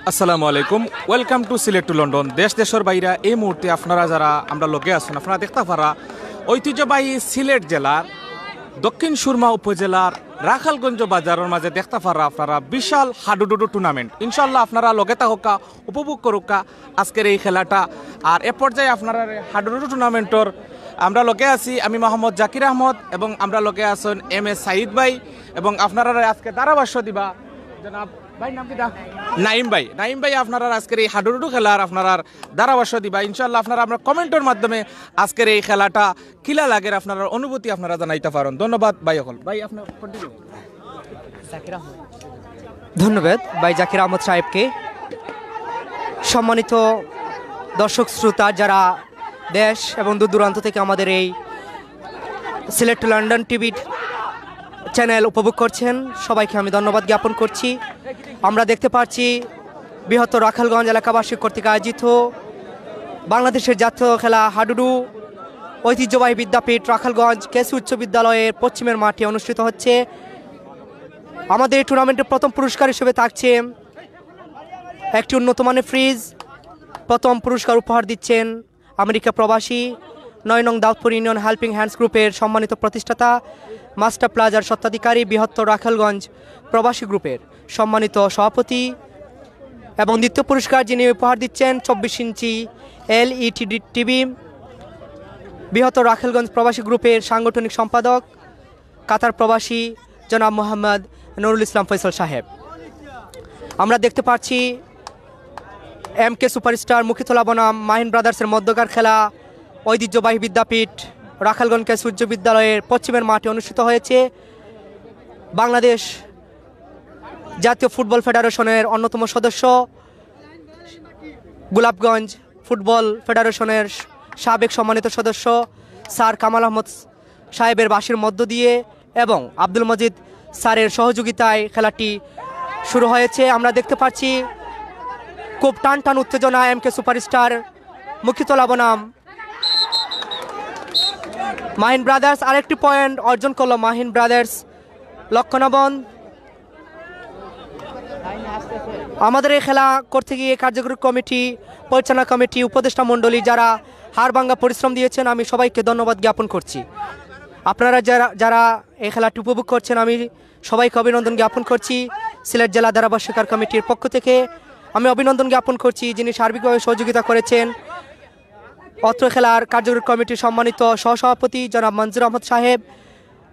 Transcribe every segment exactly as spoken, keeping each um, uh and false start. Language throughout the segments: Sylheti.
আসসালামু আলাইকুম। Welcome to Sylhet to London. দেশ দেশর বাইরা এই মুহূর্তে আপনারা যারা আমরা লগে আছেন, আপনারা দেখতা পারা ঐতিহ্যবাহী সিলেট জেলার দক্ষিণ সুরমা উপজেলার রাখালগঞ্জ বাজারর মাঝে দেখতা পারা আপনারা বিশাল হাডুডুডু টুর্নামেন্ট। ইনশাআল্লাহ আপনারা লগে থাকউক্কা, উপভোগ করউক্কা আজকের এই খেলাটা। আর এ পর্যায়ে আপনারা হাডুডুডু টুর্নামেন্টর আমরা লগে আছি আমি মোহাম্মদ জাকির আহমদ এবং আমরা লগে আছেন এম এ সাইদ ভাই এবং আপনারা আজকে ধারাভাষ্য দিবা জনাব ভাই নাম কিতা? নাইম ভাই। নাইম ভাই আপনারা আজকের এই হাডুডুডু খেলার আপনারা ধারাভাষ্য দিবা। ইনশাআল্লাহ আপনারা আমরা কমেন্টর মাধ্যমে আজকের এই খেলাটা কিলা লাগের আপনারা অনুভূতি আপনারা জানাইতা পারইন। ধন্যবাদ ভাই অকল। ভাই আপনার continue। ধন্যবাদ ভাই জাকির আহমদ সাহেবকে। সম্মানিত দর্শক শ্রোতা যারা দেশ এবং দূর দূরান্ত থেকে আমাদের এই সিলেট টু লন্ডন টিভির চ্যানেল উপভোগ করছেন, সবাইকে আমি ধন্যবাদ জ্ঞাপন করছি। আমরা দেখতে পাচ্ছি বৃহত্তর রাখালগঞ্জ এলাকাবাসী কর্তৃক আয়োজিত বাংলাদেশের জাতীয় খেলা হাডুডু ঐতিহ্যবাহী বিদ্যাপীঠ রাখালগঞ্জ কেসি উচ্চ বিদ্যালয়ের পশ্চিমের মাঠে অনুষ্ঠিত হচ্ছে। আমাদের এই টুর্নামেন্টের প্রথম পুরস্কার হিসেবে থাকছে একটি উন্নত মানের ফ্রিজ। প্রথম পুরস্কার উপহার দিচ্ছেন আমেরিকা প্রবাসী নয় নং দাউদপুর ইউনিয়ন হেল্পিং হ্যান্ডস গ্রুপের সম্মানিত প্রতিষ্ঠাতা, মাস্টার প্লাজার স্বত্বাধিকারী, বৃহত্তর রাখালগঞ্জ প্রবাসী গ্রুপের সম্মানিত সভাপতি, এবং দ্বিতীয় পুরস্কার যিনি উপহার দিচ্ছেন চব্বিশ ইঞ্চি এলইডি টিভি, বৃহত্তর রাখালগঞ্জ প্রবাসী গ্রুপের সাংগঠনিক সম্পাদক, কাতার প্রবাসী জনাব মোহাম্মদ নুরুল ইসলাম ফয়সাল সাহেব। আমরা দেখতে পাচ্ছি এম কে সুপারস্টার মুখিতলা বনাম মাহিন ব্রাদার্সের মধ্যকার খেলা ঐতিহ্যবাহী বিদ্যাপীঠ রাখালগঞ্জ কেসি উচ্চ বিদ্যালয়ের পশ্চিমের মাঠে অনুষ্ঠিত হয়েছে। বাংলাদেশ জাতীয় ফুটবল ফেডারেশনের অন্যতম সদস্য, গোলাপগঞ্জ ফুটবল ফেডারেশনের সাবেক সম্মানিত সদস্য স্যার কামাল আহমদ সাহেবের বাঁশির মধ্য দিয়ে এবং আব্দুল মজিদ স্যারের সহযোগিতায় খেলাটি শুরু হয়েছে। আমরা দেখতে পাচ্ছি খুব টান টান উত্তেজনা, এম কে সুপারস্টার মুখিতলা বনাম মাহিন ব্রাদার্স। আরেকটি পয়েন্ট অর্জন করলো মাহিন ব্রাদার্স লক্ষণাবন। আমাদের এই খেলা করতে গিয়ে কার্যকরী কমিটি, পরিচালনা কমিটি, উপদেষ্টা মণ্ডলী যারা হাড়ভাঙ্গা পরিশ্রম দিয়েছেন, আমি সবাইকে ধন্যবাদ জ্ঞাপন করছি। আপনারা যারা যারা এই খেলাটি উপভোগ করছেন, আমি সবাইকে অভিনন্দন জ্ঞাপন করছি। সিলেট জেলা ধারাভাষ্যকার কমিটির পক্ষ থেকে আমি অভিনন্দন জ্ঞাপন করছি যিনি সার্বিকভাবে সহযোগিতা করেছেন অত্র খেলার কার্যকরী কমিটির সম্মানিত সহসভাপতি জনাব মঞ্জুর আহমদ সাহেব,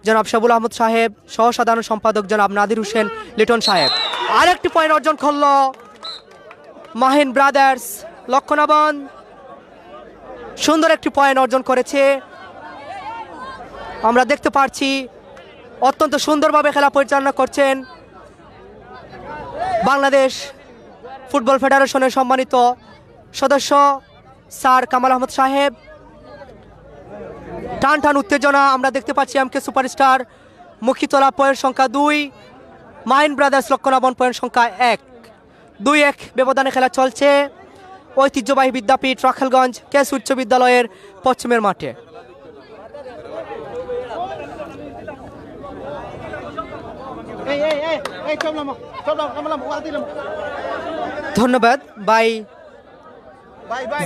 জনাব শবুল আহমদ সাহেব, সহ সাধারণ সম্পাদক জনাব নাদির হোসেন লিটন সাহেব। আরেকটি পয়েন্ট অর্জন করল মাহিন ব্রাদার্স লক্ষণাবন, সুন্দর একটি পয়েন্ট অর্জন করেছে। আমরা দেখতে পাচ্ছি অত্যন্ত সুন্দরভাবে খেলা পরিচালনা করছেন বাংলাদেশ ফুটবল ফেডারেশনের সম্মানিত সদস্য স্যার কামাল আহমদ সাহেব। টান টান উত্তেজনা আমরা দেখতে পাচ্ছি। এম কে সুপারস্টার মুখিতলা পয়েন্ট সংখ্যা দুই, মাহিন ব্রাদার্স লক্ষণাবন পয়েন্ট সংখ্যা এক। দুই এক ব্যবধানে খেলা চলছে ঐতিহ্যবাহী বিদ্যাপীঠ রাখালগঞ্জ কেসি উচ্চ বিদ্যালয়ের পশ্চিমের মাঠে। ধন্যবাদ ভাই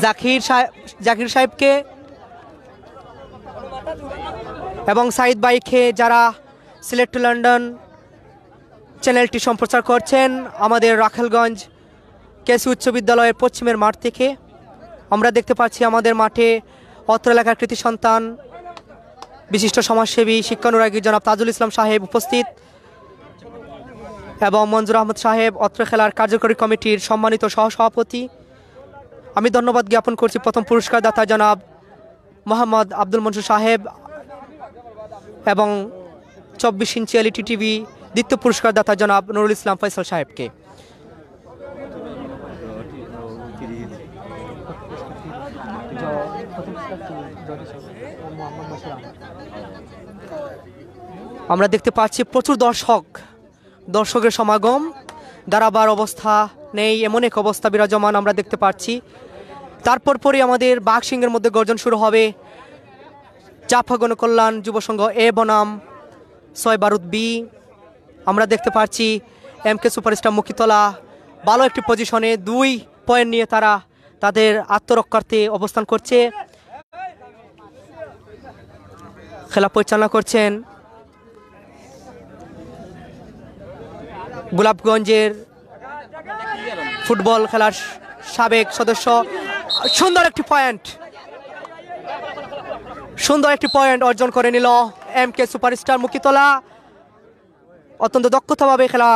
জাকির সাহেব, জাকির সাহেবকে এবং সাইদ ভাইকে, যারা সিলেট টু লন্ডন চ্যানেলটি সম্প্রচার করছেন আমাদের রাখালগঞ্জ কেসি উচ্চ বিদ্যালয়ের পশ্চিমের মাঠ থেকে। আমরা দেখতে পাচ্ছি আমাদের মাঠে অত্র এলাকার কৃতি সন্তান, বিশিষ্ট সমাজসেবী, শিক্ষানুরাগী জনাব তাজুল ইসলাম সাহেব উপস্থিত এবং মঞ্জুর আহমদ সাহেব, অত্র খেলার কার্যকরী কমিটির সম্মানিত সহসভাপতি। আমি ধন্যবাদ জ্ঞাপন করছি প্রথম পুরস্কারদাতা জনাব মোহাম্মদ আব্দুল মনসুর সাহেব এবং চব্বিশ ইঞ্চি এলইডি টিভি দ্বিতীয় পুরস্কারদাতা জনাব নুরুল ইসলাম ফয়সাল সাহেবকে। আমরা দেখতে পাচ্ছি প্রচুর দর্শক, দর্শকের সমাগম, দাঁড়াবার অবস্থা নেই, এমন এক অবস্থা বিরাজমান আমরা দেখতে পাচ্ছি। তারপর পরই আমাদের বাঘ সিংহের মধ্যে গর্জন শুরু হবে। চাপা গণকল্যাণ যুব সংঘ এ বনাম ছয় বারুদ বি। আমরা দেখতে পাচ্ছি এম কে সুপারস্টার মুখিতলা ভালো একটি পজিশনে দুই পয়েন্ট নিয়ে তারা তাদের আত্মরক্ষার্থে অবস্থান করছে। খেলা পরিচালনা করছেন গোলাপগঞ্জের ফুটবল খেলার সাবেক সদস্য। সুন্দর একটি পয়েন্ট, সুন্দর একটি পয়েন্ট অর্জন করে নিল এমকে সুপারস্টার মুকিতলা। অত্যন্ত দক্ষতাভাবে খেলা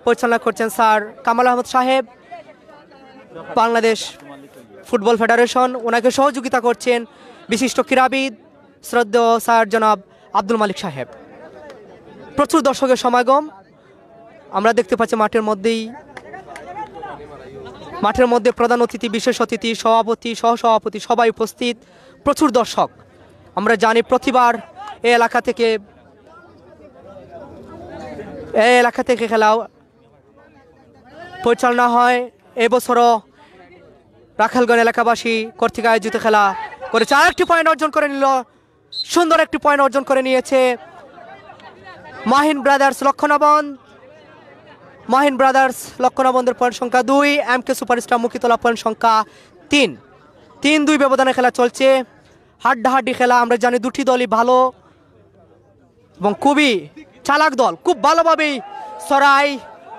পরিচালনা করছেন স্যার কামাল আহমদ সাহেব, বাংলাদেশ ফুটবল ফেডারেশন। ওনাকে সহযোগিতা করছেন বিশিষ্ট ক্রীড়াবিদ শ্রদ্ধেয় স্যার জনাব আব্দুল মালিক সাহেব। প্রচুর দর্শকের সমাগম আমরা দেখতে পাচ্ছি মাঠের মধ্যেই। মাঠের মধ্যে প্রধান অতিথি, বিশেষ অতিথি, সভাপতি, সহসভাপতি সবাই উপস্থিত। প্রচুর দর্শক। আমরা জানি প্রতিবার এই এলাকা থেকে এই এলাকা থেকে খেলা পরিচালনা হয়। এবছরও রাখালগঞ্জ এলাকাবাসী কর্তৃক আয়োজিত খেলা করেছে। আরেকটি পয়েন্ট অর্জন করে নিল, সুন্দর একটি পয়েন্ট অর্জন করে নিয়েছে মাহিন ব্রাদার্স লক্ষ্মণাবন্দ। মাহিন ব্রাদার্স লক্ষ্মণাবন্দের পয়েন্ট সংখ্যা দুই, এমকে সুপারস্টার মুকিতলা পয়েন্ট সংখ্যা তিন। তিন দুই ব্যবধানে খেলা চলছে। হাড্ডাহাড্ডি খেলা, আমরা জানি দুটি দলই ভালো এবং খুবই চালাক দল। খুব ভালোভাবেই সরাই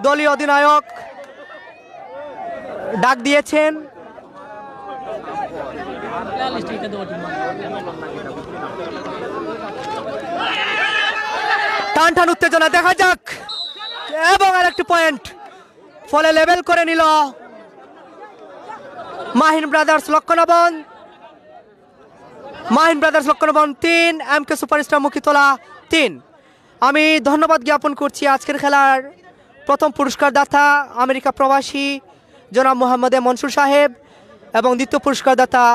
দলীয় অধিনায়ক ডাক দিয়েছেন। টান টান উত্তেজনা দেখা যাক, এবং আরেকটি পয়েন্ট ফলে লেভেল করে নিল মাহিন ব্রাদার্স লক্ষ্মণাবন্দ। মাহিন ব্রাদার্স লক্ষ্মণাবন্দ তিন, এমকে সুপারস্টার মুকিতলা তিন। আমি ধন্যবাদ জ্ঞাপন করছি আজকের খেলার প্রথম পুরস্কারদাতা আমেরিকা প্রবাসী জনাব মোহাম্মদ এ মনসুর সাহেব এবং দ্বিতীয় পুরস্কারদাতা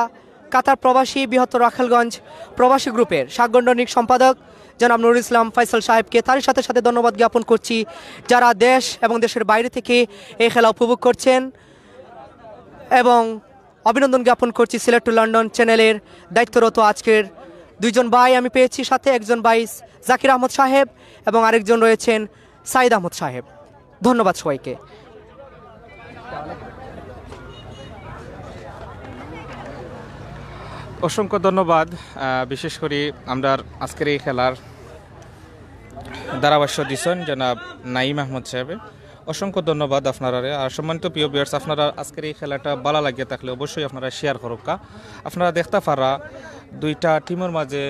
কাতার প্রবাসী বৃহত্তর রাখালগঞ্জ প্রবাসী গ্রুপের সাংগঠনিক সম্পাদক জনাব নুরুল ইসলাম ফয়সাল সাহেবকে। তারই সাথে সাথে ধন্যবাদ জ্ঞাপন করছি যারা দেশ এবং দেশের বাইরে থেকে এই খেলা উপভোগ করছেন, এবং অভিনন্দন জ্ঞাপন করছি সিলেট টু লন্ডন চ্যানেলের দায়িত্বরত আজকের দুইজন ভাই আমি পেয়েছি, সাথে একজন ভাই জাকির আহমদ সাহেব এবং আরেকজন রয়েছেন সাইদ আহমদ সাহেব। ধন্যবাদ সবাইকে। অসংখ্য ধন্যবাদ। আহ, বিশেষ করি আমরার আজকের এই খেলার ধারাভাষ্য দিছেন জনাব নাইম আহমদ সাহেবে। অসংখ্য ধন্যবাদ আপনারারে। আর সম্মানিত প্রিয় ভিউয়ার্স, আপনারা আজকের এই খেলাটা ভালা লাগিয়া থাকলে অবশ্যই আপনারা শেয়ার করুক্কা। আপনারা দেখতা পারা দুইটা টিমর মাঝে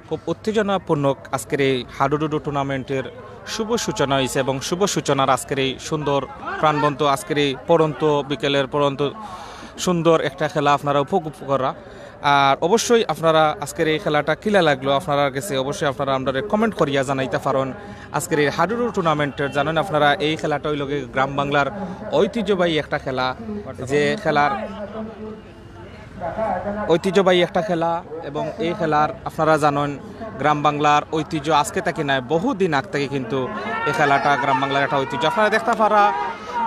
খুব উত্তেজনাপূর্ণ আজকের এই হাডুডুডু টুর্নামেন্টের শুভ সূচনা হইছে এবং শুভ সূচনার আজকের এই সুন্দর প্রাণবন্ত আজকের এই পড়ন্ত বিকেলের পড়ন্ত সুন্দর একটা খেলা আপনারা উপভোগ করা। আর অবশ্যই আপনারা আজকের এই খেলাটা কিলা লাগলো আপনারার গেছে, অবশ্যই আপনারা আমরারে কমেন্ট করিয়া জানাইতা পারইন। আজকের এই হাডুডু টুর্নামেন্টের জানইন আপনারা এই খেলাটা অইলোগি গ্রাম বাংলার ঐতিহ্যবাহী একটা খেলা, যে খেলার ঐতিহ্যবাহী একটা খেলা এবং এই খেলার আপনারা জানইন গ্রাম বাংলার ঐতিহ্য আজকে থাকি নায়, বহুদিন আগ থাকি কিন্তু এই খেলাটা গ্রাম বাংলার একটা ঐতিহ্য। আপনারা দেখতা পারা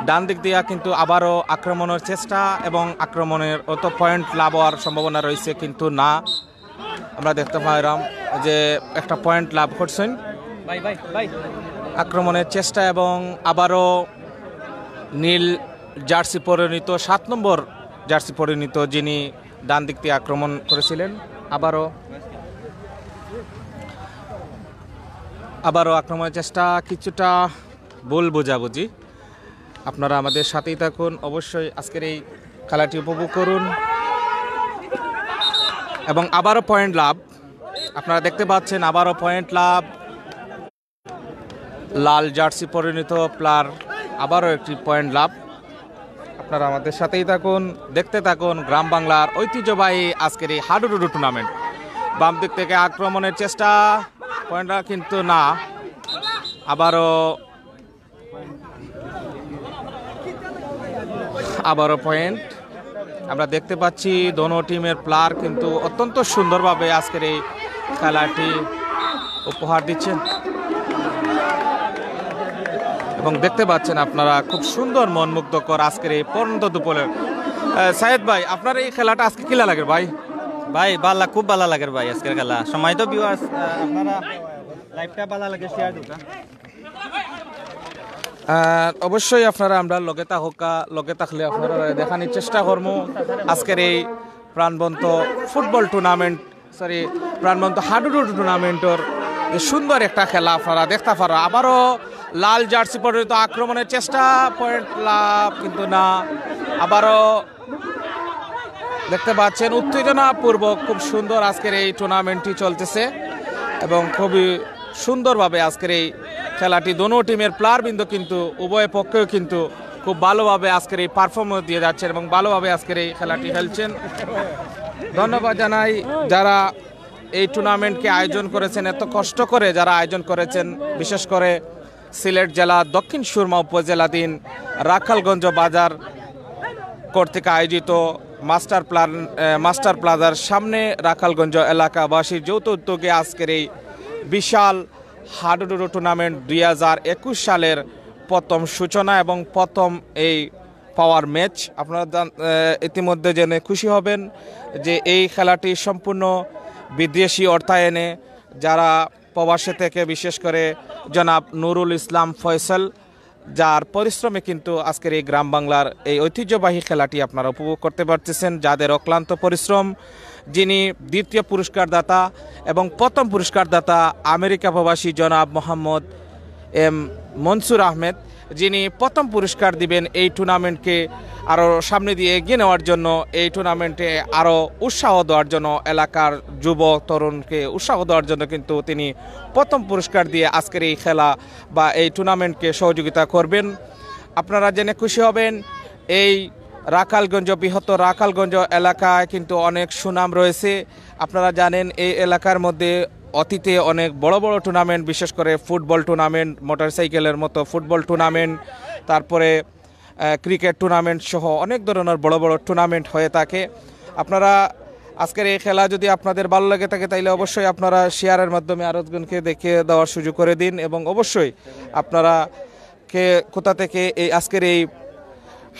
ডান দিক দিয়া কিন্তু আবারও আক্রমণের চেষ্টা এবং আক্রমণের অত পয়েন্ট লাভ হওয়ার সম্ভাবনা রইছে, কিন্তু না, আমরা দেখতা পাইরাম যে একটা পয়েন্ট লাভ করছেন ভাই ভাই ভাই আক্রমণের চেষ্টা এবং আবারও নীল জার্সি পরিহিত সাত নম্বর জার্সি পরিহিত যিনি ডান দিক দিয়ে আক্রমণ করেছিলেন আবারও আবারও আক্রমণের চেষ্টা, কিছুটা ভুল বোঝাবুঝি। আপনারা আমাদের সাথেই থাকুন, অবশ্যই আজকের এই খেলাটি উপভোগ করুন এবং আবারও পয়েন্ট লাভ। আপনারা দেখতে পাচ্ছেন আবারও পয়েন্ট লাভ লাল জার্সি পরিহিত প্লেয়ার, আবারও একটি পয়েন্ট লাভ। আপনারা আমাদের সাথেই থাকুন, দেখতে থাকুন গ্রাম বাংলার ঐতিহ্যবাহী আজকের এই হাডুডুডু টুর্নামেন্ট। বাম দিক থেকে আক্রমণের চেষ্টা, পয়েন্টটা কিন্তু না, আবারও আবারও পয়েন্ট। আমরা দেখতে পাচ্ছি দোনো টিমের প্লেয়ার কিন্তু অত্যন্ত সুন্দরভাবে আজকের এই খেলাটি উপহার দিচ্ছেন এবং দেখতে পাচ্ছেন আপনারা খুব সুন্দর মনমুগ্ধকর আজকের এই পড়ন্ত দুপুরের। আহ, সাইদ ভাই, আপনার এই খেলাটা আজকে কিলা লাগে ভাই? ভাই ভালা, খুব ভালা লাগে ভাই আজকের খেলা। সময় তো ভিউয়ার্স, আপনারা লাইভটা ভালা লাগে শেয়ার দিবা। আহ, অবশ্যই আপনারা আমরার লগে থাকউক্কা, লগে থাকলে আপনারারে দেখানির চেষ্টা করমু আজকের এই প্রাণবন্ত ফুটবল টুর্নামেন্ট, সরি, প্রাণবন্ত হাডুডু টুর্নামেন্টর যে সুন্দর একটা খেলা আপনারা দেখতা পাররা। আবারও লাল জার্সি পরিহিত আক্রমণের চেষ্টা, পয়েন্ট লাভ কিন্তু না। আবারও দেখতে পাচ্ছেন উত্তেজনাপূর্বক খুব সুন্দর আজকের এই টুর্নামেন্টটি চলতেছে এবং খুবই সুন্দরভাবে আজকের এই খেলাটি দোনো টিমের প্লেয়ারবৃন্দ কিন্তু উভয় পক্ষেও কিন্তু খুব ভালোভাবে আজকের এই পারফরমেন্স দিয়ে যাচ্ছেন এবং ভালোভাবে আজকের এই খেলাটি খেলছেন। ধন্যবাদ জানাই যারা এই টুর্নামেন্টকে আয়োজন করেছেন, এত কষ্ট করে যারা আয়োজন করেছেন, বিশেষ করে সিলেট জেলা দক্ষিণ সুরমা উপজেলাধীন রাখালগঞ্জ বাজার কর্তৃক আয়োজিত মাস্টার প্ল্যান, এ, মাস্টার প্লাজার সামনে রাখালগঞ্জ এলাকাবাসীর যৌথ উদ্যোগে আজকের এই বিশাল হাডুডুডু টুর্নামেন্ট দুই হাজার একুশ সালের প্রথম সূচনা এবং প্রথম এই পাওয়ার ম্যাচ। আপনারা জান-, এ, ইতিমধ্যে জেনে খুশি হবেন যে এই খেলাটি সম্পূর্ণ বিদেশি অর্থায়নে, যারা প্রবাসে থেকে, বিশেষ করে জনাব নুরুল ইসলাম ফয়সাল, যার পরিশ্রমে কিন্তু আজকের এই গ্রাম বাংলার এই ঐতিহ্যবাহী খেলাটি আপনারা উপভোগ করতে পারতেছেন, যাদের অক্লান্ত পরিশ্রম। যিনি দ্বিতীয় পুরস্কারদাতা এবং প্রথম পুরস্কারদাতা আমেরিকা প্রবাসী জনাব মোহাম্মদ এম মনসুর আহমেদ, যিনি প্রথম পুরস্কার দিবেন এই টুর্নামেন্টকে আরও সামনে দিয়ে এগিয়ে নেওয়ার জন্য, এই টুর্নামেন্টে আরও উৎসাহ দেওয়ার জন্য, এলাকার যুব তরুণকে উৎসাহ দেওয়ার জন্য কিন্তু তিনি প্রথম পুরস্কার দিয়ে আজকের এই খেলা বা এই টুর্নামেন্টকে সহযোগিতা করবেন। আপনারা জেনে খুশি হবেন, এই রাখালগঞ্জ, বৃহত্তর রাখালগঞ্জ এলাকায় কিন্তু অনেক সুনাম রয়েছে। আপনারা জানেন, এই এলাকার মধ্যে অতীতে অনেক বড় বড় টুর্নামেন্ট, বিশেষ করে ফুটবল টুর্নামেন্ট, মোটরসাইকেলের মতো ফুটবল টুর্নামেন্ট, তারপরে আহ, ক্রিকেট টুর্নামেন্ট সহ অনেক ধরনের বড় বড় টুর্নামেন্ট হয়ে থাকে। আপনারা আজকের এই খেলা যদি আপনাদের ভালো লেগে থাকে, তাইলে অবশ্যই আপনারা শেয়ারের মাধ্যমে আরো জনকে দেখে দেওয়ার সুযোগ করে দিন এবং অবশ্যই আপনারা কে কোথা থেকে এই আজকের এই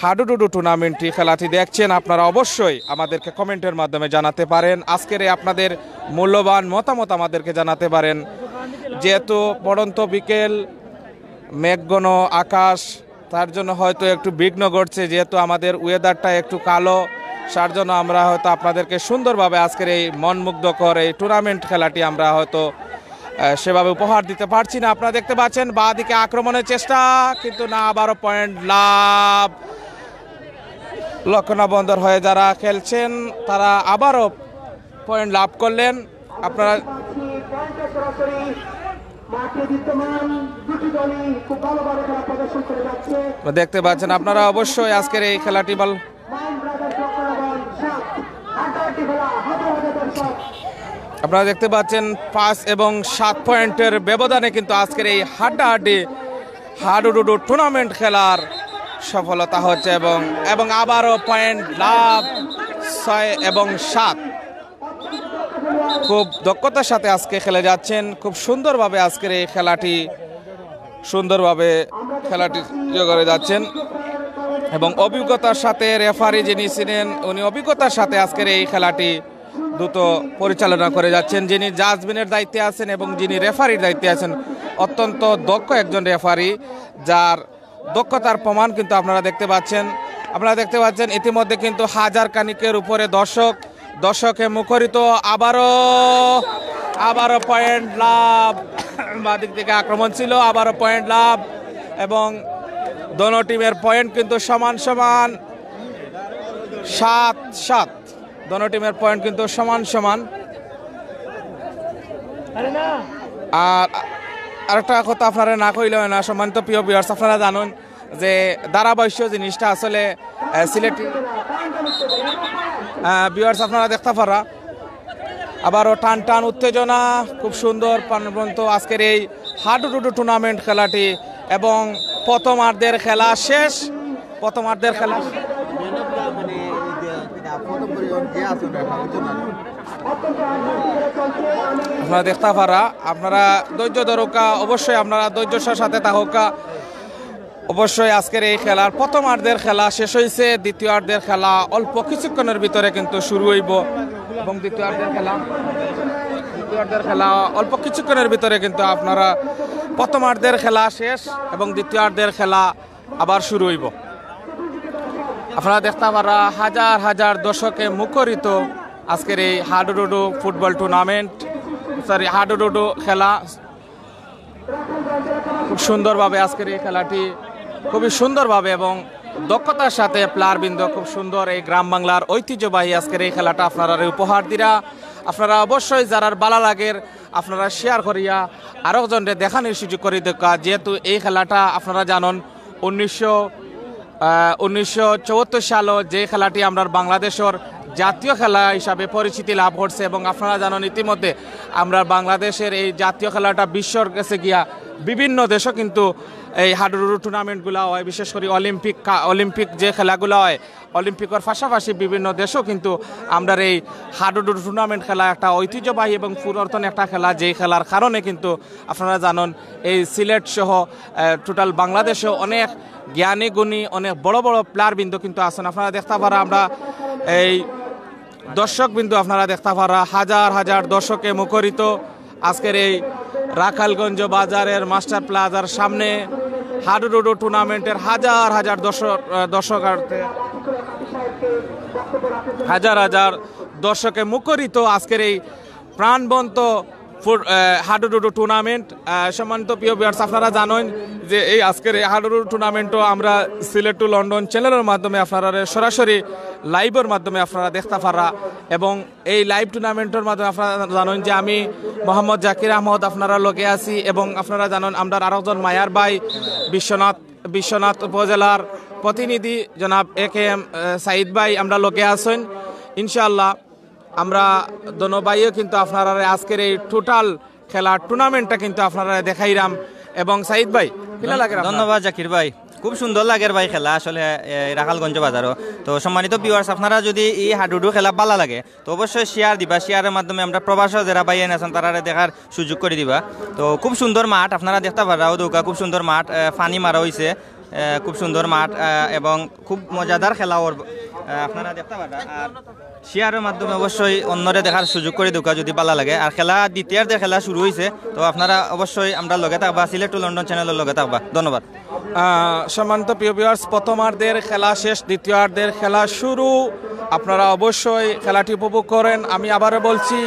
হাডুডুডু টুর্নামেন্টটি, খেলাটি দেখছেন, আপনারা অবশ্যই আমাদেরকে কমেন্টের মাধ্যমে জানাতে পারেন। আজকের এই আপনাদের মূল্যবান মতামত আমাদেরকে জানাতে পারেন। যেহেতু পড়ন্ত বিকেল, মেঘঘন আকাশ, তার জন্য হয়তো একটু বিঘ্ন ঘটছে, যেহেতু আমাদের ওয়েদারটা একটু কালো, তার জন্য আমরা হয়তো আপনাদেরকে সুন্দরভাবে আজকের এই মনমুগ্ধকর এই টুর্নামেন্ট খেলাটি আমরা হয়তো, আহ, সেভাবে উপহার দিতে পারছি না। আপনারা দেখতে পাচ্ছেন বাঁ দিকে আক্রমণের চেষ্টা, কিন্তু না, আবারও পয়েন্ট লাভ। লক্ষ্যনা বন্দর হয়ে যারা খেলছেন, তারা আবারও পয়েন্ট লাভ করলেন। আপনারা দেখতে পাচ্ছেন, আপনারা অবশ্যই আজকের এই খেলাটি ভালো, আপনারা দেখতে পাচ্ছেন পাঁচ এবং সাত পয়েন্টের ব্যবধানে কিন্তু আজকের এই হাড্ডাহাড্ডি হাডুডুডু টুর্নামেন্ট খেলার সফলতা হচ্ছে এবং, এবং আবারও পয়েন্ট লাভ ছয় এবং সাত। খুব দক্ষতার সাথে আজকে খেলে যাচ্ছেন, খুব সুন্দরভাবে আজকের এই খেলাটি সুন্দরভাবে খেলাটি ইয়ে করে যাচ্ছেন এবং অভিজ্ঞতার সাথে রেফারি যিনি ছিলেন, উনি অভিজ্ঞতার সাথে আজকের এই খেলাটি দ্রুত পরিচালনা করে যাচ্ছেন। যিনি জাজমেনের দায়িত্বে আছেন এবং যিনি রেফারির দায়িত্বে আছেন, অত্যন্ত দক্ষ একজন রেফারি, যার দক্ষতার প্রমাণ কিন্তু আপনারা দেখতে পাচ্ছেন। আপনারা দেখতে পাচ্ছেন ইতিমধ্যে কিন্তু হাজার খানিকের উপরে দর্শক, দর্শকে মুখরিত। আবারও, আবারও পয়েন্ট লাভ, বাদিক থেকে আক্রমণ ছিল, আবারও পয়েন্ট লাভ এবং দোনো টিমের পয়েন্ট কিন্তু সমান সমান, সাত সাত। দোনো টিমের পয়েন্ট কিন্তু সমান সমান। আর আরেকটা কথা আপনারা না কইলে হয় না, সম্মানিত প্রিয় ভিউয়ার্স, আপনারা জানেন যে ধারাভাষ্য জিনিসটা আসলে, আহ, সিলেটি, আহ, ভিউয়ার্স, আপনারা দেখতে পারা আবারও টান টান উত্তেজনা, খুব সুন্দর প্রাণবন্ত আজকের এই হাডুডুডু টুর্নামেন্ট খেলাটি এবং প্রথমার্ধের খেলা শেষ। প্রথমার্ধের খেলা আপনারা দেখতে পারা, আপনারা ধৈর্য ধরুকা, অবশ্যই আপনারা ধৈর্যর সাথে থাকুকা। অবশ্যই আজকের এই খেলার প্রথমার্ধের খেলা শেষ হয়েছে, দ্বিতীয়ার্ধের খেলা অল্প কিছুক্ষণের ভিতরে কিন্তু শুরু হইব এবং দ্বিতীয়ার্ধের খেলা, দ্বিতীয়ার্ধের খেলা অল্প কিছুক্ষণের ভিতরে কিন্তু আপনারা প্রথমার্ধের খেলা শেষ এবং দ্বিতীয়ার্ধের খেলা আবার শুরু হইব। আপনারা দেখতা পাররা হাজার হাজার দর্শকে মুখরিত আজকের এই হাডুডুডু ফুটবল টুর্নামেন্ট, সরি, হাডুডুডু খেলা। খুব সুন্দরভাবে আজকের এই খেলাটি খুবই সুন্দরভাবে এবং দক্ষতার সাথে প্লেয়ারবৃন্দ খুব সুন্দর এই গ্রাম বাংলার ঐতিহ্যবাহী আজকের এই খেলাটা আপনারারে উপহার দিরা। আপনারা অবশ্যই যারার বালা লাগের আপনারা শেয়ার করিয়া আরক জনরে দেখানির সুযোগ করি দেউক্কা, যেহেতু এই খেলাটা আপনারা জানইন উনিশশো, আহ, উনিশশো চুয়াত্তর সালো যে খেলাটি আমরার বাংলাদেশর জাতীয় খেলা হিসাবে পরিচিতি লাভ করছে এবং আপনারা জানইন ইতিমধ্যে আমরার বাংলাদেশের এই জাতীয় খেলাটা বিশ্বর গেছে গিয়া বিভিন্ন দেশও কিন্তু এই হাডুডু টুর্নামেন্টগুলা হয়, বিশেষ করি অলিম্পিক কা-, অলিম্পিক যে খেলাগুলা হয়, অলিম্পিকর পাশাপাশি বিভিন্ন দেশও কিন্তু আমরার এই হাডুডু টুর্নামেন্ট খেলা একটা ঐতিহ্যবাহী এবং পুরাতন একটা খেলা, যেই খেলার কারণে কিন্তু আপনারা জানইন এই সিলেট সহ, আহ, টোটাল বাংলাদেশে অনেক জ্ঞানী গুণী, অনেক বড় বড় প্লেয়ারবৃন্দ কিন্তু আছইন। আপনারা দেখতা পাররা আমরা এই দর্শকবৃন্দ আপনারা দেখতা পাররা হাজার হাজার দর্শকে মুখরিত আজকের এই রাখালগঞ্জ বাজারের মাস্টার প্লাজার সামনে হাডুডুডু টুর্নামেন্টের হাজার হাজার দর্শক, আহ, দর্শকার্থে, হাজার হাজার দর্শকে মুখরিত আজকের এই প্রাণবন্ত ফুট-, আহ, হাডুডুডু টুর্নামেন্ট। আহ, সম্মানিত প্রিয় ভিউয়ার্স, আপনারা জানইন যে এই আজকের এই হাডুডুডু টুর্নামেন্টও আমরা সিলেট টু লন্ডন চ্যানেলের মাধ্যমে আপনারা সরাসরি লাইভের মাধ্যমে আপনারা দেখতা পাররা এবং এই লাইভ টুর্নামেন্টর মাধ্যমে আপনারা জানইন যে আমি মোহাম্মদ জাকির আহমদ আপনারার লগে আছি এবং আপনারা জানইন আমরার আরকজন মায়ার ভাই বিশ্বনাথ, বিশ্বনাথ উপজেলার প্রতিনিধি জনাব এ কে এম, আহ, সাইদ ভাই আমরার লগে আছইন। ইনশাআল্লাহ আমরা দোনো ভাইও কিন্তু আপনারারে আজকের এই টোটাল খেলার টুর্নামেন্টটা কিন্তু আপনারারে দেখাইরাম। এবং সাইদ ভাই, কিলা লাগের আপনার? ধন্যবাদ জাকির ভাই, খুব সুন্দর লাগের ভাই খেলা আসলে, এ, রাখালগঞ্জ বাজারও। তো সম্মানিত ভিউয়ার্স, আপনারা যদি এই হাডুডু খেলা বালা লাগে তো অবশ্যই শেয়ার দিবা, শেয়ারের মাধ্যমে আমরা প্রবাসও যারা ভাইয়াইন আছইন তারারে দেখার সুযোগ করি দিবা। তো খুব সুন্দর মাঠ, আপনারা দেখতা পাররা অউ দেউক্কা খুব সুন্দর মাঠ, এ, পানি মারা হইছে, এ, খুব সুন্দর মাঠ, এ, এবং খুব মজাদার খেলা অর, এ, আপনারা দেখতা পাররা। আর শেয়ারের মাধ্যমে অবশ্যই অন্যরে দেখার সুযোগ করি দেউক্কা যদি বালা লাগে। আর খেলা দ্বিতীয়ার্ধের খেলা শুরু হইছে, তো আপনারা অবশ্যই আমরার লগে থাকবা, সিলেট টু লন্ডন চ্যানেলের লগে থাকবা। ধন্যবাদ। আহ, সম্মানিত প্রিয় ভিউয়ার্স, প্রথমার্ধের খেলা শেষ, দ্বিতীয়ার্ধের খেলা শুরু। আপনারা অবশ্যই খেলাটি উপভোগ করেন। আমি আবারও বলছি,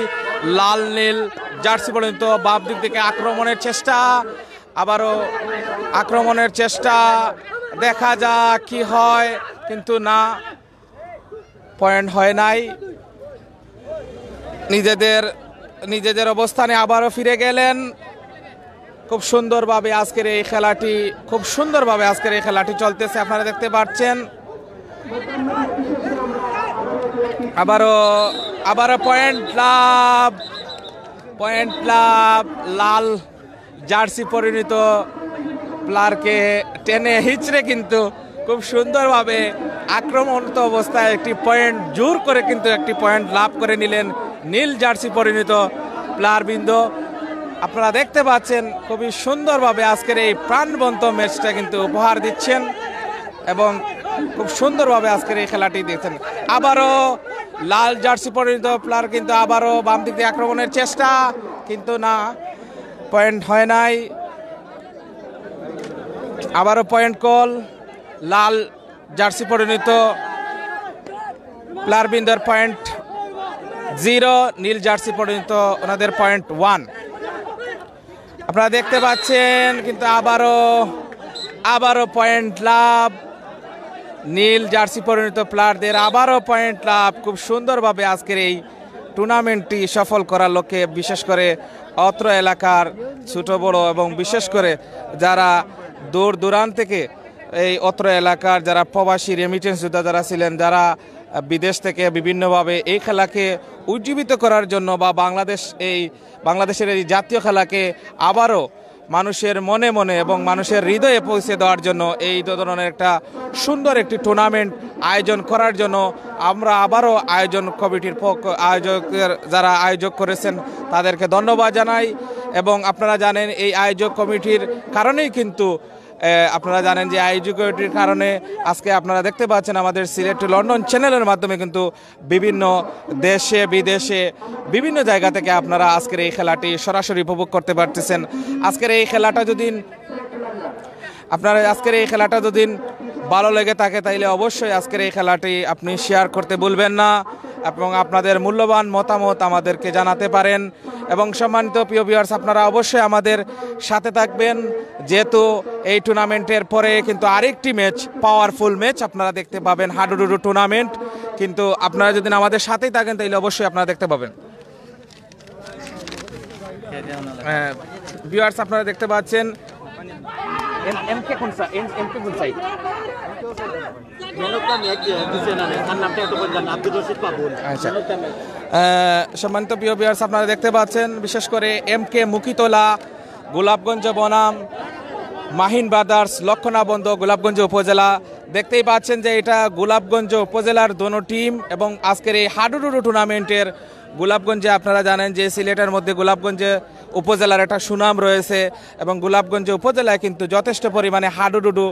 লাল নীল জার্সি পরিহিত বাম দিক থেকে আক্রমণের চেষ্টা, আবারও আক্রমণের চেষ্টা, দেখা যাক কি হয়, কিন্তু না, পয়েন্ট হয় নাই। নিজেদের, নিজেদের অবস্থানে আবারও ফিরে গেলেন। খুব সুন্দরভাবে আজকের এই খেলাটি, খুব সুন্দরভাবে আজকের এই খেলাটি চলতেছে, আপনারা দেখতে পাচ্ছেন। আবারও, আবারও পয়েন্ট লাভ, পয়েন্ট লাভ, লাল জার্সি পরিহিত প্লেয়ারকে টেনে হিচড়ে কিন্তু খুব সুন্দরভাবে আক্রমণরত অবস্থায় একটি পয়েন্ট, জোর করে কিন্তু একটি পয়েন্ট লাভ করে নিলেন নীল জার্সি পরিহিত প্লেয়ারবৃন্দ। আপনারা দেখতে পাচ্ছেন খুবই সুন্দরভাবে আজকের এই প্রাণবন্ত ম্যাচটা কিন্তু উপহার দিচ্ছেন এবং খুব সুন্দরভাবে আজকের এই খেলাটি দেখছেন। আবারও লাল জার্সি পরিহিত প্লেয়ার কিন্তু আবারও বাম দিক দিয়ে আক্রমণের চেষ্টা, কিন্তু না, পয়েন্ট হয় নাই। আবারও পয়েন্ট কল, লাল জার্সি পরিহিত প্লেয়ারবৃন্দর পয়েন্ট জিরো, নীল জার্সি পরিহিত ওনাদের পয়েন্ট ওয়ান। আপনারা দেখতে পাচ্ছেন, কিন্তু আবারও, আবারও পয়েন্ট লাভ, নীল জার্সি পরিহিত প্লেয়ারদের আবারও পয়েন্ট লাভ। খুব সুন্দরভাবে আজকের এই টুর্নামেন্টটি সফল করার লক্ষ্যে বিশেষ করে অত্র এলাকার ছোট বড় এবং বিশেষ করে যারা দূর দূরান্ত থেকে এই অত্র এলাকার যারা প্রবাসী রেমিটেন্স যোদ্ধা যারা ছিলেন, যারা, আহ, বিদেশ থেকে বিভিন্নভাবে এই খেলাকে উজ্জীবিত করার জন্য বা বাংলাদেশ, এই বাংলাদেশের এই জাতীয় খেলাকে আবারও মানুষের মনে মনে এবং মানুষের হৃদয়ে পৌঁছে দেওয়ার জন্য এই ধরনের একটা সুন্দর একটি টুর্নামেন্ট আয়োজন করার জন্য আমরা আবারও আয়োজন কমিটির পক্ষ, আয়োজকের যারা আয়োজক করেছেন তাদেরকে ধন্যবাদ জানাই। এবং আপনারা জানেন এই আয়োজক কমিটির কারণেই কিন্তু এ, আপনারা জানেন যে আইওজি কমিটির কারণে আজকে আপনারা দেখতে পাচ্ছেন আমাদের সিলেট টু লন্ডন চ্যানেলের মাধ্যমে কিন্তু বিভিন্ন দেশে বিদেশে বিভিন্ন জায়গা থেকে আপনারা আজকের এই খেলাটি সরাসরি উপভোগ করতে পারতেছেন। আজকের এই খেলাটা যদি আপনারা আজকের এই খেলাটা যদি ভালো লেগে থাকে, তাইলে অবশ্যই আজকের এই খেলাটি আপনি শেয়ার করতে ভুলবেন না এবং আপনাদের মূল্যবান মতামত আমাদেরকে জানাতে পারেন। এবং সম্মানিত প্রিয় ভিউয়ার্স, আপনারা অবশ্যই আমাদের সাথে থাকবেন, যেহেতু এই টুর্নামেন্টের পরে কিন্তু আরেকটি ম্যাচ, পাওয়ারফুল ম্যাচ আপনারা দেখতে পাবেন, হাডুডুডু টুর্নামেন্ট। কিন্তু আপনারা যদি আমাদের সাথেই থাকেন, তাহলে অবশ্যই আপনারা দেখতে পাবেন। ভিউয়ার্স, আপনারা দেখতে পাচ্ছেন এম কে কোন সাইড? এম কে কোন সাইড? আচ্ছা। সম্মানিত প্রিয় ভিউয়ার্স, আপনারা দেখতে পাচ্ছেন বিশেষ করে এম কে মুকিতলা, গোলাপগঞ্জ বনাম মাহিন ব্রাদার্স, লক্ষণাবন্দ, গোলাপগঞ্জ উপজেলা। দেখতেই পাচ্ছেন যে এটা গোলাপগঞ্জ উপজেলার দোনো টিম এবং আজকের এই হাডুডুডু টুর্নামেন্টের গোলাপগঞ্জে, আপনারা জানেন যে সিলেটের মধ্যে গোলাপগঞ্জে উপজেলার একটা সুনাম রয়েছে এবং গোলাপগঞ্জ উপজেলায় কিন্তু যথেষ্ট পরিমাণে হাডুডুডু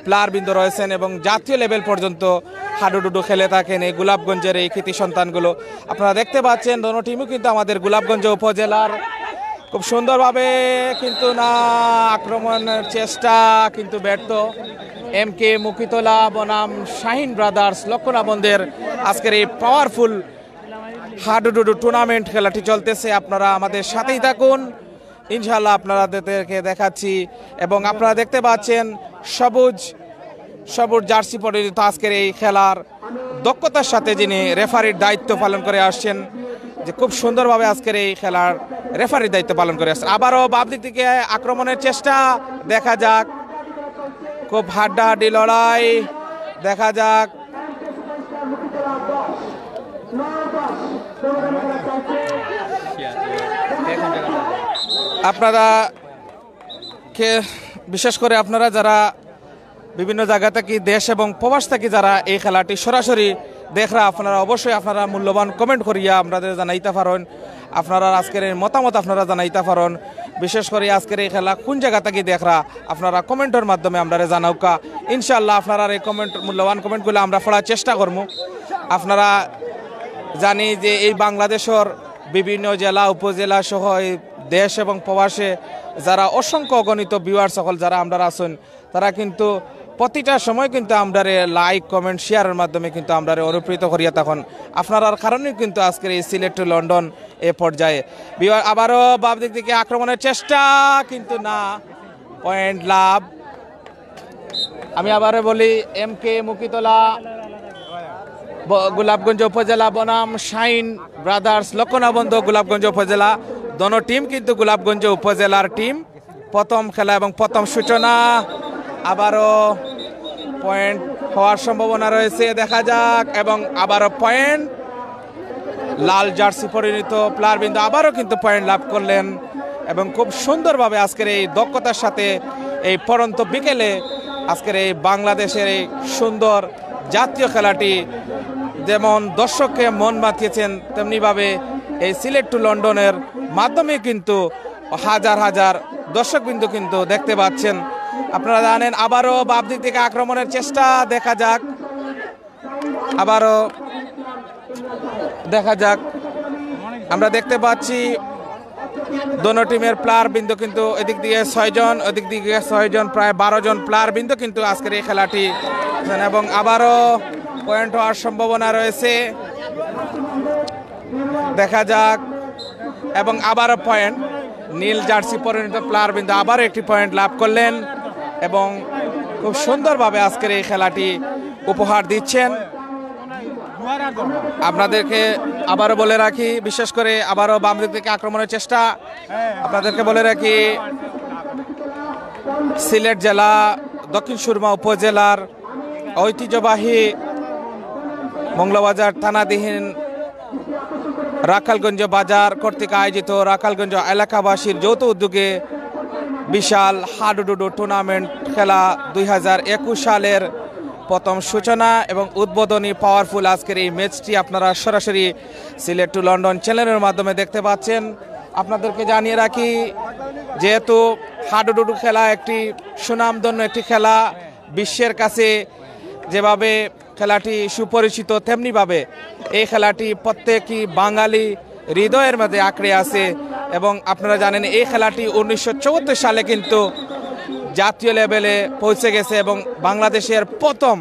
প্লেয়ারবৃন্দ রয়েছেন এবং জাতীয় লেভেল পর্যন্ত হাডুডুডু খেলে থাকেন এই গোলাপগঞ্জের এই কৃতি সন্তানগুলো। আপনারা দেখতে পাচ্ছেন দোনো টিমও কিন্তু আমাদের গোলাপগঞ্জ উপজেলার। খুব সুন্দরভাবে কিন্তু না, আক্রমণের চেষ্টা কিন্তু ব্যর্থ। এম কে মুকিতলা বনাম শাহিন ব্রাদার্স লক্ষণাবন্দের আজকের এই পাওয়ারফুল হাডুডুডু টুর্নামেন্ট খেলাটি চলতেছে। আপনারা আমাদের সাথেই থাকুন, ইনশাআল্লাহ আপনাদেরকে দেখাচ্ছি। এবং আপনারা দেখতে পাচ্ছেন সবুজ সবুজ জার্সি পরিহিত আজকের এই খেলার দক্ষতার সাথে যিনি রেফারির দায়িত্ব পালন করে আসছেন, যে খুব সুন্দরভাবে আজকের এই খেলার রেফারির দায়িত্ব পালন করে আসছেন। আবারও বাম দিক থেকে আক্রমণের চেষ্টা, দেখা যাক, খুব হাড্ডাহাড্ডি লড়াই, দেখা যাক। আপনারা কে, বিশেষ করে আপনারা যারা বিভিন্ন জায়গা থাকি, দেশ এবং প্রবাস থাকি যারা এই খেলাটি সরাসরি দেখরা, আপনারা অবশ্যই আপনারা মূল্যবান কমেন্ট করিয়া আমরারে জানাইতা পারইন। আপনারা আজকের এই মতামত আপনারা জানাইতা পারইন। বিশেষ করে আজকের এই খেলা কোন জায়গা থাকি দেখরা, আপনারা কমেন্টর মাধ্যমে আমরারে জানাউক্কা। ইনশাআল্লাহ আপনারার এই কমেন্ট, মূল্যবান কমেন্টগুলো আমরা পড়ার চেষ্টা করমু। আপনারা জানি যে এই বাংলাদেশর বিভিন্ন জেলা উপজেলা সহ এই দেশ এবং প্রবাসে যারা অসংখ্য অগণিত ভিউয়ার্স সকল যারা আমরার আছইন, তারা কিন্তু প্রতিটা সময় কিন্তু আমরারে লাইক, কমেন্ট, শেয়ারের মাধ্যমে কিন্তু আমরারে অনুপ্রেরিত করিয়া থাকইন। আপনারার কারণেই কিন্তু আজকের এই সিলেট টু লন্ডন এ পর্যায়ে। ভিউয়ার, আবারও বাম দিক থেকে আক্রমণের চেষ্টা, কিন্তু না, পয়েন্ট লাভ। আমি আবারও বলি, এম কে মুকিতলা, ব-, গোলাপগঞ্জ উপজেলা বনাম শাইন ব্রাদার্স লক্ষণাবন্দ গোলাপগঞ্জ উপজেলা। দোনো টিম কিন্তু গোলাপগঞ্জ উপজেলার টিম। প্রথম খেলা এবং প্রথম সূচনা, আবারও পয়েন্ট হওয়ার সম্ভাবনা রয়েছে, দেখা যাক। এবং আবারও পয়েন্ট, লাল জার্সি পরিহিত প্লেয়ারবৃন্দ আবারও কিন্তু পয়েন্ট লাভ করলেন এবং খুব সুন্দরভাবে আজকের এই দক্ষতার সাথে এই পড়ন্ত বিকেলে আজকের এই বাংলাদেশের এই সুন্দর জাতীয় খেলাটি যেমন দর্শককে মন মাতিয়েছেন, তেমনিভাবে এই সিলেট টু লন্ডনের মাধ্যমে কিন্তু হাজার হাজার দর্শকবৃন্দ কিন্তু দেখতে পাচ্ছেন। আপনারা জানেন, আবারও বাম দিক থেকে আক্রমণের চেষ্টা, দেখা যাক, আবারও দেখা যাক। আমরা দেখতে পাচ্ছি দোনো টিমের প্লেয়ারবৃন্দ কিন্তু এদিক দিয়ে ছয়জন, ওদিক দিয়ে ছয়জন, প্রায় বারো জন প্লেয়ারবৃন্দ কিন্তু আজকের এই খেলাটি, এবং আবারও পয়েন্ট হওয়ার সম্ভাবনা রয়েছে, দেখা যাক। এবং আবারও পয়েন্ট, নীল জার্সি পরিহিত প্লেয়ারবৃন্দ আবারও একটি পয়েন্ট লাভ করলেন এবং খুব সুন্দরভাবে আজকের এই খেলাটি উপহার দিচ্ছেন। আপনাদেরকে আবারও বলে রাখি, বিশেষ করে আবারও বাম দিক থেকে আক্রমণের চেষ্টা। আপনাদেরকে বলে রাখি, সিলেট জেলা দক্ষিণ সুরমা উপজেলার ঐতিহ্যবাহী মৌলভীবাজার থানাধীন রাখালগঞ্জ বাজার কর্তৃক আয়োজিত রাখালগঞ্জ এলাকাবাসীর যৌথ উদ্যোগে বিশাল হাডুডুডু টুর্নামেন্ট খেলা দুই হাজার একুশ সালের প্রথম সূচনা এবং উদ্বোধনী পাওয়ারফুল আজকের এই ম্যাচটি আপনারা সরাসরি সিলেট টু লন্ডন চ্যানেলের মাধ্যমে দেখতে পাচ্ছেন। আপনাদেরকে জানিয়ে রাখি, যেহেতু হাডুডুডু খেলা একটি সুনামধন্য একটি খেলা, বিশ্বের কাছে যেভাবে খেলাটি সুপরিচিত, তেমনিভাবে এই খেলাটি প্রত্যেকই বাঙালি হৃদয়ের মধ্যে আঁকড়ে আছে। এবং আপনারা জানেন, এই খেলাটি উনিশশো চুয়াত্তর সালে কিন্তু জাতীয় লেভেলে পৌঁছে গেছে এবং বাংলাদেশের প্রথম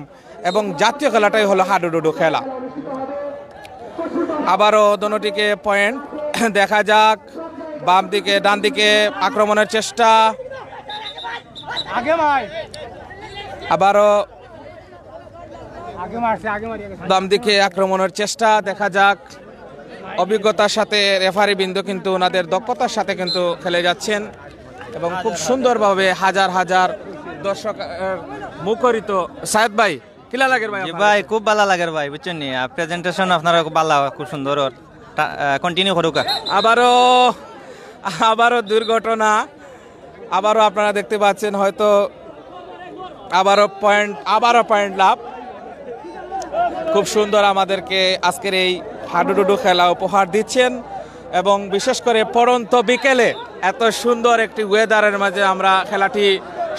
এবং জাতীয় খেলাটাই হলো হাডুডুডু খেলা। আবারও দোনোটিকে পয়েন্ট দেখা যাক, বাম দিকে ডান দিকে আক্রমণের চেষ্টা। আগে ভাই। আবারও আগে মারছে, আগে মারি গেছে। বাম দিকে আক্রমণের চেষ্টা দেখা যাক। অভিজ্ঞতার সাথে রেফারি বৃন্দ কিন্তু ওনাদের দক্ষতার সাথে কিন্তু খেলে যাচ্ছেন এবং খুব সুন্দরভাবে হাজার হাজার দর্শক মুখরিত। সায়েদ ভাই, কিলা লাগের ভাই? জি ভাই, খুব ভালা লাগের ভাই, বুঝছইন নি? প্রেজেন্টেশন আপনারা খুব ভালা, খুব সুন্দর। কন্টিনিউ করুকা। আবারও আবারও দুর্ঘটনা। আবারও আপনারা দেখতে পাচ্ছেন, হয়তো আবারও পয়েন্ট আবারও পয়েন্ট লাভ। খুব সুন্দর আমাদেরকে আজকের এই হাডুডুডু খেলা উপহার দিচ্ছেন। এবং বিশেষ করে পড়ন্ত বিকেলে এত সুন্দর একটি ওয়েদারের মাঝে আমরা খেলাটি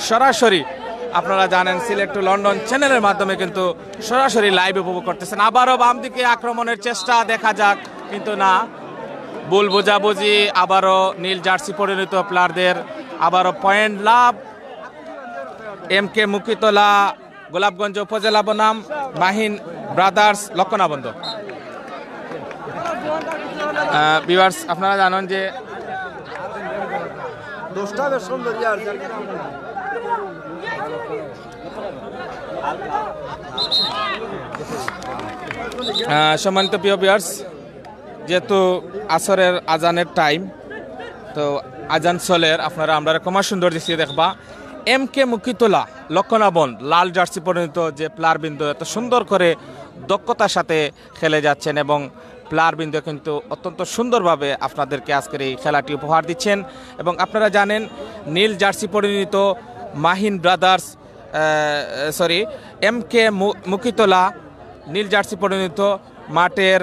সরাসরি, আপনারা জানেন, সিলেট টু লন্ডন চ্যানেলের মাধ্যমে কিন্তু সরাসরি লাইভ উপভোগ করতেছেন। আবারও বাম দিকে আক্রমণের চেষ্টা দেখা যাক, কিন্তু না, ভুল বোঝাবুঝি। আবারও নীল জার্সি পরিণত প্লেয়ারদের আবারও পয়েন্ট লাভ। এম কে মুকিতলা, গোলাপগঞ্জ উপজেলা বনাম মাহিন ব্রাদার্স লক্ষণাবন্ধ। ভিউয়ার্স, আপনারা জানেন যে দশটা বেশ সুন্দর ইয়ার। সম্মানিত প্রিয় ভিউয়ার্স, যেহেতু আসরের আজানের টাইম, তো আজান চলের, আপনারা আমরা কমা সুন্দর দৃষ্টি দেখবা। এম কে মুকিতলা লক্ষণাবন লাল জার্সি পরিণত যে প্লেয়ার বৃন্দ এত সুন্দর করে দক্ষতার সাথে খেলে যাচ্ছেন এবং প্লেয়ার বৃন্দ কিন্তু অত্যন্ত সুন্দরভাবে আপনাদেরকে আজকের এই খেলাটি উপহার দিচ্ছেন। এবং আপনারা জানেন, নীল জার্সি পরিণত Mahin brothers, sorry, M K মুকিতলা নীল জার্সি পরিণত মাঠের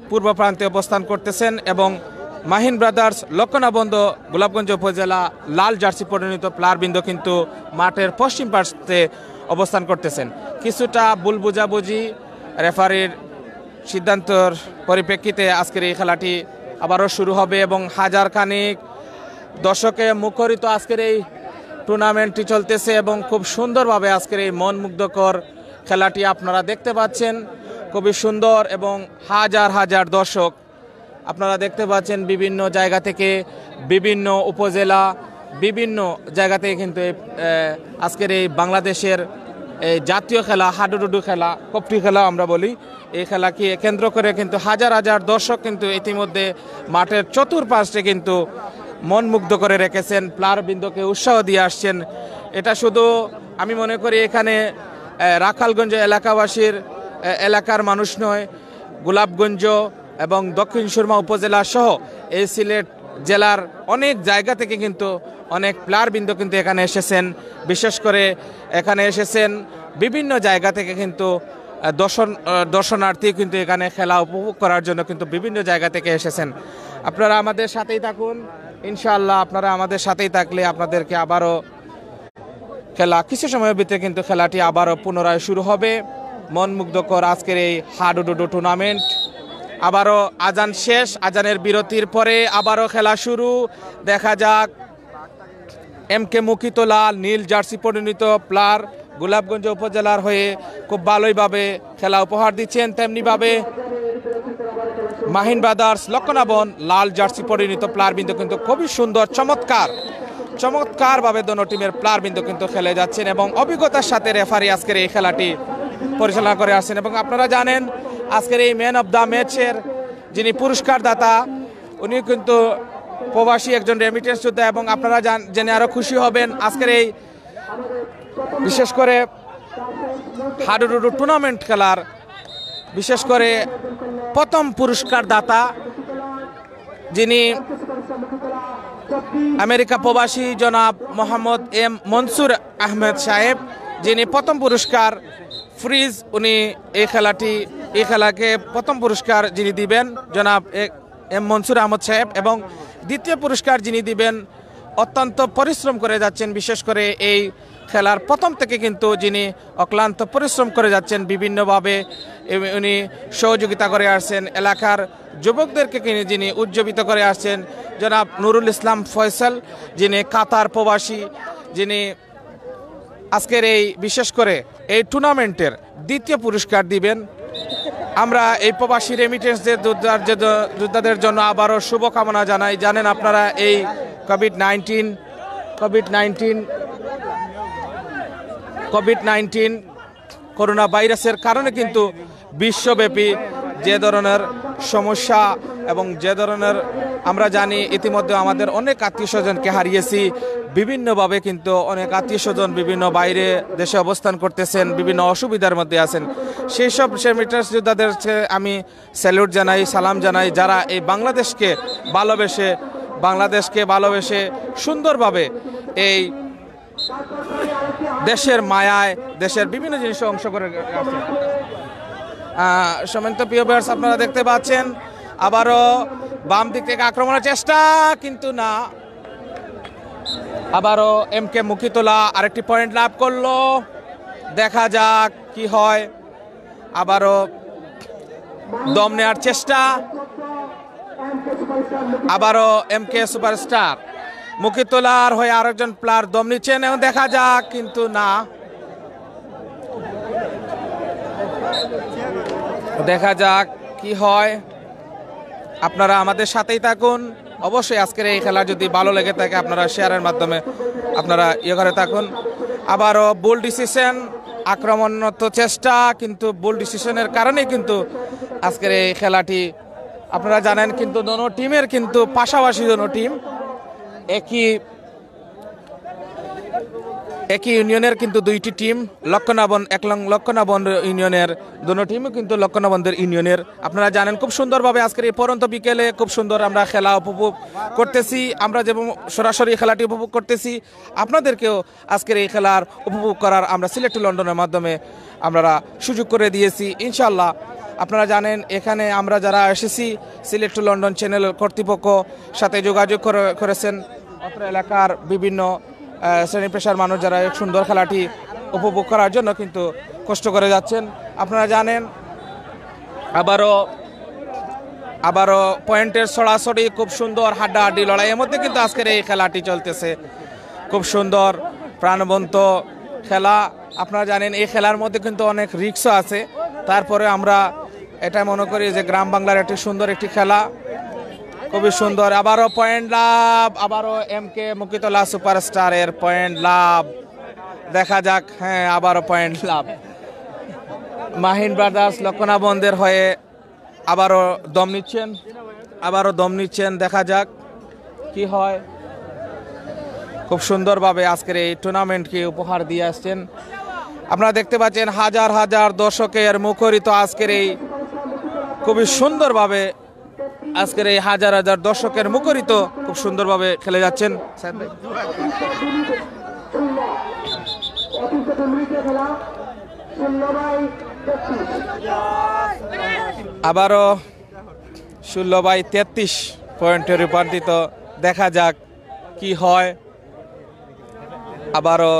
পূর্ব প্রান্তে অবস্থান করতেছেন এবং মাহিন ব্রাদার্স লক্ষণাবন্ধ গোলাপগঞ্জ উপজেলা লাল জার্সি পরিণত প্লেয়ার বৃন্দ কিন্তু মাঠের পশ্চিম প্রান্তে অবস্থান করতেছেন। কিছুটা ভুল বোঝাবুঝি, রেফারির সিদ্ধান্তর পরিপ্রেক্ষিতে আজকের এই খেলাটি আবারও শুরু হবে এবং হাজার খানিক দর্শকে মুখরিত আজকের এই টুর্নামেন্টটি চলতেছে এবং খুব সুন্দরভাবে আজকের এই মনমুগ্ধকর খেলাটি আপনারা দেখতে পাচ্ছেন। খুবই সুন্দর এবং হাজার হাজার দর্শক আপনারা দেখতে পাচ্ছেন বিভিন্ন জায়গা থেকে, বিভিন্ন উপজেলা, বিভিন্ন জায়গা থেকে কিন্তু এই, আহ, আজকের এই বাংলাদেশের এই জাতীয় খেলা, হাডুডুডু খেলা, কপটি খেলা আমরা বলি, এই খেলাকে কেন্দ্র করে কিন্তু হাজার হাজার দর্শক কিন্তু ইতিমধ্যে মাঠের চতুর্পাশে কিন্তু মন মুগ্ধ করে রেখেছেন, প্লেয়ার বৃন্দকে উৎসাহ দিয়ে আসছেন। এটা শুধু আমি মনে করি এখানে, আহ, রাখালগঞ্জ এলাকাবাসীর, আহ, এলাকার মানুষ নয়, গোলাপগঞ্জ এবং দক্ষিণ সুরমা উপজেলা সহ এই সিলেট জেলার অনেক জায়গা থেকে কিন্তু অনেক প্লেয়ার বৃন্দ কিন্তু এখানে এসেছেন। বিশেষ করে এখানে এসেছেন বিভিন্ন জায়গা থেকে কিন্তু, আহ, দর্শন আহ, দর্শনার্থী কিন্তু এখানে খেলা উপভোগ করার জন্য কিন্তু বিভিন্ন জায়গা থেকে এসেছেন। আপনারা আমাদের সাথেই থাকুন, ইনশাআল্লাহ আপনারা আমাদের সাথেই থাকলে আপনাদেরকে আবারও খেলা কিছু সময়ের ভিতরে কিন্তু খেলাটি আবারও পুনরায় শুরু হবে। মন মুগ্ধকর আজকের এই হাডুডুডু টুর্নামেন্ট। আবারও আজান শেষ, আজানের বিরতির পরে আবারও খেলা শুরু। দেখা যাক, এম কে মুকিতলা নীল জার্সি পরিণত প্লেয়ার গোলাপগঞ্জ উপজেলার হয়ে খুব ভালোইভাবে খেলা উপহার দিচ্ছেন, তেমনিভাবে মাহিন ব্রাদার্স লক্ষণাবন লাল জার্সি পরিণত প্লেয়ার বৃন্দ কিন্তু খুবই সুন্দর, চমৎকার, চমৎকারভাবে দোনো টিমের প্লেয়ার বৃন্দ কিন্তু খেলে যাচ্ছেন এবং অভিজ্ঞতার সাথে রেফারি আজকের এই খেলাটি পরিচালনা করে আসছেন। এবং আপনারা জানেন, আজকের এই ম্যান অফ দ্য ম্যাচের যিনি পুরস্কার দাতা, উনি কিন্তু প্রবাসী একজন রেমিটেন্স যোদ্ধা। এবং আপনারা জান-, জেনে আরও খুশি হবেন, আজকের এই বিশেষ করে হাডুডুডু টুর্নামেন্ট খেলার বিশেষ করে প্রথম পুরস্কার দাতা, যিনি আমেরিকা প্রবাসী জনাব মোহাম্মদ এম মনসুর আহমেদ সাহেব, যিনি প্রথম পুরস্কার ফ্রিজ, উনি এই খেলাটি, এই খেলাকে প্রথম পুরস্কার যিনি দিবেন, জনাব এ-, এম মনসুর আহমদ সাহেব। এবং দ্বিতীয় পুরস্কার যিনি দিবেন, অত্যন্ত পরিশ্রম করে যাচ্ছেন, বিশেষ করে এই খেলার প্রথম থেকে কিন্তু যিনি অক্লান্ত পরিশ্রম করে যাচ্ছেন বিভিন্নভাবে, এ-, উনি সহযোগিতা করে আসছেন, এলাকার যুবকদেরকে কিনে যিনি উজ্জীবিত করে আসছেন, জনাব নুরুল ইসলাম ফয়সাল, যিনি কাতার প্রবাসী, যিনি আজকের এই, বিশেষ করে এই টুর্নামেন্টের দ্বিতীয় পুরস্কার দিবেন। আমরা এই প্রবাসী রেমিটেন্সদের যোদ্ধার-, যোদ্ধা-, যোদ্ধাদের জন্য আবারও শুভকামনা জানাই। জানেন আপনারা, এই Covid nineteen, Covid nineteen, Covid nineteen corona ভাইরাসের কারণে কিন্তু বিশ্বব্যাপী যে ধরনের সমস্যা এবং যে ধরনের, আমরা জানি ইতিমধ্যে আমাদের অনেক আত্মীয় স্বজনকে হারিয়েছি, বিভিন্নভাবে কিন্তু অনেক আত্মীয় স্বজন বিভিন্ন বাইরে দেশে অবস্থান করতেছেন, বিভিন্ন অসুবিধার মধ্যে আছেন। সেই সব রেমিটেন্স যোদ্ধাদেরকে আমি স্যালুট জানাই, সালাম জানাই, যারা এই বাংলাদেশকে ভালোবেসে, বাংলাদেশকে ভালোবেসে সুন্দরভাবে এই দেশের মায়ায়, দেশের বিভিন্ন জিনিসে অংশ করে আসছে। আহ, সম্মানিত প্রিয় ভিউয়ার্স, আপনারা দেখতে পাচ্ছেন আবারও বাম দিক থেকে আক্রমণের চেষ্টা, কিন্তু না। আবারও এম কে মুকিতলা আরেকটি পয়েন্ট লাভ করলো। দেখা যাক কি হয়। আবারও দম নেওয়ার চেষ্টা, আবারও এম কে সুপারস্টার। মুকিতলার হয়ে আরেকজন প্লেয়ার দম নিচ্ছেন এবং দেখা যাক, কিন্তু না। দেখা যাক কি হয়। আপনারা আমাদের সাথেই থাকুন। অবশ্যই আজকের এই খেলা যদি ভালো লেগে থাকে, আপনারা শেয়ারের মাধ্যমে আপনারা ইয়ে করে থাকুন। আবারও ভুল ডিসিশন, আক্রমণাত্মক চেষ্টা, কিন্তু ভুল ডিসিশনের কারণেই কিন্তু আজকের এই খেলাটি, আপনারা জানেন, কিন্তু দোনো টিমের কিন্তু পাশাপাশি দোনো টিম একই, একই ইউনিয়নের কিন্তু দুইটি টিম, লক্ষণাবন, এক লং-, লক্ষণাবন ইউনিয়নের দোনো টিমও কিন্তু লক্ষণাবন্দের ইউনিয়নের। আপনারা জানেন, খুব সুন্দরভাবে আজকের এই পড়ন্ত বিকেলে খুব সুন্দর আমরা খেলা উপভোগ করতেছি। আমরা যেমন সরাসরি খেলাটি উপভোগ করতেছি, আপনাদেরকেও আজকের এই খেলার উপভোগ করার আমরা সিলেট টু লন্ডনের মাধ্যমে আমরা সুযোগ করে দিয়েছি। ইনশাআল্লাহ, আপনারা জানেন, এখানে আমরা যারা এসেছি, সিলেট টু লন্ডন চ্যানেল কর্তৃপক্ষ সাথে যোগাযোগ করে, করেছেন। অত্র এলাকার বিভিন্ন, আহ, শ্রেণী পেশার মানুষ যারা এই সুন্দর খেলাটি উপভোগ করার জন্য কিন্তু কষ্ট করে যাচ্ছেন। আপনারা জানেন, আবারও, আবারও পয়েন্টের ছড়াছড়ি, খুব সুন্দর হাড্ডাহাড্ডি লড়াইয়ের মধ্যে কিন্তু আজকের এই খেলাটি চলতেছে। খুব সুন্দর প্রাণবন্ত খেলা। আপনারা জানেন, এই খেলার মধ্যে কিন্তু অনেক রিস্কও আছে, তারপরে আমরা এটা মনে করি যে গ্রাম বাংলার একটি সুন্দর একটি খেলা, খুবই সুন্দর। আবারও পয়েন্ট লাভ, আবারও এম কে মুকিতলা সুপারস্টারের পয়েন্ট লাভ। দেখা যাক, হ্যাঁ, আবারও পয়েন্ট লাভ। মাহিন ব্রাদার্স লক্ষণাবন্দের হয়ে আবারও দম নিচ্ছেন, আবারও দম নিচ্ছেন। দেখা যাক কি হয়। খুব সুন্দরভাবে আজকের এই টুর্নামেন্টকে উপহার দিয়ে আসছেন। আপনারা দেখতে পাচ্ছেন হাজার হাজার দর্শকের মুখরিত আজকের এই, খুবই সুন্দরভাবে আজকের এই হাজার হাজার দর্শকের মুখরিত খুব সুন্দরভাবে খেলে যাচ্ছেন। আবারও ষোলো বাই তেত্রিশ পয়েন্টে রূপান্তরিত। দেখা যাক কি হয়। আবারও,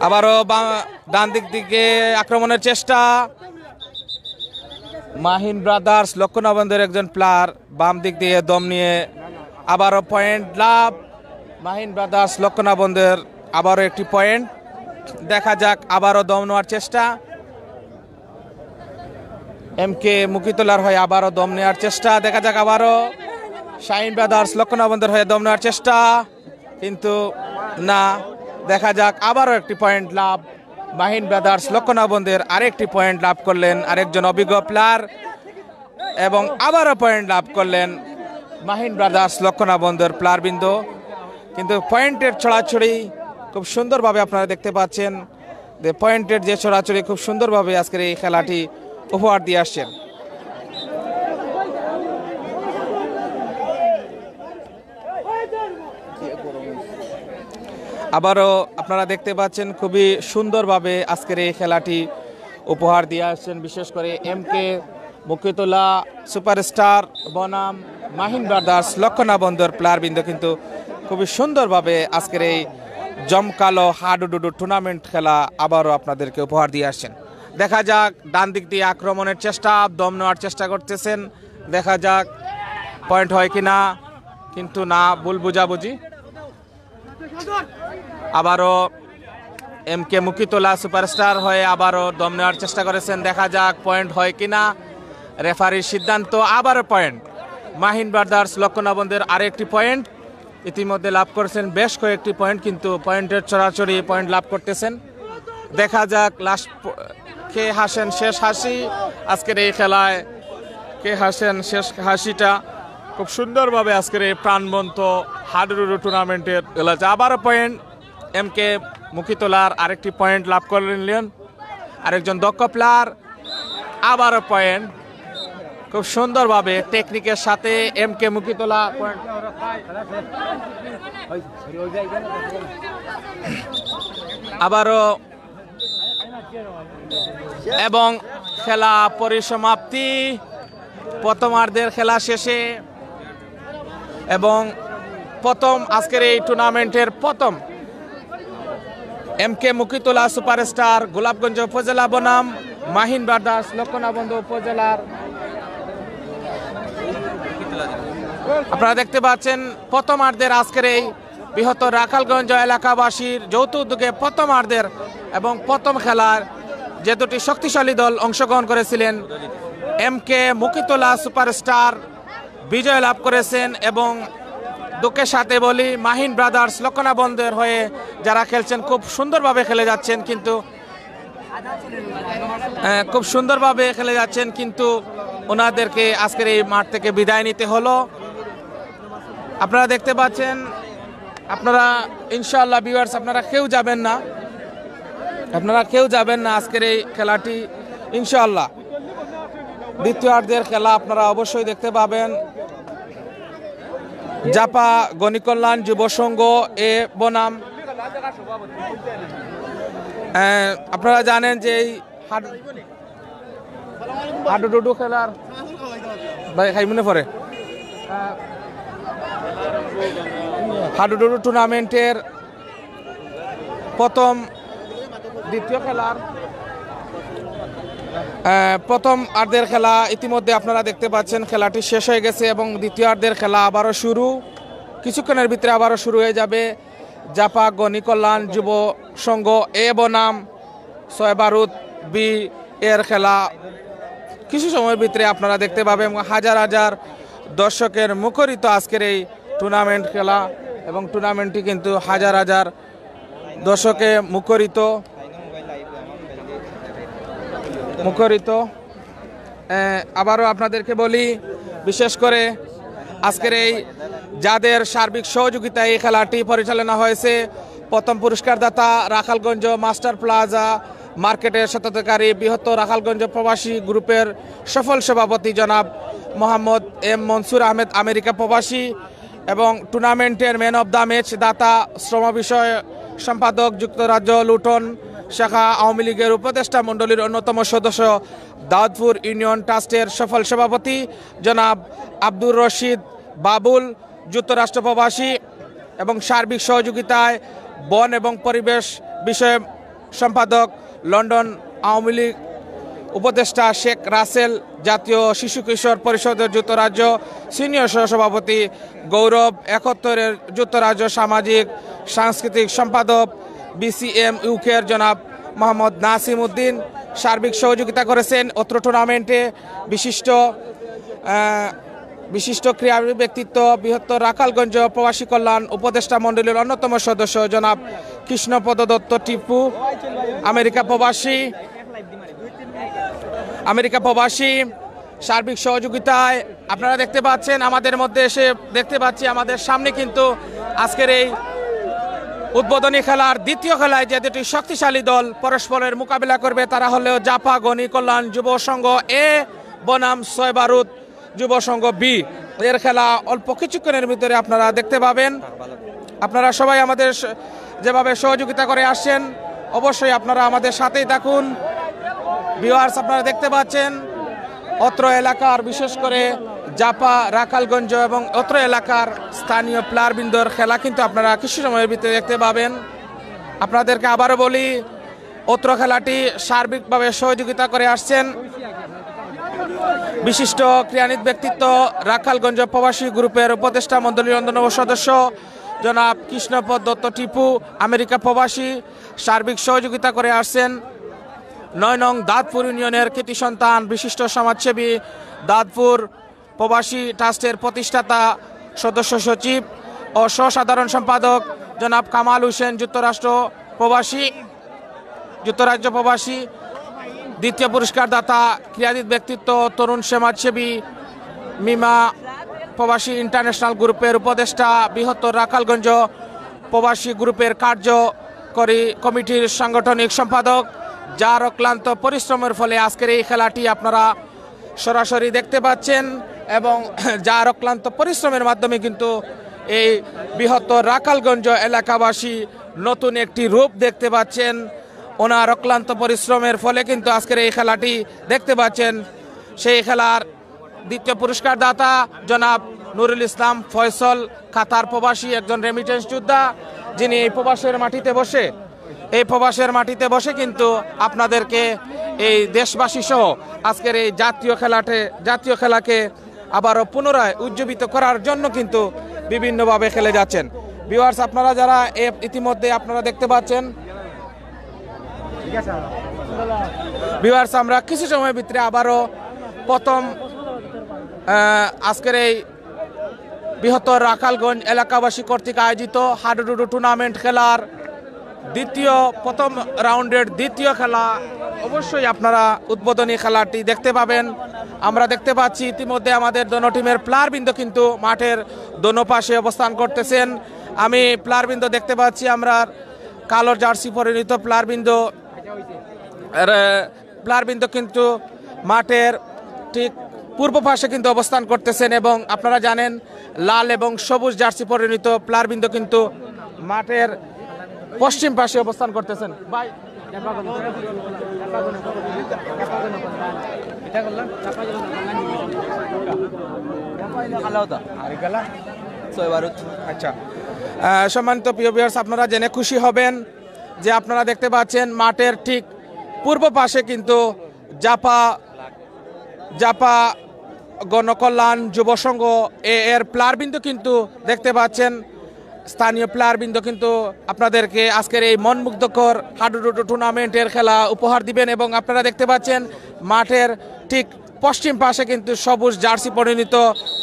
আবারও বা-, ডান দিক দিকে আক্রমণের চেষ্টা। মাহিন ব্রাদার্স লক্ষণাবন্দের একজন প্লেয়ার বাম দিক দিয়ে দম নিয়ে আবারও পয়েন্ট লাভ। মাহিন ব্রাদার্স লক্ষণাবন্দের আবারও একটি পয়েন্ট। দেখা যাক, আবারও দম নেওয়ার চেষ্টা। এম কে মুকিতলার হয়ে আবারও দম নেওয়ার চেষ্টা। দেখা যাক, আবারও শাহিন ব্রাদার্স লক্ষণাবন্দের হয়ে দম নেওয়ার চেষ্টা, কিন্তু না। দেখা যাক, আবারও একটি পয়েন্ট লাভ। মাহিন ব্রাদার্স লক্ষণাবন্দের আরেকটি পয়েন্ট লাভ করলেন আরেকজন অভিজ্ঞ প্লেয়ার, এবং আবারও পয়েন্ট লাভ করলেন মাহিন ব্রাদার্স লক্ষণাবন্দের প্লেয়ারবৃন্দ। কিন্তু পয়েন্টের ছড়াছড়ি খুব সুন্দরভাবে আপনারা দেখতে পাচ্ছেন যে পয়েন্টের যে ছড়াছড়ি খুব সুন্দরভাবে আজকের এই খেলাটি উপহার দিয়ে আসছেন। আবারও আপনারা দেখতে পাচ্ছেন খুবই সুন্দরভাবে আজকের এই খেলাটি উপহার দিয়ে আসছেন, বিশেষ করে এম কে মুকিতলা সুপারস্টার বনাম মাহিন ব্রাদার্স লক্ষণা বন্দর প্লেয়ার বৃন্দ কিন্তু খুবই সুন্দরভাবে আজকের এই জমকালো হাডুডুডু টুর্নামেন্ট খেলা আবারও আপনাদেরকে উপহার দিয়ে আসছেন। দেখা যাক, ডান দিক দিয়ে আক্রমণের চেষ্টা, দম নেওয়ার চেষ্টা করতেছেন। দেখা যাক পয়েন্ট হয় কিনা, কিন্তু না, ভুল বুঝাবুঝি। আবারও এম কে মুকিতলা সুপারস্টার হয়ে আবারও দম নেওয়ার চেষ্টা করেছেন। দেখা যাক পয়েন্ট হয় কিনা। রেফারির সিদ্ধান্ত, আবারও পয়েন্ট। মাহিন ব্রাদার্স লক্ষণা বন্দর আরেকটি পয়েন্ট ইতিমধ্যে লাভ করেছেন, বেশ কয়েকটি পয়েন্ট, কিন্তু পয়েন্টের ছড়াছড়ি পয়েন্ট লাভ করতেছেন। দেখা যাক লাস্ট প-, কে হাসেন শেষ হাসি আজকের এই খেলায়, কে হাসেন শেষ হাসিটা। খুব সুন্দরভাবে আজকের এই প্রাণবন্ত হাডুডুডু টুর্নামেন্টের খেলা। আবারও পয়েন্ট এম কে মুকিতলার, আরেকটি পয়েন্ট লাভ করে নিলেন আরেকজন দক্ষ প্লেয়ার। আবারও পয়েন্ট, খুব সুন্দরভাবে টেকনিকের সাথে এম কে মুকিতলা পয়েন্ট। আবারও এবং খেলা পরিসমাপ্তি। প্রথমার্ধের খেলা শেষে এবং প্রথম, আজকের এই টুর্নামেন্টের প্রথম এম কে মুকিতলা সুপারস্টার গোলাপগঞ্জ উপজেলা বনাম মাহিন ব্রাদার্স লক্ষণাবন্দ উপজেলার। আপনারা দেখতে পাচ্ছেন প্রথমার্ধের আজকের এই বৃহত্তর রাখালগঞ্জ এলাকাবাসীর যৌথ উদ্যোগে প্রথমার্ধের এবং প্রথম খেলার যে দুটি শক্তিশালী দল অংশগ্রহণ করেছিলেন, এম কে মুকিতলা সুপারস্টার বিজয় লাভ করেছেন এবং দুঃখের সাথে বলি, মাহিন ব্রাদার্স লক্ষণাবন্দের হয়ে যারা খেলছেন খুব সুন্দরভাবে খেলে যাচ্ছেন, কিন্তু আহ, খুব সুন্দরভাবে খেলে যাচ্ছেন, কিন্তু ওনাদেরকে আজকের এই মাঠ থেকে বিদায় নিতে হলো। আপনারা দেখতে পাচ্ছেন, আপনারা ইনশাআল্লাহ ভিউয়ার্স, আপনারা কেউ যাবেন না, আপনারা কেউ যাবেন না আজকের এই খেলাটি ইনশাআল্লাহ। দ্বিতীয়ার্ধের খেলা আপনারা অবশ্যই দেখতে পাবেন। জাপা গণিকল্যাণ যুব সংঘ এ বনাম, আহ, আপনারা জানেন যে এই হাডু-, হাডুডুডু খেলার ভাই খাইমুনে পরে, আহ, হাডুডুডু টুর্নামেন্টের প্রথম, দ্বিতীয় খেলার, আহ, প্রথম আর্ধের খেলা ইতিমধ্যে আপনারা দেখতে পাচ্ছেন, খেলাটি শেষ হয়ে গেছে এবং দ্বিতীয় আর্ধের খেলা আবারও শুরু। কিছুক্ষণের ভিতরে আবারও শুরু হয়ে যাবে জাপা গণিকল্যাণ যুব সংঘ এ বনাম ছয় বারুদ বি এর খেলা। কিছু সময়ের ভিতরে আপনারা দেখতে পাবেন হাজার হাজার দর্শকের মুখরিত আজকের এই টুর্নামেন্ট খেলা এবং টুর্নামেন্টটি কিন্তু হাজার হাজার দর্শকে মুখরিত, মুখরিত। আহ, আবারও আপনাদেরকে বলি, বিশেষ করে আজকের এই যাদের সার্বিক সহযোগিতায় এই খেলাটি পরিচালনা হয়েছে, প্রথম পুরস্কারদাতা রাখালগঞ্জ মাস্টার প্লাজা মার্কেটের স্বত্বাধিকারী বৃহত্তর রাখালগঞ্জ প্রবাসী গ্রুপের সফল সভাপতি জনাব মোহাম্মদ এম মনসুর আহমেদ আমেরিকা প্রবাসী এবং টুর্নামেন্টের ম্যান অব দ্য ম্যাচ দাতা শ্রম বিষয় সম্পাদক যুক্তরাজ্য লুটন শাখা আওয়ামী লীগের উপদেষ্টা মণ্ডলীর অন্যতম সদস্য দাউদপুর ইউনিয়ন ট্রাস্টের সফল সভাপতি জনাব আব্দুর রশিদ বাবুল যুক্তরাষ্ট্র প্রবাসী এবং সার্বিক সহযোগিতায় বন এবং পরিবেশ বিষয়ে সম্পাদক লন্ডন আওয়ামী লীগ উপদেষ্টা শেখ রাসেল, জাতীয় শিশু কিশোর পরিষদের যুক্তরাজ্য সিনিয়র সহসভাপতি গৌরব, একাত্তরের যুক্তরাজ্য সামাজিক সাংস্কৃতিক সম্পাদক বিসিএম ইউকের জনাব মোহাম্মদ নাসিম উদ্দিন সার্বিক সহযোগিতা করেছেন অত্র টুর্নামেন্টে। বিশিষ্ট, আহ, বিশিষ্ট ক্রীড়াবিদ ব্যক্তিত্ব বৃহত্তর রাখালগঞ্জ প্রবাসী কল্যাণ উপদেষ্টা মণ্ডলীর অন্যতম সদস্য জনাব কৃষ্ণপদ দত্ত টিপু, আমেরিকা প্রবাসী, আমেরিকা প্রবাসী সার্বিক সহযোগিতায়। আপনারা দেখতে পাচ্ছেন আমাদের মধ্যে এসে, দেখতে পাচ্ছি আমাদের সামনে কিন্তু আজকের এই উদ্বোধনী খেলার দ্বিতীয় খেলায় যে দুটি শক্তিশালী দল পরস্পরের মোকাবিলা করবে, তারা হলো জাপা গণিকল্যাণ যুব সংঘ এ বনাম ছয় বারুদ যুব সংঘ বি। এর খেলা অল্প কিছুক্ষণের ভিতরে আপনারা দেখতে পাবেন। আপনারা সবাই আমাদের স-, যেভাবে সহযোগিতা করে আসছেন, অবশ্যই আপনারা আমাদের সাথেই থাকুন। ভিউয়ার্স, আপনারা দেখতে পাচ্ছেন অত্র এলাকার, বিশেষ করে জাপা, রাখালগঞ্জ এবং অত্র এলাকার স্থানীয় প্লেয়ারবৃন্দর খেলা কিন্তু আপনারা কিছু সময়ের ভিতরে দেখতে পাবেন। আপনাদেরকে আবারও বলি, অত্র খেলাটি সার্বিকভাবে সহযোগিতা করে আসছেন বিশিষ্ট ক্রীড়াবিদ ব্যক্তিত্ব, রাখালগঞ্জ প্রবাসী গ্রুপের উপদেষ্টা মণ্ডলী অন্যতম সদস্য জনাব কৃষ্ণপদ দত্ত টিপু, আমেরিকা প্রবাসী। সার্বিক সহযোগিতা করে আসছেন নয় নং দাঁতপুর ইউনিয়নের কৃতি সন্তান, বিশিষ্ট সমাজসেবী, দাঁতপুর প্রবাসী ট্রাস্টের প্রতিষ্ঠাতা, সদস্য সচিব ও সহ সাধারণ সম্পাদক জনাব কামাল হোসেন, যুক্তরাষ্ট্র প্রবাসী, যুক্তরাজ্য প্রবাসী। দ্বিতীয় পুরস্কার দাতা ক্রীড়াবিদ ব্যক্তিত্ব, তরুণ সমাজসেবী, মিমা প্রবাসী ইন্টারন্যাশনাল গ্রুপের উপদেষ্টা, বৃহত্তর রাখালগঞ্জ প্রবাসী গ্রুপের কার্যকরী কমিটির সাংগঠনিক সম্পাদক, যার অক্লান্ত পরিশ্রমের ফলে আজকের এই খেলাটি আপনারা সরাসরি দেখতে পাচ্ছেন এবং যার অক্লান্ত পরিশ্রমের মাধ্যমে কিন্তু এই বৃহত্তর রাখালগঞ্জ এলাকাবাসী নতুন একটি রূপ দেখতে পাচ্ছেন। ওনার অক্লান্ত পরিশ্রমের ফলে কিন্তু আজকের এই খেলাটি দেখতে পাচ্ছেন। সেই খেলার দ্বিতীয় পুরস্কার দাতা জনাব নুরুল ইসলাম ফয়সল, কাতার প্রবাসী একজন রেমিটেন্স যোদ্ধা, যিনি এই প্রবাসের মাটিতে বসে, এই প্রবাসের মাটিতে বসে কিন্তু আপনাদেরকে এই দেশবাসী সহ আজকের এই জাতীয় খেলাটে, জাতীয় খেলাকে আবারও পুনরায় উজ্জীবিত করার জন্য কিন্তু বিভিন্নভাবে খেলে যাচ্ছেন। ভিউয়ার্স, আপনারা যারা এ-, ইতিমধ্যে আপনারা দেখতে পাচ্ছেন, ভিউয়ার্স, আমরা কিছু সময়ের ভিতরে আবারও প্রথম, আহ, আজকের এই বৃহত্তর রাখালগঞ্জ এলাকাবাসী কর্তৃক আয়োজিত হাডুডুডু টুর্নামেন্ট খেলার দ্বিতীয়, প্রথম রাউন্ডের দ্বিতীয় খেলা, অবশ্যই আপনারা উদ্বোধনী খেলাটি দেখতে পাবেন। আমরা দেখতে পাচ্ছি ইতিমধ্যে আমাদের দোনো টিমের প্লেয়ারবৃন্দ কিন্তু মাঠের দোনো পাশে অবস্থান করতেছেন। আমি প্লেয়ারবৃন্দ দেখতে পাচ্ছি, আমরা কালো জার্সি পরিণত প্লেয়ারবৃন্দ, এর, প্লেয়ারবৃন্দ কিন্তু মাঠের ঠিক পূর্ব পাশে কিন্তু অবস্থান করতেছেন এবং আপনারা জানেন লাল এবং সবুজ জার্সি পরিণত প্লেয়ারবৃন্দ কিন্তু মাঠের পশ্চিম পাশে অবস্থান করতেছেন। ভাই, আচ্ছা, আহ, সম্মানিত প্রিয় ভিউয়ার্স, আপনারা জেনে খুশি হবেন যে আপনারা দেখতে পাচ্ছেন মাঠের ঠিক পূর্ব পাশে কিন্তু জাপা, জাপা গণকল্যাণ যুব সংঘ এ এর প্লেয়ারবৃন্দ কিন্তু দেখতে পাচ্ছেন, স্থানীয় প্লেয়ারবৃন্দ কিন্তু আপনাদেরকে আজকের এই মনমুগ্ধকর হাডুডুডু টুর্নামেন্টের খেলা উপহার দিবেন। এবং আপনারা দেখতে পাচ্ছেন মাঠের ঠিক পশ্চিম পাশে কিন্তু সবুজ জার্সি পরিণত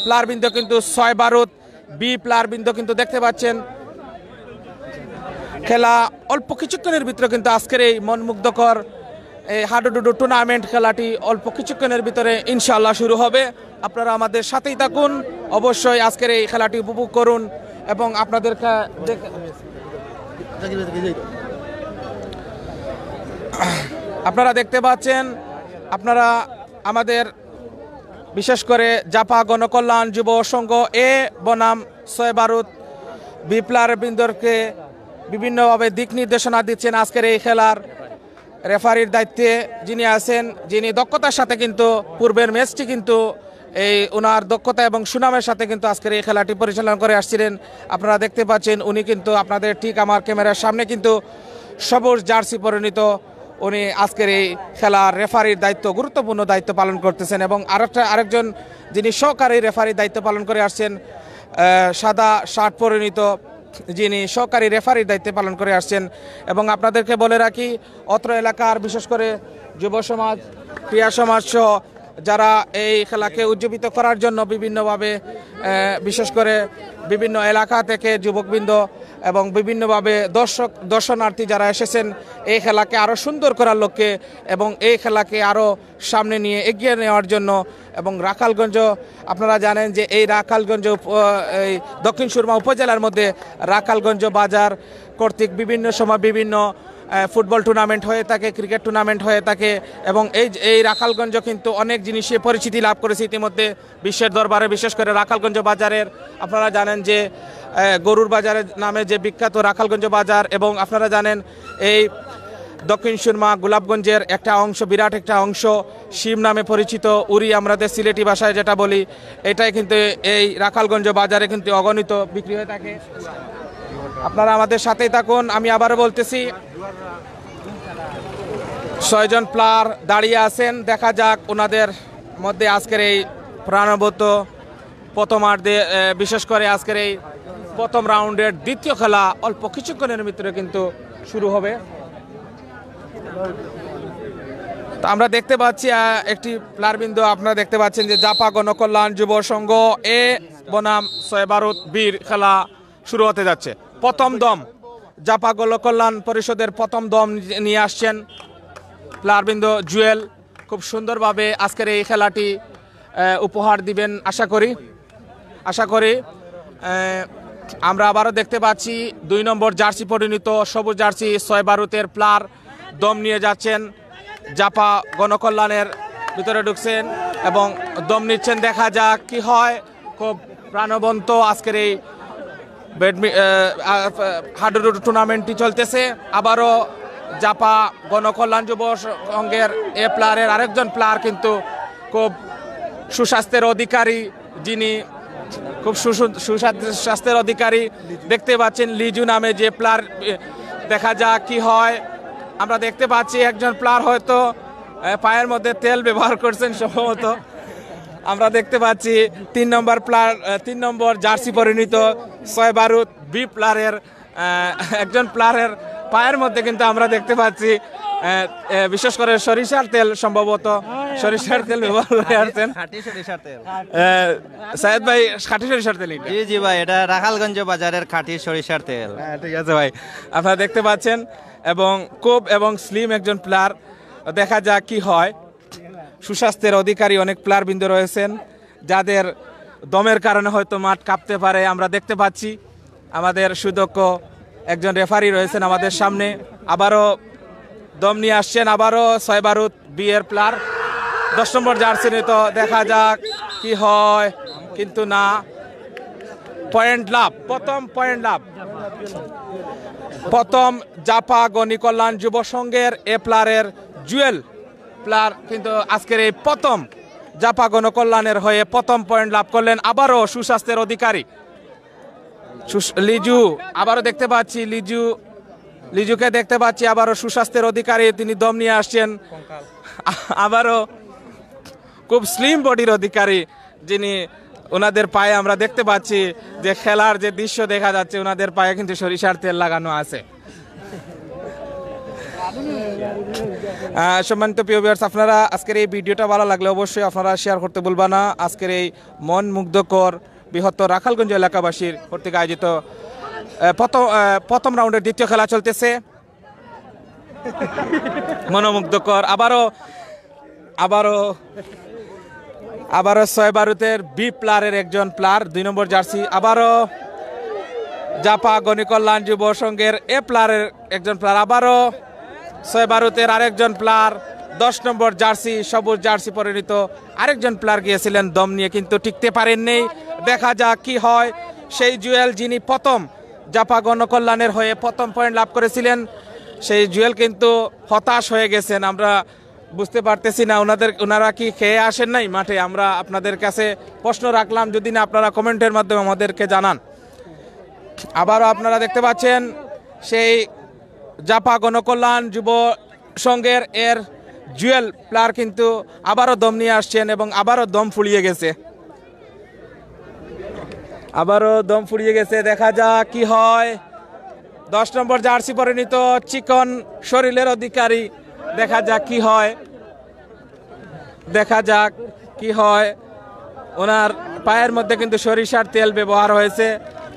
প্লেয়ারবৃন্দ কিন্তু ছয় বারুদ বি প্লেয়ারবৃন্দ কিন্তু দেখতে পাচ্ছেন। খেলা অল্প কিছুক্ষণের ভিতরে কিন্তু আজকের এই মনমুগ্ধকর এই হাডুডুডু টুর্নামেন্ট খেলাটি অল্প কিছুক্ষণের ভিতরে ইনশাআল্লাহ শুরু হবে। আপনারা আমাদের সাথেই থাকুন, অবশ্যই আজকের এই খেলাটি উপভোগ করুন এবং আপনাদের কা-, দেখ-, আপনারা দেখতে পাচ্ছেন, আপনারা আমাদের বিশেষ করে জাপা গণকল্যাণ যুব সংঘ এ বনাম ছয় বারুদ বি প্লেয়ারবৃন্দকে বিভিন্নভাবে দিক নির্দেশনা দিচ্ছেন আজকের এই খেলার রেফারির দায়িত্বে যিনি আছেন, যিনি দক্ষতার সাথে কিন্তু পূর্বের ম্যাচটি কিন্তু এই ওনার দক্ষতা এবং সুনামের সাথে কিন্তু আজকের এই খেলাটি পরিচালনা করে আসছিলেন। আপনারা দেখতে পাচ্ছেন উনি কিন্তু আপনাদের ঠিক আমার ক্যামেরার সামনে কিন্তু সবুজ জার্সি পরিণত উনি আজকের এই খেলার রেফারির দায়িত্ব, গুরুত্বপূর্ণ দায়িত্ব পালন করতেছেন। এবং আরেকটা, আরেকজন যিনি সহকারী রেফারির দায়িত্ব পালন করে আসছেন, আহ, সাদা শার্ট পরিণত যিনি সহকারী রেফারির দায়িত্ব পালন করে আসছেন। এবং আপনাদেরকে বলে রাখি, অত্র এলাকার বিশেষ করে যুব সমাজ, ক্রীড়া সমাজ সহ যারা এই খেলাকে উজ্জীবিত করার জন্য বিভিন্নভাবে, আহ, বিশেষ করে বিভিন্ন এলাকা থেকে যুবকবৃন্দ এবং বিভিন্নভাবে দর্শক, দর্শনার্থী যারা এসেছেন এই খেলাকে আরও সুন্দর করার লক্ষ্যে এবং এই খেলাকে আরও সামনে নিয়ে এগিয়ে নেওয়ার জন্য। এবং রাখালগঞ্জ, আপনারা জানেন যে এই রাখালগঞ্জ উপ-, এই দক্ষিণ সুরমা উপজেলার মধ্যে রাখালগঞ্জ বাজার কর্তৃক বিভিন্ন সময় বিভিন্ন, আহ, ফুটবল টুর্নামেন্ট হয়ে থাকে, ক্রিকেট টুর্নামেন্ট হয়ে থাকে। এবং এই, এই রাখালগঞ্জ কিন্তু অনেক জিনিসে পরিচিতি লাভ করেছে ইতিমধ্যে বিশ্বের দরবারে, বিশেষ করে রাখালগঞ্জ বাজারের। আপনারা জানেন যে, আহ, গরুর বাজারের নামে যে বিখ্যাত রাখালগঞ্জ বাজার, এবং আপনারা জানেন এই দক্ষিণ সুরমা গোলাপগঞ্জের একটা অংশ, বিরাট একটা অংশ, শিম নামে পরিচিত উরি, আমাদের সিলেটি ভাষায় যেটা বলি, এটাই কিন্তু এই রাখালগঞ্জ বাজারে কিন্তু অগণিত বিক্রি হয়ে থাকে। আপনারা আমাদের সাথেই থাকুন। আমি আবারও বলতেছি, ছয়জন প্লেয়ার দাঁড়িয়ে আছেন, দেখা যাক ওনাদের মধ্যে আজকের এই প্রাণবন্ত প্রথমার্ধে, আহ, বিশেষ করে আজকের এই প্রথম রাউন্ডের দ্বিতীয় খেলা অল্প কিছুক্ষণের ভিতরে কিন্তু শুরু হবে। তো আমরা দেখতে পাচ্ছি, আহ, একটি প্লেয়ারবৃন্দ, আপনারা দেখতে পাচ্ছেন যে জাপা গণকল্যাণ যুব সংঘ এ বনাম ছয় বারুদ বির খেলা শুরু হতে যাচ্ছে। প্রথম দম, জাপা গণকল্যাণ পরিষদের প্রথম দম নিয়ে আসছেন প্লেয়ারবৃন্দ জুয়েল। খুব সুন্দরভাবে আজকের এই খেলাটি, আহ, উপহার দিবেন আশা করি। আশা করি, আহ, আমরা আবারও দেখতে পাচ্ছি দুই নম্বর জার্সি পরিণত সবুজ জার্সি ছয় বারুদের প্লেয়ার দম নিয়ে যাচ্ছেন, জাপা গণকল্যাণের ভিতরে ঢুকছেন এবং দম নিচ্ছেন। দেখা যাক কি হয়। খুব প্রাণবন্ত আজকের এই ব্যাডমি-, আহ, আহ, হাডুডু টুর্নামেন্টটি চলতেছে। আবারও জাপা গণকল্যাণ যুব সংঘের এ প্লেয়ারের আরেকজন প্লেয়ার কিন্তু খুব সুস্বাস্থ্যের অধিকারী, যিনি খুব সুসু-, সুস্বাস্থ্য-, স্বাস্থ্যের অধিকারী। দেখতে পাচ্ছেন লিজু নামে যে প্লেয়ার, এ, দেখা যাক কি হয়। আমরা দেখতে পাচ্ছি একজন প্লেয়ার হয়তো, এ, পায়ের মধ্যে তেল ব্যবহার করছেন সম্ভবত। আমরা দেখতে পাচ্ছি তিন নম্বর প্লেয়ার, এ, তিন নম্বর জার্সি পরিণত ছয় বারুদ বি প্লেয়ারের, এ, একজন প্লেয়ারের পায়ের মধ্যে কিন্তু আমরা দেখতে পাচ্ছি, এ, এ, বিশেষ করে সরিষার তেল, সম্ভবত সরিষার তেল ব্যবহার করে আসছেন। খাঁটি সরিষার তেল। এ, সায়েদ ভাই, খাঁটি সরিষার তেল এটা? জি, জি ভাই, এটা রাখালগঞ্জ বাজারের খাঁটি সরিষার তেল। হ্যাঁ, ঠিক আছে ভাই, আপনারা দেখতে পাচ্ছেন এবং খুব এবং স্লিম একজন প্লেয়ার। দেখা যাক কি হয়। সুস্বাস্থ্যের অধিকারী অনেক প্লেয়ারবৃন্দ রয়েছেন, যাদের দমের কারণে হয়তো মাঠ কাঁপতে পারে। আমরা দেখতে পাচ্ছি আমাদের সুদক্ষ একজন রেফারি রয়েছেন আমাদের সামনে, আবারও দম নিয়ে আসছেন, আবারও ছয় বারুদ বিয়ের প্লেয়ার, দশ নম্বর জার্সি নিত। দেখা যাক কি হয়, কিন্তু না, পয়েন্ট লাভ, প্রথম পয়েন্ট লাভ, প্রথম জাপা গণকল্যাণ যুব সংঘের এ প্লেয়ারের জুয়েল প্লেয়ার কিন্তু আজকের এই প্রথম জাপা গণকল্যাণের হয়ে প্রথম পয়েন্ট লাভ করলেন। আবারও সুস্বাস্থ্যের অধিকারী সুস-, লিজু, আবারও দেখতে পাচ্ছি লিজু, লিজুকে দেখতে পাচ্ছি আবারও সুস্বাস্থ্যের অধিকারী, তিনি দম নিয়ে আসছেন। আ-, আবারও খুব স্লিম বডির অধিকারী, যিনি, ওনাদের পায়ে আমরা দেখতে পাচ্ছি যে খেলার যে দৃশ্য দেখা যাচ্ছে, ওনাদের পায়ে কিন্তু সরিষার তেল লাগানো আছে। আহ, সম্মানিত প্রিয় ভিউয়ার্স, আপনারা আজকের এই ভিডিওটা ভালো লাগলে অবশ্যই আপনারা শেয়ার করতে ভুলবা না। আজকের এই মন মুগ্ধকর বৃহত্তর রাখালগঞ্জ এলাকাবাসীর কর্তৃক আয়োজিত, আহ, প্রথম, আহ, প্রথম রাউন্ডের দ্বিতীয় খেলা চলতেছে। মনোমুগ্ধকর। আবারও, আবারও, আবারও ছয় বারুদের বি প্লেয়ারের একজন প্লেয়ার, দুই নম্বর জার্সি। আবারও জাপা গণকল্যাণ যুব সংঘের এ প্লেয়ারের একজন প্লেয়ার। আবারও ছয় বারুদের আরেকজন প্লেয়ার, দশ নম্বর জার্সি, সবুজ জার্সি পরিণত আরেকজন প্লেয়ার গিয়েছিলেন দম নিয়ে, কিন্তু টিকতে পারেননি। দেখা যাক কি হয়। সেই জুয়েল, যিনি প্রথম জাপা গণকল্যাণের হয়ে প্রথম পয়েন্ট লাভ করেছিলেন, সেই জুয়েল কিন্তু হতাশ হয়ে গেছেন। আমরা বুঝতে পারতেছি না ওনাদের, ওনারা কি খেয়ে আসেন নাই মাঠে। আমরা আপনাদের কাছে প্রশ্ন রাখলাম, যদি না আপনারা কমেন্টের মাধ্যমে আমাদেরকে জানান। আবারও আপনারা দেখতে পাচ্ছেন সেই জাপা গণকল্যাণ যুব সংঘের এর জুয়েল প্লেয়ার কিন্তু আবারও দম নিয়ে আসছেন এবং আবারও দম ফুরিয়ে গেছে, আবারও দম ফুরিয়ে গেছে। দেখা যাক কি হয়। দশ নম্বর জার্সি পরিণত চিকন শরীরের অধিকারী, দেখা যাক কি হয়, দেখা যাক কি হয়। ওনার পায়ের মধ্যে কিন্তু সরিষার তেল ব্যবহার হয়েছে,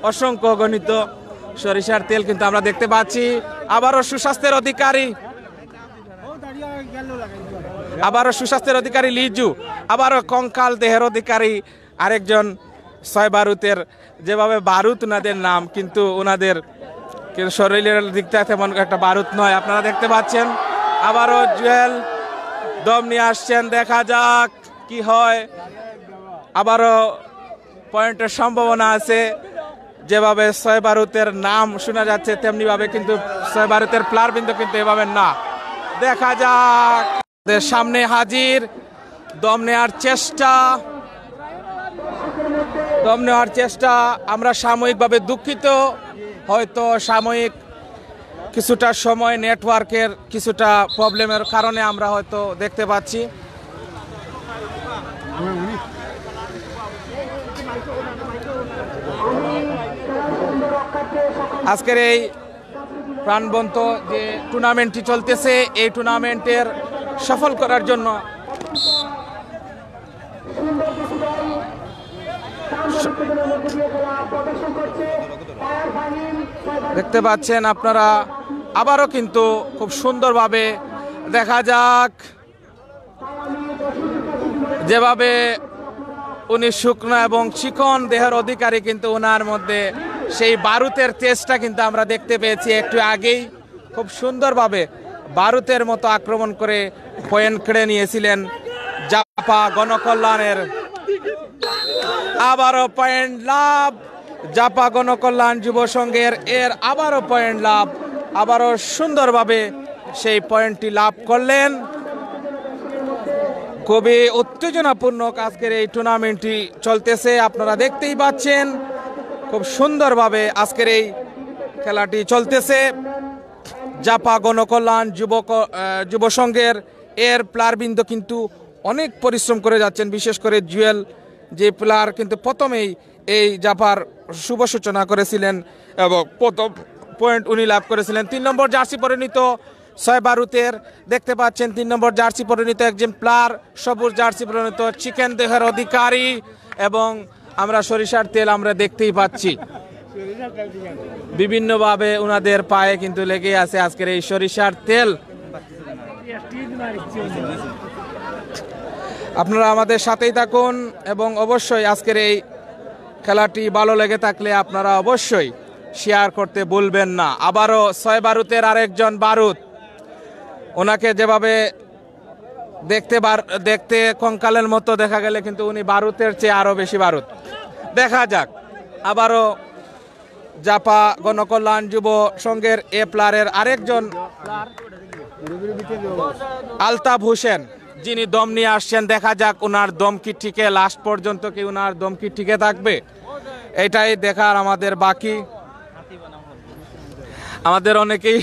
অসংখ্য গণিত সরিষার তেল কিন্তু আমরা দেখতে পাচ্ছি। আবারও সুস্বাস্থ্যের অধিকারী, আবারও সুস্বাস্থ্যের অধিকারী লিজু, আবারও কঙ্কাল দেহের অধিকারী আরেকজন ছয় বারুদের, যেভাবে বারুদ ওনাদের নাম, কিন্তু ওনাদের কিন্তু শরীরের দিকটা তেমন একটা বারুদ নয়। আপনারা দেখতে পাচ্ছেন আবারও জুয়েল দম নিয়ে আসছেন, দেখা যাক কি হয়। আবারও পয়েন্টের সম্ভাবনা আছে। যেভাবে ছয় বারুদের নাম শোনা যাচ্ছে, তেমনিভাবে কিন্তু ছয় বারুদের প্লেয়ারবৃন্দ কিন্তু এভাবে না। দেখা যাক। আমাদের সামনে হাজির, দম নেওয়ার চেষ্টা, দম নেওয়ার চেষ্টা। আমরা সাময়িকভাবে দুঃখিত, হয়তো সাময়িক কিছুটা সময় নেটওয়ার্কের কিছুটা প্রবলেমের কারণে আমরা হয়তো দেখতে পাচ্ছি। আজকের এই প্রাণবন্ত যে টুর্নামেন্টটি চলতেছে, এই টুর্নামেন্টের সফল করার জন্য দেখতে পাচ্ছেন আপনারা, আবারও কিন্তু খুব সুন্দরভাবে দেখা যাক যেভাবে উনি শুকনো এবং চিকন দেহের অধিকারী, কিন্তু ওনার মধ্যে সেই বারুদের তেজটা কিন্তু আমরা দেখতে পেয়েছি একটু আগেই। খুব সুন্দরভাবে বারুদের মতো আক্রমণ করে পয়েন্ট কেড়ে নিয়েছিলেন জাপা গণকল্যাণের। আবারও পয়েন্ট লাভ জাপা গণকল্যাণ যুব সংঘের, এর আবারও পয়েন্ট লাভ, আবারও সুন্দরভাবে সেই পয়েন্টটি লাভ করলেন। খুবই উত্তেজনাপূর্ণ আজকের এই টুর্নামেন্টটি চলতেছে, আপনারা দেখতেই পাচ্ছেন খুব সুন্দরভাবে আজকের এই খেলাটি চলতেছে। জাপা গণকল্যাণ যুব ক- আহ, যুব সংঘের এর প্লেয়ারবৃন্দ কিন্তু অনেক পরিশ্রম করে যাচ্ছেন, বিশেষ করে জুয়েল যে প্লেয়ার কিন্তু প্রথমেই এই জাপার শুভ সূচনা করেছিলেন এবং প্রথম পয়েন্ট উনি লাভ করেছিলেন। তিন নম্বর জার্সি পরিণত ছয় বারুদের, দেখতে পাচ্ছেন তিন নম্বর জার্সি পরিণত একজন প্লেয়ার, সবুজ জার্সি পরিণত চিকেন দেহের অধিকারী, এবং আমরা সরিষার তেল আমরা দেখতেই পাচ্ছি বিভিন্নভাবে ওনাদের পায়ে কিন্তু লেগে আছে আজকের এই সরিষার তেল। আপনারা আমাদের সাথেই থাকুন এবং অবশ্যই আজকের এই খেলাটি ভালো লেগে থাকলে আপনারা অবশ্যই শেয়ার করতে ভুলবেন না। আবারও ছয় বারুদের আরেকজন বারুদ, ওনাকে যেভাবে দেখতে বার- দেখতে কঙ্কালের মতো দেখা গেলে কিন্তু উনি বারুদের চেয়ে আরো বেশি বারুদ। দেখা যাক, আবারও জাপা গণকল্যাণ যুব সংঘের এ প্লেয়ারের আরেকজন আলতাফ হোসেন, যিনি দম নিয়ে আসছেন। দেখা যাক ওনার দম কি টিকে, লাস্ট পর্যন্ত কি ওনার দম কি টিকে থাকবে, এটাই দেখার আমাদের বাকি। আমাদের অনেকেই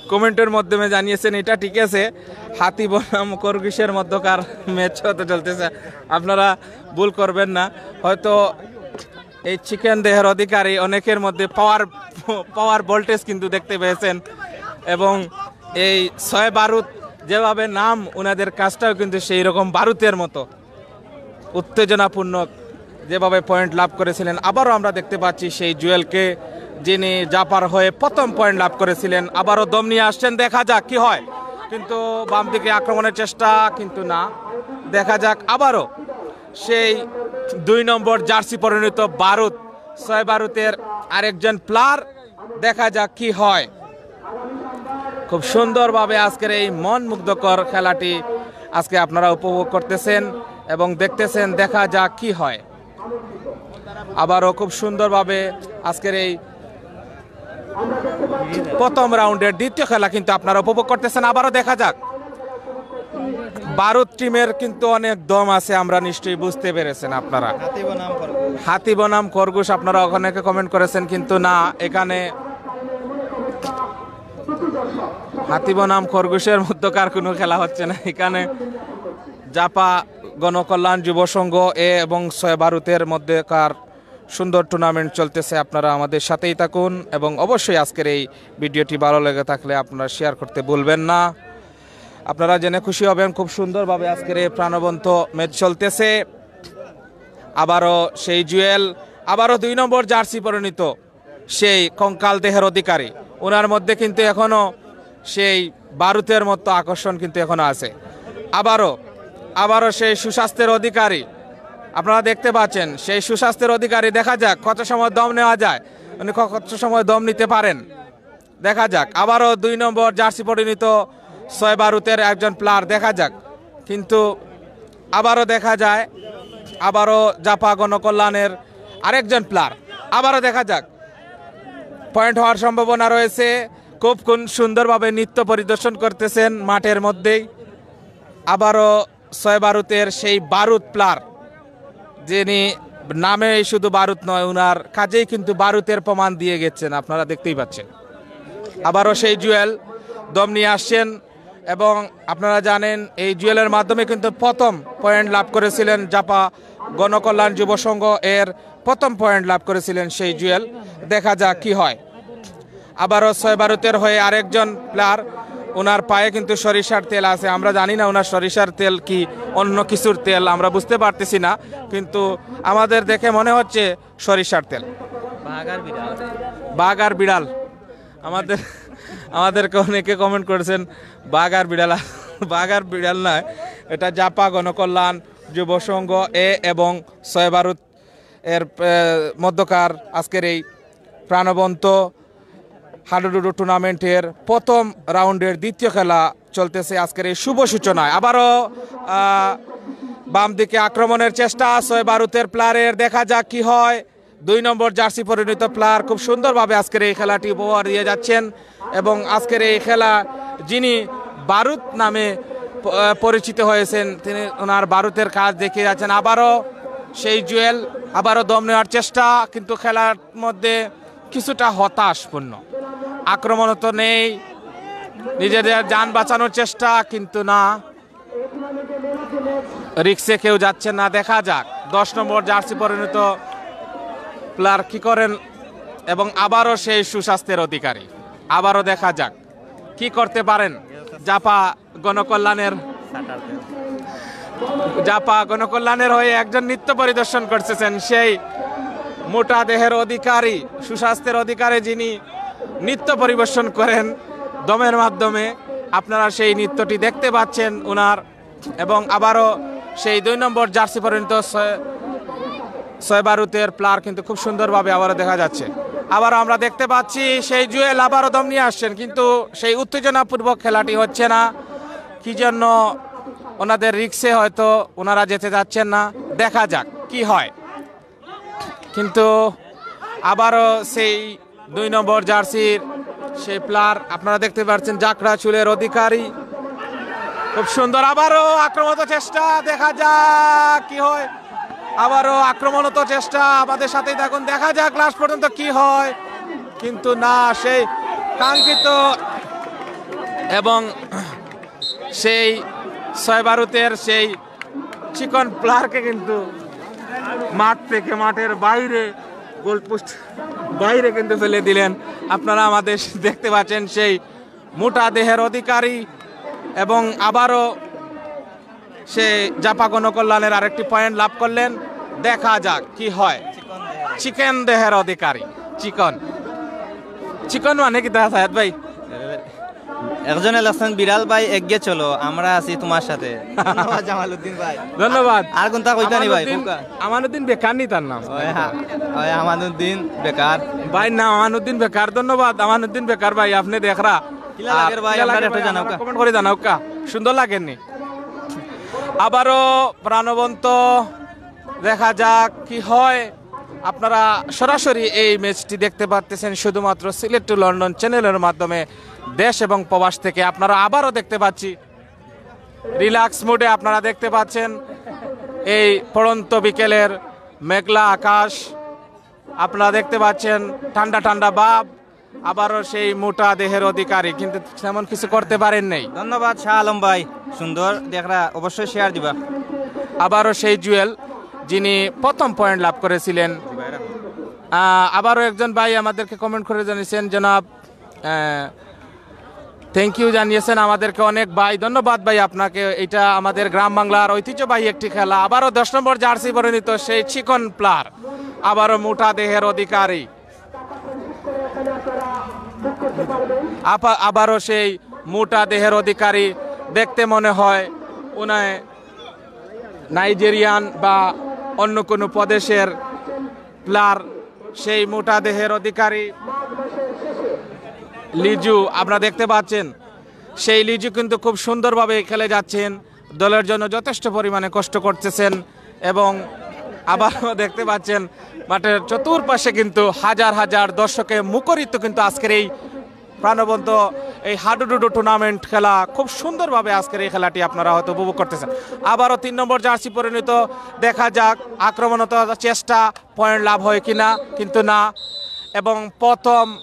কমেন্টের মাধ্যমে জানিয়েছেন, এটা ঠিক আছে, হাতি বনাম খরগোশের মধ্যকার ম্যাচ হতে চলতেছে। আপনারা ভুল করবেন না, হয়তো এই চিকেন দেহের অধিকারী অনেকের মধ্যে পাওয়ার পাওয়ার ভোল্টেজ কিন্তু দেখতে পেয়েছেন, এবং এই ছয় বারুদ যেভাবে নাম, ওনাদের কাজটাও কিন্তু সেই রকম বারুদের মতো উত্তেজনাপূর্ণ যেভাবে পয়েন্ট লাভ করেছিলেন। আবারও আমরা দেখতে পাচ্ছি সেই জুয়েলকে, যিনি জাপার হয়ে প্রথম পয়েন্ট লাভ করেছিলেন। আবারও দম নিয়ে আসছেন, দেখা যাক কি হয়। কিন্তু বাম দিকে আক্রমণের চেষ্টা, কিন্তু না। দেখা যাক আবারও সেই দুই নম্বর জার্সি পরিণত বারুদ, ছয় বারুদের আরেকজন প্লেয়ার। দেখা যাক কি হয়। খুব সুন্দরভাবে আজকের এই মন মুগ্ধকর খেলাটি আজকে আপনারা উপভোগ করতেছেন এবং দেখতেছেন। দেখা যাক কি হয়। আবারও খুব সুন্দরভাবে আজকের এই প্রথম রাউন্ডের দ্বিতীয় খেলা কিন্তু আপনারা উপভোগ করতেছেন। আবারও দেখা যাক, বারুদ টিমের কিন্তু অনেক দম আছে, আমরা নিশ্চয়ই বুঝতে পেরেছেন আপনারা। হাতি বনাম খরগোশ। হাতি বনাম খরগোশ, আপনারা অনেকে কমেন্ট করেছেন, কিন্তু না, এখানে হাতি বনাম খরগোশের মধ্যকার কোনো খেলা হচ্ছে না। এখানে জাপা গণকল্যাণ যুব সংঘ এ এবং ছয় বারুদের মধ্যকার সুন্দর টুর্নামেন্ট চলতেছে। আপনারা আমাদের সাথেই থাকুন এবং অবশ্যই আজকের এই ভিডিওটি ভালো লেগে থাকলে আপনারা শেয়ার করতে ভুলবেন না। আপনারা জেনে খুশি হবেন, খুব সুন্দরভাবে আজকের এই প্রাণবন্ত ম্যাচ চলতেছে। আবারও সেই জুয়েল, আবারও দুই নম্বর জার্সি পরিণত সেই কঙ্কাল দেহের অধিকারী, ওনার মধ্যে কিন্তু এখনো সেই বারুদের মতো আকর্ষণ কিন্তু এখনো আছে। আবারও, আবারও সেই সুস্বাস্থ্যের অধিকারী, আপনারা দেখতে পাচ্ছেন সেই সুস্বাস্থ্যের অধিকারী। দেখা যাক কত সময় দম নেওয়া যায়, উনি ক- কত সময় দম নিতে পারেন। দেখা যাক, আবারও দুই নম্বর জার্সি পরিণত ছয় বারুদের একজন প্লেয়ার, দেখা যাক। কিন্তু আবারও দেখা যায়, আবারও জাপা গণকল্যাণের আরেকজন প্লেয়ার, আবারও দেখা যাক। পয়েন্ট হওয়ার সম্ভাবনা রয়েছে। খুব কোন সুন্দরভাবে নৃত্য পরিদর্শন করতেছেন মাঠের মধ্যেই। আবারও ছয় বারুতের সেই বারুত প্লেয়ার, যিনি নামেই শুধু বারুত নয়, ওনার কাজেই কিন্তু বারুতের প্রমাণ দিয়ে গেছেন, আপনারা দেখতেই পাচ্ছেন। আবারও সেই জুয়েল দম নিয়ে আসছেন এবং আপনারা জানেন এই জুয়েলের মাধ্যমে কিন্তু প্রথম পয়েন্ট লাভ করেছিলেন জাপা গণকল্যাণ যুব সংঘ, এর প্রথম পয়েন্ট লাভ করেছিলেন সেই জুয়েল। দেখা যাক কি হয়। আবারও ছয় বারুতের হয়ে আরেকজন প্লেয়ার, ওনার পায়ে কিন্তু সরিষার তেল আছে। আমরা জানি না ওনার সরিষার তেল কি অন্য কিছুর তেল, আমরা বুঝতে পারতেছি না, কিন্তু আমাদের দেখে মনে হচ্ছে সরিষার তেল। বাঘ আর বিড়াল। বাঘ আর বিড়াল। আমাদের আমাদেরকে অনেকে কমেন্ট করেছেন বাঘ আর বিড়াল। বাঘ আর বিড়াল নয়, এটা জাপা গণকল্যাণ যুব সংঘ এ এবং ছয় বারুত এর আহ, মধ্যকার আজকের এই প্রাণবন্ত হাডুডুডু টুর্নামেন্টের প্রথম রাউন্ডের দ্বিতীয় খেলা চলতেছে আজকের এই শুভ সূচনায়। আবারও আহ, বাম দিকে আক্রমণের চেষ্টা ছয় বারুতের প্লেয়ারের, দেখা যাক কি হয়। দুই নম্বর জার্সি পরিণত প্লেয়ার খুব সুন্দরভাবে আজকের এই খেলাটি উপহার দিয়ে যাচ্ছেন এবং আজকের এই খেলা যিনি বারুত নামে প- আহ, পরিচিত হয়েছেন, তিনি ওনার বারুতের কাজ দেখিয়ে যাচ্ছেন। আবারও সেই জুয়েল, আবারও দম নেওয়ার চেষ্টা, কিন্তু খেলার মধ্যে কিছুটা হতাশপূর্ণ। আক্রমণ তো নেই, নিজেদের জান বাঁচানোর চেষ্টা, কিন্তু না, রিক্সে কেউ যাচ্ছে না। দেখা যাক দশ নম্বর জার্সি পরিণত প্লেয়ার কি করেন, এবং আবারও সেই সুস্বাস্থ্যের অধিকারী। আবারও দেখা যাক কি করতে পারেন জাপা গণকল্যাণের জাপা গণকল্যাণের হয়ে একজন নৃত্য পরিদর্শন করতেছেন, সেই মোটা দেহের অধিকারী, সুস্বাস্থ্যের অধিকারী, যিনি নৃত্য পরিবেশন করেন দমের মাধ্যমে। আপনারা সেই নৃত্যটি দেখতে পাচ্ছেন ওনার, এবং আবারও সেই দুই নম্বর জার্সি পরিণত ছয় ছয় বারুতের প্লেয়ার কিন্তু খুব সুন্দরভাবে আবারও দেখা যাচ্ছে। আবারও আমরা দেখতে পাচ্ছি সেই জুয়েল আবারও দম নিয়ে আসছেন, কিন্তু সেই উত্তেজনাপূর্বক খেলাটি হচ্ছে না। কি জন্য ওনাদের রিক্সে হয়তো ওনারা যেতে যাচ্ছেন না, দেখা যাক কি হয়। কিন্তু আবারও সেই দুই নম্বর জার্সির সেই প্লেয়ার আপনারা দেখতে পাচ্ছেন জাকড়া চুলের অধিকারী, খুব সুন্দর। আবারও আক্রমণাত্মক চেষ্টা, দেখা যাক কি হয়। আবারও আক্রমণাত্মক চেষ্টা, আমাদের সাথেই থাকুন, দেখা যাক লাস্ট পর্যন্ত কি হয়। কিন্তু না, সেই কাঙ্ক্ষিত এবং সেই ছয় বারুতের সেই চিকন প্লেয়ারকে কিন্তু মাঠ থেকে, মাঠের বাইরে, গোলপোস্ট বাইরে কিন্তু ফেলে দিলেন। আপনারা আমাদের দেখতে পাচ্ছেন সেই মোটা দেহের অধিকারী এবং আবারও সে জাপা গণকল্যাণের আরেকটি পয়েন্ট লাভ করলেন। দেখা যাক কি হয়। চিকেন দেহের অধিকারী, চিকন। চিকন মানে কিতা সায়েদ ভাই? একজনে লেখছেন, "বিড়াল ভাই এগিয়ে চলো, আমরা আছি তোমার সাথে।" ধন্যবাদ জামালউদ্দিন ভাই। ধন্যবাদ। আর কোনটা কইতা নি ভাই? আমানুদ্দিন, কোনটা? আমানুদ্দিন বেকার নি তার নাম? ওই হা-, ওই আমানুদ্দিন বেকার। ভাই নাম আমানুদ্দিন বেকার। ধন্যবাদ আমানুদ্দিন বেকার ভাই, আপনি দেখরা। কিলা লাগের ভাই? কিলা আমরা লাগের একটু ভাই? জানাও কা। কমেন্ট করে জানাও কা। সুন্দর লাগের নি? আবারও প্রাণবন্ত, দেখা যাক কি হয়। আপনারা সরাসরি এই ম্যাচটি দেখতে পাচ্ছেন শুধুমাত্র সিলেট টু লন্ডন চ্যানেলের মাধ্যমে দেশ এবং প্রবাস থেকে। আপনারা আবারও দেখতে পাচ্ছি রিল্যাক্স মুডে, আপনারা দেখতে পাচ্ছেন এই পড়ন্ত বিকেলের মেঘলা আকাশ, আপনারা দেখতে পাচ্ছেন ঠান্ডা ঠান্ডা ভাব। আবারও সেই মোটা দেহের অধিকারী, কিন্তু তেমন কিছু করতে পারেন নাই। ধন্যবাদ শাহ আলম ভাই, সুন্দর দেখরা, অবশ্যই শেয়ার দিবা। আবারও সেই জুয়েল, যিনি প্রথম পয়েন্ট লাভ করেছিলেন। আহ, আবারও একজন ভাই আমাদেরকে কমেন্ট করে জানিয়েছেন, জনাব, থ্যাংক ইউ জানিয়েছেন আমাদেরকে অনেক ভাই। ধন্যবাদ ভাই আপনাকে। এটা আমাদের গ্রাম বাংলার ঐতিহ্যবাহী একটি খেলা। আবারও দশ নম্বর জার্সি পরিণত সেই চিকন প্লেয়ার, আবারও মোটা দেহের অধিকারী, আপা-, আবারও সেই মোটা দেহের অধিকারী। দেখতে মনে হয় উনায় নাইজেরিয়ান বা অন্য কোনো প্রদেশের প্লেয়ার। সেই মোটা দেহের অধিকারী লিজু আপনারা দেখতে পাচ্ছেন, সেই লিজু কিন্তু খুব সুন্দরভাবে খেলে যাচ্ছেন, দলের জন্য যথেষ্ট পরিমাণে কষ্ট করতেছেন। এবং আবারও দেখতে পাচ্ছেন মাঠের চতুর্পাশে কিন্তু হাজার হাজার দর্শকে মুখরিত কিন্তু আজকের এই প্রাণবন্ত এই হাডুডুডু টুর্নামেন্ট খেলা খুব সুন্দরভাবে আজকের এই খেলাটি আপনারা হয়তো উপভোগ করতেছেন। আবারও তিন নম্বর জার্সি পরিণত, দেখা যাক আক্রমণাত্মক চেষ্টা, পয়েন্ট লাভ হয় কিনা, কিন্তু না। এবং প্রথম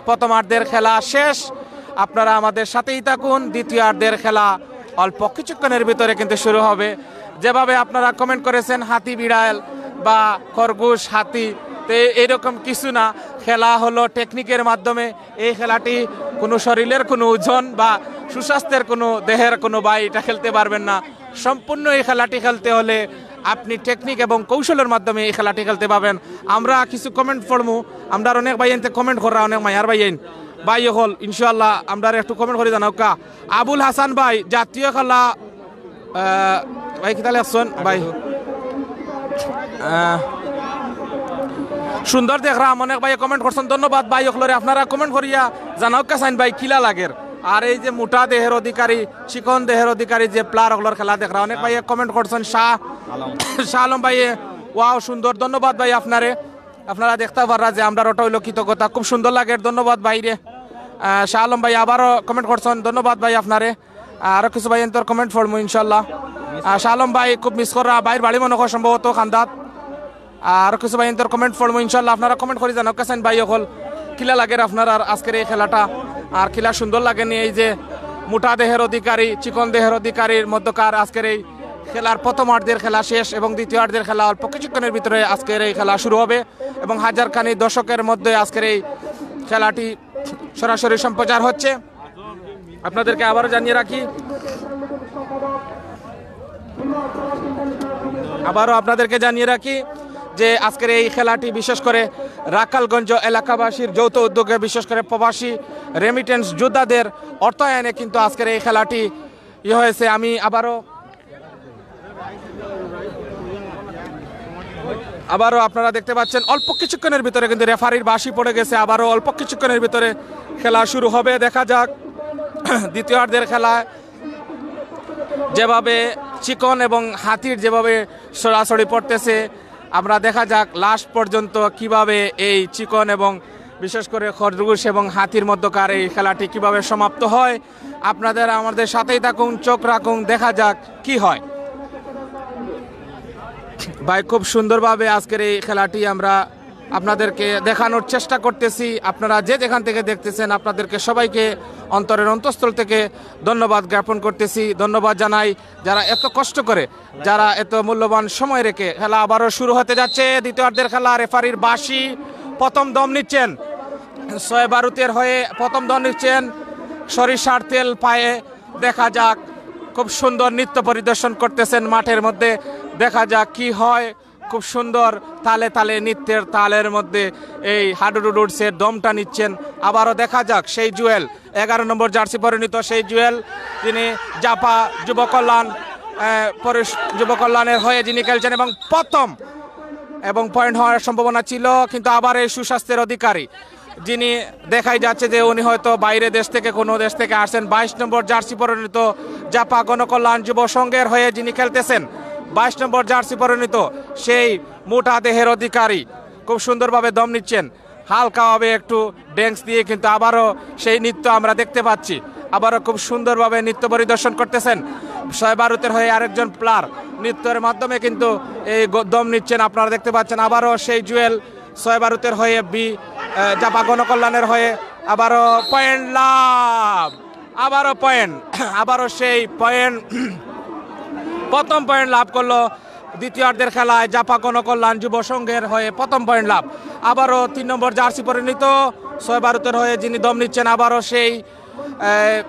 প্রথমার্ধের খেলা শেষ। আপনারা আমাদের সাথেই থাকুন, দ্বিতীয়ার্ধের খেলা অল্প কিছুক্ষণের ভিতরে কিন্তু শুরু হবে। যেভাবে আপনারা কমেন্ট করেছেন হাতি বিড়াল বা খরগোশ হাতি, তো এ- এরকম কিছু না, খেলা হলো টেকনিকের মাধ্যমে। এই খেলাটি কোনো শরীরের কোনো ওজন বা সুস্বাস্থ্যের কোনো দেহের কোনো ভাই এটা খেলতে পারবেন না। সম্পূর্ণ এই খেলাটি খেলতে হলে আপনি টেকনিক এবং কৌশলের মাধ্যমে এই খেলাটি খেলতে পারবেন। আমরা কিছু কমেন্ট পড়মু, আমরা অনেক ভাই এনতে কমেন্ট করা, অনেক মায়ার ভাই এন ভাই হল ইনশাআল্লাহ আমরা একটু কমেন্ট করে জানাউক্কা। আবুল হাসান ভাই, জাতীয় খেলা, আহ, ভাই কিতা লেখছন ভাই? আহ, সুন্দর দেখরাম, অনেক ভাই কমেন্ট করছেন, ধন্যবাদ ভাই অকলরে। আপনারা কমেন্ট করিয়া জানাউক্কা চাইন ভাই কিলা লাগের। আর এই যে মোটা দেহের অধিকারী, চিকন দেহের অধিকারী যে প্লেয়ার অকলর খেলা দেখরা, অনেক ভাই কমেন্ট করছেন, শাহ শাহ আলম ভাই, ওয়াও সুন্দর, ধন্যবাদ ভাই আপনারে। আপনারা দেখতে পাররা যে আমরা ওটা হইলো কৃতজ্ঞতা, খুব সুন্দর লাগে, ধন্যবাদ ভাইরে। আহ, শাহ আলম ভাই আবারও কমেন্ট করছেন, ধন্যবাদ ভাই আপনারে। আরো কিছু ভাই এন্তর কমেন্ট পড়মু ইনশাল্লাহ। আহ, শাহ আলম ভাই খুব মিস করা, ভাইর বাড়ি মনে হয় সম্ভবত খান্দাত। আরো কিছু ভাই এন্তর কমেন্ট পড়মু ইনশাল্লাহ। আপনারা কমেন্ট করে জানাউক্কা চাইন ভাই অকল কিলা লাগের আপনারার আজকের এই খেলাটা, আর কিলা সুন্দর লাগে নি এই যে মোটা দেহের অধিকারী, চিকন দেহের অধিকারীর মধ্যকার আজকের এই খেলার প্রথমার্ধের খেলা শেষ এবং দ্বিতীয়ার্ধের খেলা অল্প কিছুক্ষণের ভিতরে আজকের এই খেলা শুরু হবে এবং হাজার খানি দর্শকের মধ্যে আজকের এই খেলাটি সরাসরি সম্প্রচার হচ্ছে। আপনাদেরকে আবারও জানিয়ে রাখি, আবারও আপনাদেরকে জানিয়ে রাখি যে আজকের এই খেলাটি বিশেষ করে রাখালগঞ্জ এলাকাবাসীর যৌথ উদ্যোগে, বিশেষ করে প্রবাসী রেমিটেন্স যোদ্ধাদের অর্থায়নে কিন্তু আজকের এই খেলাটি ইয়ে হয়েছে। আমি আবারও আবারও আপনারা দেখতে পাচ্ছেন অল্প কিছুক্ষণের ভিতরে কিন্তু রেফারির বাঁশি পড়ে গেছে। আবারও অল্প কিছুক্ষণের ভিতরে খেলা শুরু হবে। দেখা যাক দ্বিতীয়ার্ধের খেলায় যেভাবে চিকন এবং হাতির যেভাবে সরাসরি পড়তেছে, আমরা দেখা যাক লাস্ট পর্যন্ত কিভাবে এই চিকন এবং বিশেষ করে খরগোশ এবং হাতির মধ্যকার এই খেলাটি কিভাবে সমাপ্ত হয়। আপনাদের আমাদের সাথেই থাকুন, চোখ রাখুন, দেখা যাক কি হয়। ভাই, খুব সুন্দরভাবে আজকের এই খেলাটি আমরা আপনাদেরকে দেখানোর চেষ্টা করতেছি। আপনারা যে যেখান থেকে দেখতেছেন, আপনাদেরকে সবাইকে অন্তরের অন্তঃস্থল থেকে ধন্যবাদ জ্ঞাপন করতেছি। ধন্যবাদ জানাই যারা এত কষ্ট করে, যারা এত মূল্যবান সময় রেখে। খেলা আবারও শুরু হতে যাচ্ছে, দ্বিতীয়ার্ধের খেলা। রেফারির বাঁশি, প্রথম দম নিচ্ছেন ছয় বারুতের হয়ে, প্রথম দম নিচ্ছেন সরিষার তেল পায়ে। দেখা যাক, খুব সুন্দর নৃত্য পরিদর্শন করতেছেন মাঠের মধ্যে। দেখা যাক কি হয়। খুব সুন্দর তালে তালে নৃত্যের তালের মধ্যে এই হাডুডুডুর সে দমটা নিচ্ছেন। আবারও দেখা যাক সেই জুয়েল, এগারো নম্বর জার্সি পরিণত সেই জুয়েল, তিনি জাপা যুব কল্যাণ, আহ, পরিষ-, যুব কল্যাণের হয়ে যিনি খেলছেন এবং প্রথম এবং পয়েন্ট হওয়ার সম্ভাবনা ছিল, কিন্তু আবার এই সুস্বাস্থ্যের অধিকারী যিনি দেখাই যাচ্ছে যে উনি হয়তো বাইরে দেশ থেকে, কোনো দেশ থেকে আসছেন। বাইশ নম্বর জার্সি পরিণত জাপা গণকল্যাণ যুব সংঘের হয়ে যিনি খেলতেছেন, বাইশ নম্বর জার্সি পরিণত সেই মোটা দেহের অধিকারী, খুব সুন্দরভাবে দম নিচ্ছেন। হালকাভাবে একটু ড্যান্স দিয়ে কিন্তু আবারও সেই নৃত্য আমরা দেখতে পাচ্ছি। আবারও খুব সুন্দরভাবে নৃত্য পরিদর্শন করতেছেন। ছয় বারুতের হয়ে আরেকজন প্লেয়ার নৃত্যের মাধ্যমে কিন্তু এই গ-, দম নিচ্ছেন, আপনারা দেখতে পাচ্ছেন। আবারও সেই জুয়েল ছয় বারুতের হয়ে বি, আহ, জাপা গণকল্যাণের হয়ে আবারও পয়েন্ট লাভ, আবারও পয়েন্ট, আবারও সেই পয়েন্ট, প্রথম পয়েন্ট লাভ করলো দ্বিতীয়ার্ধের খেলায় জাপা গণকল্যাণ যুব সংঘের হয়ে প্রথম পয়েন্ট লাভ। আবারও তিন নম্বর জার্সি পরিণত ছয় বারুতের হয়ে যিনি দম নিচ্ছেন, আবারও সেই, আহ,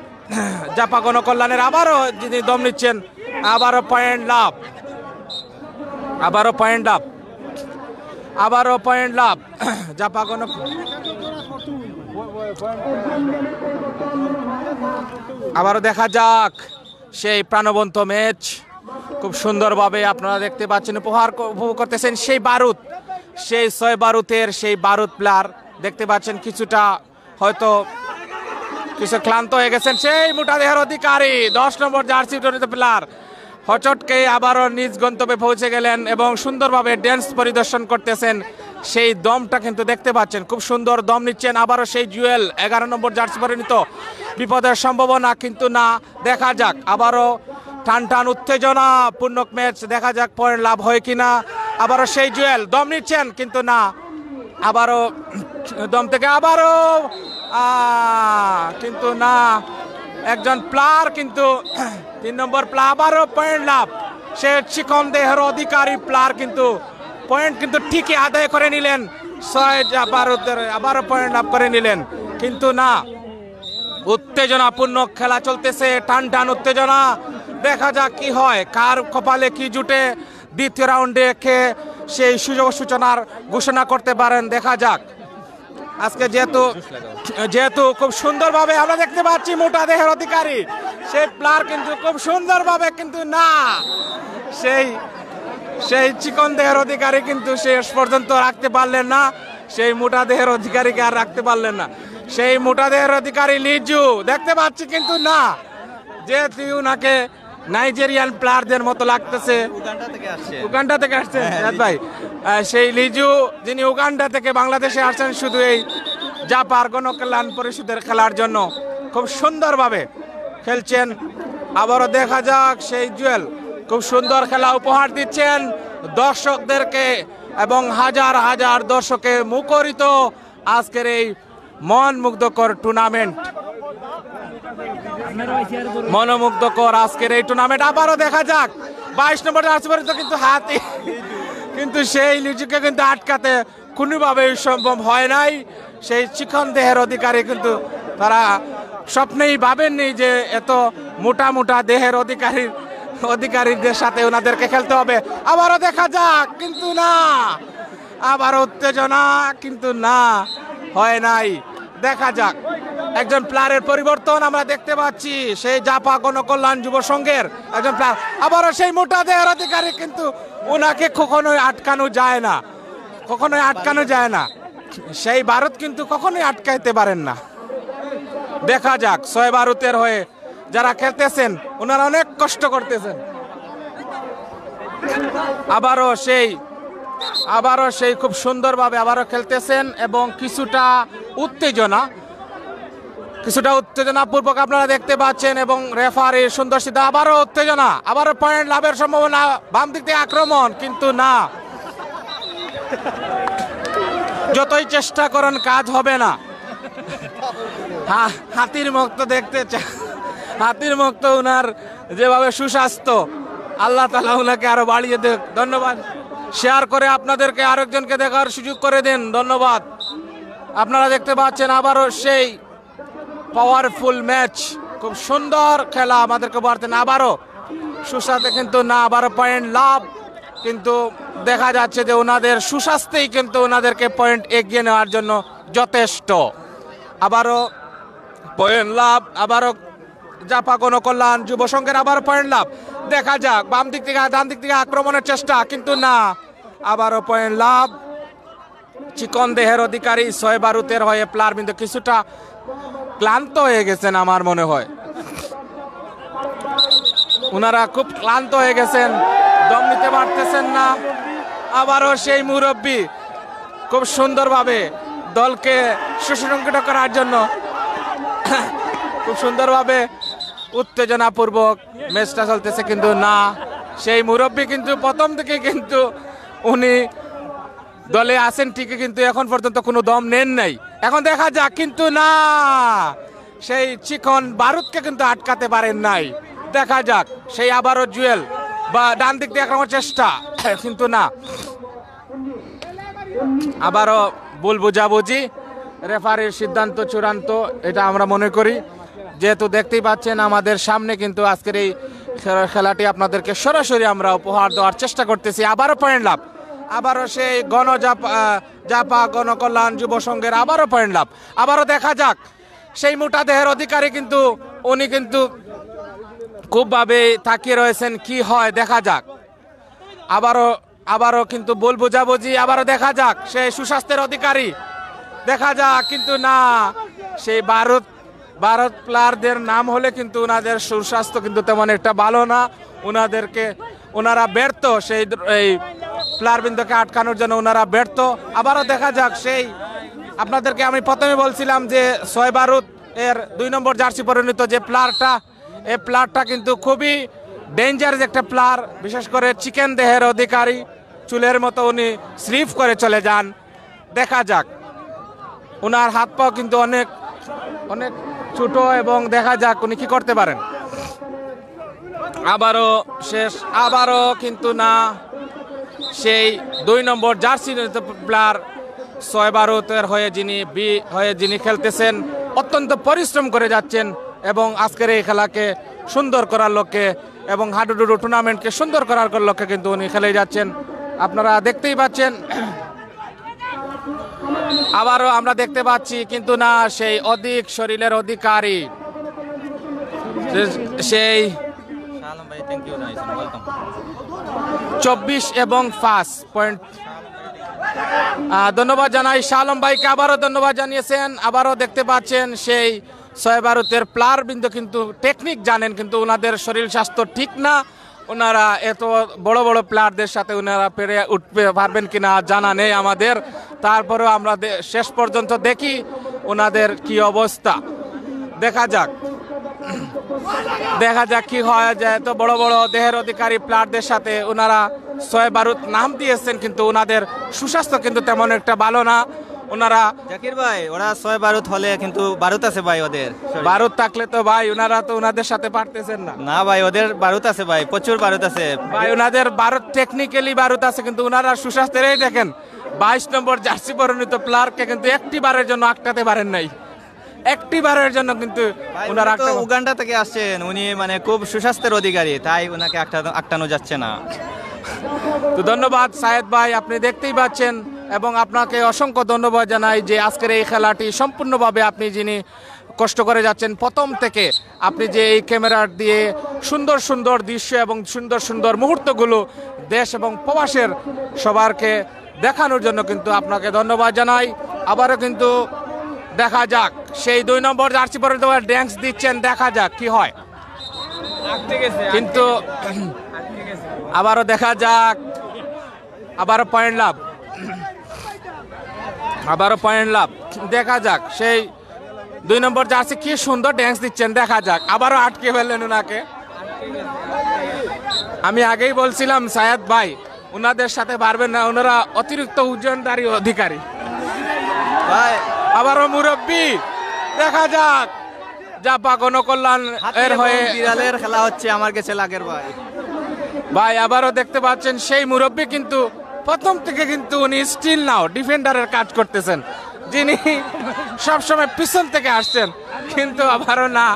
জাপা গণকল্যাণের আবারও যিনি দম নিচ্ছেন, আবারও পয়েন্ট লাভ, আবারও পয়েন্ট লাভ, আবারও পয়েন্ট লাভ। জাপা গণ আবারও দেখা যাক সেই প্রাণবন্ত ম্যাচ। খুব সুন্দরভাবে আপনারা দেখতে পাচ্ছেন, উপহার ক-, উপভোগ করতেছেন সেই বারুদ, সেই ছয় বারুতের সেই বারুদ প্লেয়ার। দেখতে পাচ্ছেন কিছুটা হয়তো কিছু ক্লান্ত হয়ে গেছেন সেই মোটা দেহের অধিকারী দশ নম্বর জার্সি পরিণত প্লেয়ার। হচটকে আবারও নিজ গন্তব্যে পৌঁছে গেলেন এবং সুন্দরভাবে ড্যান্স পরিদর্শন করতেছেন। সেই দমটা কিন্তু দেখতে পাচ্ছেন, খুব সুন্দর দম নিচ্ছেন। আবারও সেই জুয়েল, এগারো নম্বর জার্সি পরিহিত, বিপদের সম্ভাবনা, কিন্তু না। দেখা যাক, আবারও টান টান উত্তেজনা পূর্ণ ম্যাচ, দেখা যাক পয়েন্ট লাভ হয় কিনা। আবারও সেই জুয়েল দম নিচ্ছেন, কিন্তু না। আবারও দম থেকে আবারও আহ, কিন্তু না। একজন প্লেয়ার কিন্তু তিন নম্বর প্লেয়ার, আবারও পয়েন্ট লাভ। সে চিকন দেহের অধিকারী প্লেয়ার কিন্তু পয়েন্ট কিন্তু ঠিকই আদায় করে নিলেন। ছয় জাপার উত্তরে আবারও পয়েন্ট লাভ করে নিলেন, কিন্তু না। উত্তেজনাপূর্ণ খেলা চলতেছে, টান টান উত্তেজনা। দেখা যাক কি হয়, কার কপালে কি জুটে। দ্বিতীয় রাউন্ডে কে সেই সুযোগ সূচনার ঘোষণা করতে পারেন, দেখা যাক। আজকে যেহেতু যেহেতু খুব সুন্দরভাবে আমরা দেখতে পাচ্ছি মোটা দেহের অধিকারী সেই প্লেয়ার কিন্তু খুব সুন্দরভাবে, কিন্তু না, সেই সেই চিকন দেহের অধিকারী কিন্তু শেষ পর্যন্ত রাখতে পারলেন না। সেই মোটা দেহের অধিকারীকে আর রাখতে পারলেন না। সেই মোটা দেহের অধিকারী লিজু দেখতে পাচ্ছি, কিন্তু না, যেহেতু ওনাকে নাইজেরিয়ান প্লেয়ারদের মতো লাগতেছে। উগান্ডা থেকে আসছে। উগান্ডা থেকে আসছেন হ্যাঁ, রিয়াদ ভাই। আহ, সেই লিজু যিনি উগান্ডা থেকে বাংলাদেশে আসছেন শুধু এই জাপার গণকল্যাণ পরিষদের খেলার জন্য খুব সুন্দরভাবে খেলছেন। আবারও দেখা যাক সেই জুয়েল খুব সুন্দর খেলা উপহার দিচ্ছেন দর্শকদেরকে এবং হাজার হাজার দর্শকে মুখরিত আজকের এই মন মুগ্ধকর টুর্নামেন্ট। মনোমুগ্ধকর আজকের এই টুর্নামেন্ট। আবারও দেখা যাক, বাইশ নম্বর জার্সি পরিহিত কিন্তু হাতি, কিন্তু সেই লিজুকে কিন্তু আটকাতে কোনোভাবেই সম্ভব হয় নাই। সেই চিকন দেহের অধিকারী কিন্তু তারা স্বপ্নেই ভাবেননি যে এত মোটা মোটা দেহের অধিকারীর অধিকারীদের সাথে ওনাদেরকে খেলতে হবে। আবারও দেখা যাক, কিন্তু না, আবার উত্তেজনা, কিন্তু না, হয় নাই। দেখা যাক, একজন প্লেয়ারের পরিবর্তন আমরা দেখতে পাচ্ছি। সেই জাপা গণকল্যাণ যুব সংঘের একজন প্লেয়ার, আবারও সেই মোটা দেহের অধিকারী, কিন্তু ওনাকে কখনোই আটকানো যায় না, কখনোই আটকানো যায় না। সেই ভারত কিন্তু কখনোই আটকাইতে পারেন না। দেখা যাক, ছয় ভারতের হয়ে যারা খেলতেছেন, ওনারা অনেক কষ্ট করতেছেন। আবারও সেই আবারও সেই খুব সুন্দরভাবে আবারও খেলতেছেন এবং কিছুটা উত্তেজনা, কিছুটা উত্তেজনাপূর্বক আপনারা দেখতে পাচ্ছেন এবং রেফারির সুন্দর সিদ্ধ। আবারও উত্তেজনা, আবারও পয়েন্ট লাভের সম্ভাবনা। বাম দিক থেকে আক্রমণ, কিন্তু না, যতই চেষ্টা করেন কাজ হবে না। হা- হাতির মুখ তো দেখতে চা- হাতির মুখ তো ওনার যেভাবে সুস্বাস্থ্য, আল্লাহ তালা ওনাকে আরো বাড়িয়ে দেখ। ধন্যবাদ। শেয়ার করে আপনাদেরকে আরেকজনকে দেখার সুযোগ করে দিন। ধন্যবাদ। আপনারা দেখতে পাচ্ছেন আবারও সেই পাওয়ারফুল ম্যাচ, খুব সুন্দর খেলা আমাদেরকে বাড়তেন আবারও। সুস্বাস্থ্যে কিন্তু না, আবারও পয়েন্ট লাভ, কিন্তু দেখা যাচ্ছে যে ওনাদের সুস্বাস্থ্যেই কিন্তু ওনাদেরকে পয়েন্ট এগিয়ে নেওয়ার জন্য যথেষ্ট। আবারও পয়েন্ট লাভ, আবারও জাপা গণকল্যাণ যুব সংঘের আবার পয়েন্ট লাভ। দেখা যাক, বাম দিক থেকে ডান দিক থেকে আক্রমণের চেষ্টা, কিন্তু না, আবারও পয়েন্ট লাভ। চিকন দেহের অধিকারী ছয় ভারতের হয়ে প্লেয়ার কিন্তু কিছুটা ক্লান্ত হয়ে গেছেন আমার মনে হয়। ওনারা খুব ক্লান্ত হয়ে গেছেন, দম নিতে পারতেছেন না। আবারও সেই মুরব্বী খুব সুন্দরভাবে দলকে সুশৃঙ্খল করার জন্য খুব সুন্দরভাবে উত্তেজনাপূর্বক ম্যাচটা চলতেছে, কিন্তু না, সেই মুরব্বী কিন্তু প্রথম থেকে কিন্তু উনি দলে আছেন ঠিকই, কিন্তু এখন পর্যন্ত কোনো দম নেন নাই। এখন দেখা যাক, কিন্তু না, সেই চিকন ভারতকে কিন্তু আটকাতে পারেন নাই। দেখা যাক, সেই আবারও জুয়েল বা ডান দিক দিয়ে আক্রমণের চেষ্টা, কিন্তু না, আবারও ভুল বুঝাবুঝি, রেফারির সিদ্ধান্ত চূড়ান্ত, এটা আমরা মনে করি। যেহেতু দেখতেই পাচ্ছেন আমাদের সামনে কিন্তু আজকের এই খে- খেলাটি আপনাদেরকে সরাসরি আমরা উপহার দেওয়ার চেষ্টা করতেছি। আবারও পয়েন্ট লাভ, আবারও সেই গণ জাপ- আহ, জাপা গণকল্যাণ যুব সংঘের আবারও পয়েন্ট লাভ। আবারও দেখা যাক, সেই মোটা দেহের অধিকারী কিন্তু উনি কিন্তু খুবভাবে তাকিয়ে রয়েছেন, কি হয় দেখা যাক। আবারও আবারও কিন্তু ভুল বুঝাবুঝি, আবারও দেখা যাক সেই সুস্বাস্থ্যের অধিকারী, দেখা যাক, কিন্তু না, সেই ভারত ভারত প্লেয়ারদের নাম হলে কিন্তু ওনাদের সুস্বাস্থ্য কিন্তু তেমন একটা ভালো না। ওনাদেরকে ওনারা ব্যর্থ সেই দ- এই প্লেয়ারবৃন্দকে আটকানোর জন্য ওনারা ব্যর্থ। আবারও দেখা যাক সেই, আপনাদেরকে আমি প্রথমে বলছিলাম যে ছয় বারুদ এর দুই নম্বর জার্সি পরিণত যে প্লেয়ারটা, এই প্লেয়ারটা কিন্তু খুবই ডেঞ্জারাস একটা প্লেয়ার, বিশেষ করে চিকেন দেহের অধিকারী, চুলের মতো উনি স্লিপ করে চলে যান। দেখা যাক, ওনার হাত পাও কিন্তু অনেক অনেক ছোট, এবং দেখা যাক উনি কি করতে পারেন। আবারও শেষ, আবারও কিন্তু না, সেই দুই নম্বর জার্সি প্লেয়ার ছয় বারুদের হয়ে যিনি বি হয়ে যিনি খেলতেছেন, অত্যন্ত পরিশ্রম করে যাচ্ছেন এবং আজকের এই খেলাকে সুন্দর করার লক্ষ্যে এবং হাডুডুডু টুর্নামেন্টকে সুন্দর করার লক্ষ্যে কিন্তু উনি খেলে যাচ্ছেন। আপনারা দেখতেই পাচ্ছেন, আবারও আমরা দেখতে পাচ্ছি কিন্তু না, সেই অধিক শরীরের অধিকারী, সে- সেই শালম ভাই, থ্যাংক ইউ জানাইছেন, ওয়েলকাম। চব্বিশ এবং পাঁচ পয়েন্ট। আহ, ধন্যবাদ জানাই শালম ভাইকে, আবারও ধন্যবাদ জানিয়েছেন। আবারও দেখতে পাচ্ছেন সেই ছয় বারুদের প্লেয়ারবৃন্দ কিন্তু টেকনিক জানেন, কিন্তু ওনাদের শরীর স্বাস্থ্য ঠিক না। ওনারা এত বড় বড় প্লেয়ারদের সাথে ওনারা পেরে উঠতে পারবেন কিনা জানা নেই আমাদের। তারপরেও আমরা দে- শেষ পর্যন্ত দেখি ওনাদের কি অবস্থা, দেখা যাক, দেখা যাক কি হয়। যে এত বড় বড় দেহের অধিকারী প্লেয়ারদের সাথে ওনারা ছয় বারুদ নাম দিয়েছেন, কিন্তু ওনাদের সুস্বাস্থ্য কিন্তু তেমন একটা ভালো না। ওনারা জাকির ভাই, ওরা ছয় বারুদ হলে কিন্তু বারুদ আছে ভাই ওদের শরীরে। বারুদ থাকলে তো ভাই ওনারা তো ওনাদের সাথে পারতেছেন না। না ভাই, ওদের বারুদ আছে ভাই, প্রচুর বারুদ আছে। ভাই, ওনাদের বারুদ, টেকনিক্যালি বারুদ আছে, কিন্তু ওনারা সুস্বাস্থ্যের, এই দেখেন, বাইশ নম্বর জার্সি পরিণত প্লেয়ারকে কিন্তু একটি বারের জন্য আটকাতে পারেন নাই, একটি বারের জন্য কিন্তু ভাই, ওনারা উনি তো আটকাতে উগান্ডা থেকে আসছেন, উনি মানে খুব সুস্বাস্থ্যের অধিকারী, তাই ওনাকে আটকানো, আটকানো যাচ্ছে না। তো ধন্যবাদ সায়েদ ভাই, আপনি দেখতেই পাচ্ছেন, এবং আপনাকে অসংখ্য ধন্যবাদ জানাই যে আজকের এই খেলাটি সম্পূর্ণভাবে আপনি যিনি কষ্ট করে যাচ্ছেন প্রথম থেকে, আপনি যে এই ক্যামেরা দিয়ে সুন্দর সুন্দর দৃশ্য এবং সুন্দর সুন্দর মুহূর্তগুলো দেশ এবং প্রবাসের সবারকে দেখানোর জন্য কিন্তু আপনাকে ধন্যবাদ জানাই। আবারও কিন্তু দেখা যাক, সেই দুই নম্বর জার্সি পরে তো ড্যান্স দিচ্ছেন, দেখা যাক কি হয়। কিন্তু আবারও দেখা যাক, আবারও পয়েন্ট লাভ, আবারও পয়েন্ট লাভ। দেখা যাক, সেই দুই নম্বর জার্সি কি সুন্দর ড্যান্স দিচ্ছেন, দেখা যাক। আবারও আটকে ফেললেন ওনাকে। আমি আগেই বলছিলাম সায়াদ ভাই, ওনাদের সাথে পারবেন না, ওনারা অতিরিক্ত ওজনদারি অধিকারী। ভাই, আবারও মুরব্বি, দেখা যাক। জাপা গণকল্যাণ হাতি এর এবং হয়ে বিড়ালের খেলা হচ্ছে আমার কাছে লাগের ভাই। ভাই, আবারও দেখতে পাচ্ছেন সেই মুরব্বি কিন্তু প্রথম থেকে কিন্তু উনি স্টিল নাও ডিফেন্ডারের কাজ করতেছেন, যিনি সবসময় পিছন থেকে আসছেন, কিন্তু আবারও না।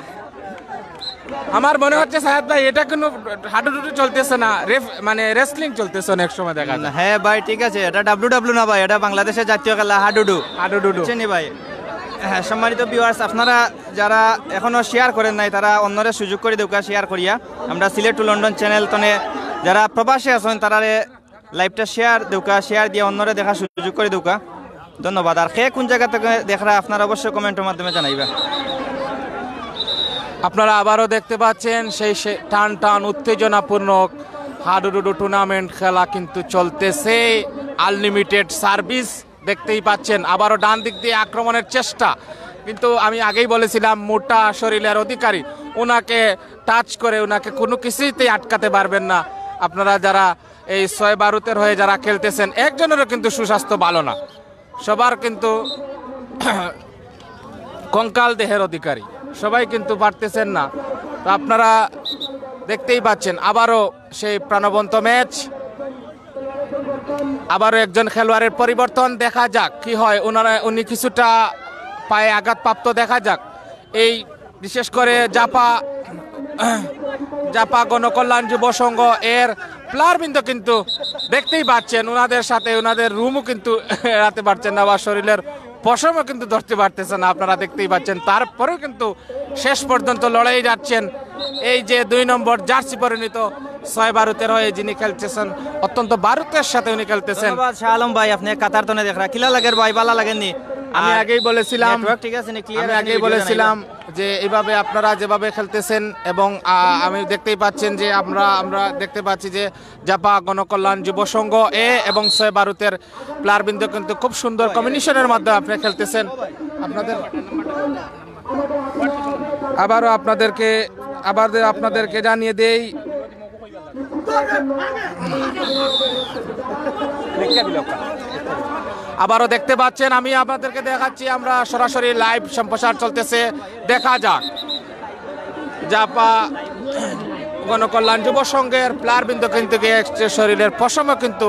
আমার মনে হচ্ছে সায়াদ ভাই, এটা কোনো হাডুডুডু চলতেছে না, রেফ মানে রেসলিং চলতেছে অনেক সময় দেখা যায়। হ্যাঁ ভাই, ঠিক আছে, এটা ডাব্লিউ ডাব্লিউ না ভাই, এটা বাংলাদেশের জাতীয় খেলা হাডুডু। হাডুডুডু। বুঝছেন নি ভাই? হ্যাঁ, সম্মানিত ভিউয়ার্স, আপনারা যারা এখনো শেয়ার করেন নাই, তারা অন্যরে সুযোগ করে দেউকা শেয়ার করিয়া। আমরা সিলেট টু লন্ডন চ্যানেল তনে যারা প্রবাসে আছেন, তারারে লাইভটা শেয়ার দেউকা, শেয়ার দিয়া অন্যরে দেখা সুযোগ করে দেউকা। ধন্যবাদ। আর কে কোন জায়গা থেকে দেখরা, আপনারা অবশ্যই কমেন্টের মাধ্যমে জানাইবা। আপনারা আবারও দেখতে পাচ্ছেন সেই সে টান টান উত্তেজনাপূর্ণ হাডুডুডু টুর্নামেন্ট খেলা কিন্তু চলতেছে। আনলিমিটেড সার্ভিস দেখতেই পাচ্ছেন, আবারও ডান দিক দিয়ে আক্রমণের চেষ্টা, কিন্তু আমি আগেই বলেছিলাম মোটা শরীরের অধিকারী, ওনাকে টাচ করে ওনাকে কোনো কিছুতেই আটকাতে পারবেন না। আপনারা যারা এই ছয় বারুদের হয়ে যারা খেলতেছেন, একজনেরও কিন্তু সুস্বাস্থ্য ভালো না, সবার কিন্তু কঙ্কাল দেহের অধিকারী, সবাই কিন্তু পারতেছেন না। তো আপনারা দেখতেই পাচ্ছেন আবারও সেই প্রাণবন্ত ম্যাচ, আবারও একজন খেলোয়াড়ের পরিবর্তন, দেখা যাক কি হয়। ওনারা উনি কিছুটা পায়ে আঘাতপ্রাপ্ত, দেখা যাক। এই বিশেষ করে জাপা জাপা গণকল্যাণ যুব সংঘ এর প্লেয়ারবৃন্দ কিন্তু দেখতেই পাচ্ছেন, ওনাদের সাথে ওনাদের রুমও কিন্তু এড়াতে পারছেন না বা শরীরের পশমও কিন্তু ধরতে পারতেছে না, আপনারা দেখতেই পাচ্ছেন। তারপরেও কিন্তু শেষ পর্যন্ত লড়াই যাচ্ছেন। এই যে দুই নম্বর জার্সি পরিণত ছয় বারুদের হয়ে যিনি খেলতেছেন, অত্যন্ত বারুদের সাথে উনি খেলতেছেন। ধন্যবাদ শাহ আলম ভাই, আপনি কাতার তনে দেখরা কিলা লাগের ভাই, বালা লাগেননি? আমি আগেই বলেছিলাম, নেটওয়ার্ক ঠিক আছে নি? ক্লিয়ার আমি আছে নি? আগেই ভিডিও বলেছিলাম জানাইলাম। যে এইভাবে আপনারা যেভাবে খেলতেছেন এবং, আহ, আমি দেখতেই পাচ্ছেন যে আমরা, আমরা দেখতে পাচ্ছি যে জাপা গণকল্যাণ যুব সংঘ এ এবং ছয় বারুতের প্লেয়ারবৃন্দ কিন্তু খুব সুন্দর কম্বিনেশনের মাধ্যমে আপনি খেলতেছেন। আপনাদের আবারও আপনাদেরকে, আবার আপনাদেরকে জানিয়ে দেই, আবারও দেখতে পাচ্ছেন, আমি আপনাদেরকে দেখাচ্ছি, আমরা সরাসরি লাইভ সম্প্রচার চলতেছে। দেখা যাক, জাপা গণকল্যাণ যুব সংঘের প্লেয়ারবৃন্দ কিন্তু গিয়ে শরীরের পশমও কিন্তু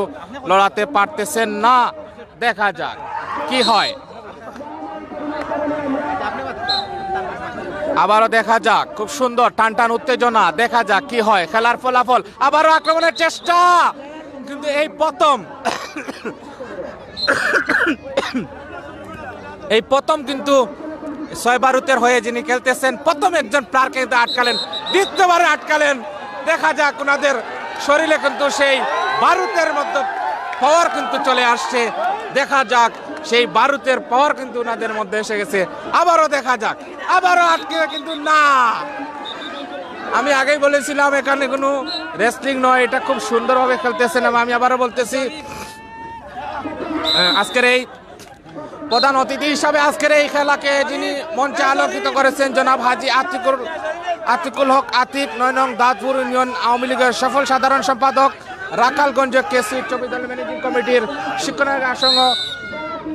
লড়াতে পারতেছেন না। দেখা যাক কি হয়। আবারও দেখা যাক, খুব সুন্দর টান টান উত্তেজনা। দেখা যাক কি হয় খেলার ফলাফল। আবারও আক্রমণের চেষ্টা, কিন্তু এই প্রথম এই প্রথম কিন্তু ছয় বারুতের হয়ে যিনি খেলতেছেন, প্রথম একজন প্লেয়ারকে কিন্তু আটকালেন, দ্বিতীয়বারে আটকালেন। দেখা যাক, ওনাদের শরীরে কিন্তু সেই বারুতের মধ্যে পাওয়ার কিন্তু চলে আসছে। দেখা যাক, সেই বারুতের পাওয়ার কিন্তু ওনাদের মধ্যে এসে গেছে। আবারও দেখা যাক, আবারও আটকে, কিন্তু না, আমি আগেই বলেছিলাম এখানে কোনো রেসলিং নয়, এটা খুব সুন্দরভাবে খেলতেছেন। এবং আমি আবারও বলতেছি, আহ, আজকের এই প্রধান অতিথি হিসাবে আজকের এই খেলাকে যিনি মঞ্চে আলোকিত করেছেন, জনাব হাজী আতিকুর, আতিকুল হক আতিক, নয় নং দাঁতপুর ইউনিয়ন আওয়ামী লীগের সফল সাধারণ সম্পাদক, রাখালগঞ্জ কেসি চব্বিশ দলের ম্যানেজিং কমিটির শিক্ষণের আসঙ্গ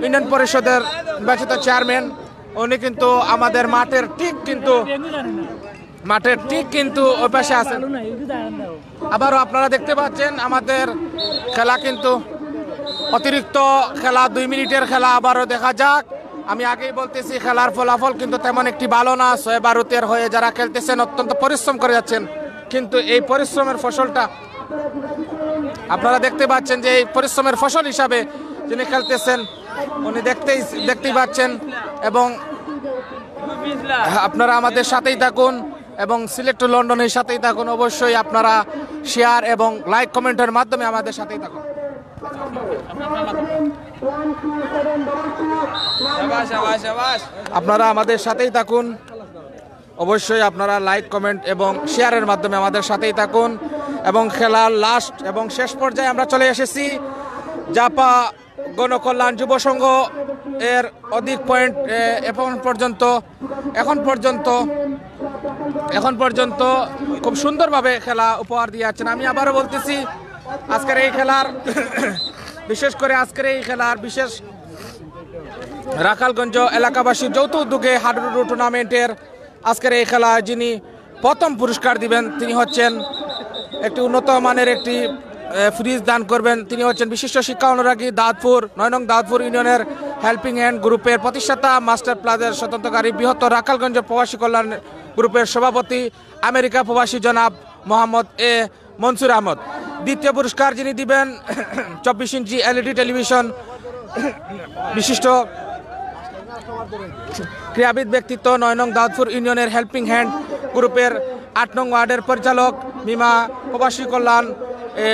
ইউনিয়ন পরিষদের নির্বাচিত চেয়ারম্যান। উনি কিন্তু আমাদের মাঠের ঠিক কিন্তু মাঠের ঠিক কিন্তু ওই পাশে আছেন। আবারও আপনারা দেখতে পাচ্ছেন আমাদের খেলা কিন্তু অতিরিক্ত খেলা, দুই মিনিটের খেলা। আবারও দেখা যাক, আমি আগেই বলতেছি খেলার ফলাফল কিন্তু তেমন একটি ভালো না। ছয় বারুতের হয়ে যারা খেলতেছেন অত্যন্ত পরিশ্রম করে যাচ্ছেন, কিন্তু এই পরিশ্রমের ফসলটা আপনারা দেখতে পাচ্ছেন যে এই পরিশ্রমের ফসল হিসাবে যিনি খেলতেছেন উনি দেখতেই দেখতেই পাচ্ছেন। এবং আপনারা আমাদের সাথেই থাকুন এবং সিলেক্ট লন্ডনের সাথেই থাকুন। অবশ্যই আপনারা শেয়ার এবং লাইক কমেন্টের মাধ্যমে আমাদের সাথেই থাকুন। আপনারা আমাদের সাথেই থাকুন। অবশ্যই আপনারা লাইক কমেন্ট এবং শেয়ারের মাধ্যমে আমাদের সাথেই থাকুন। এবং খেলার লাস্ট এবং শেষ পর্যায়ে আমরা চলে এসেছি। জাপা গণকল্যাণ যুব সংঘ এর অধিক পয়েন্ট এখন পর্যন্ত এখন পর্যন্ত এখন পর্যন্ত খুব সুন্দরভাবে খেলা উপহার দিয়ে যাচ্ছেন। আমি আবারও বলতেছি, আজকের এই খেলার বিশেষ করে আজকের এই খেলার বিশেষ রাখালগঞ্জ এলাকাবাসীর যৌথ উদ্যোগে হাডুডু টুর্নামেন্টের আজকের এই খেলায় যিনি প্রথম পুরস্কার দিবেন, তিনি হচ্ছেন একটি উন্নত মানের একটি ফ্রিজ দান করবেন। তিনি হচ্ছেন বিশিষ্ট শিক্ষা অনুরাগী, দাঁতপুর নয় নং দাঁতপুর ইউনিয়নের হেল্পিং হ্যান্ড গ্রুপের প্রতিষ্ঠাতা, মাস্টার প্লাজার স্বতন্ত্রকারী, বৃহত্তর রাখালগঞ্জ প্রবাসী কল্যাণ গ্রুপের সভাপতি, আমেরিকা প্রবাসী জনাব মোহাম্মদ এ মনসুর আহমদ। দ্বিতীয় পুরস্কার যিনি দিবেন চব্বিশ ইঞ্চি এলইডি টেলিভিশন বিশিষ্ট ক্রীড়াবিদ ব্যক্তিত্ব, নয় নং দাউদপুর ইউনিয়নের হেল্পিং হ্যান্ড গ্রুপের আট নং ওয়ার্ডের পরিচালক, মিমা প্রবাসী কল্যাণ, এ,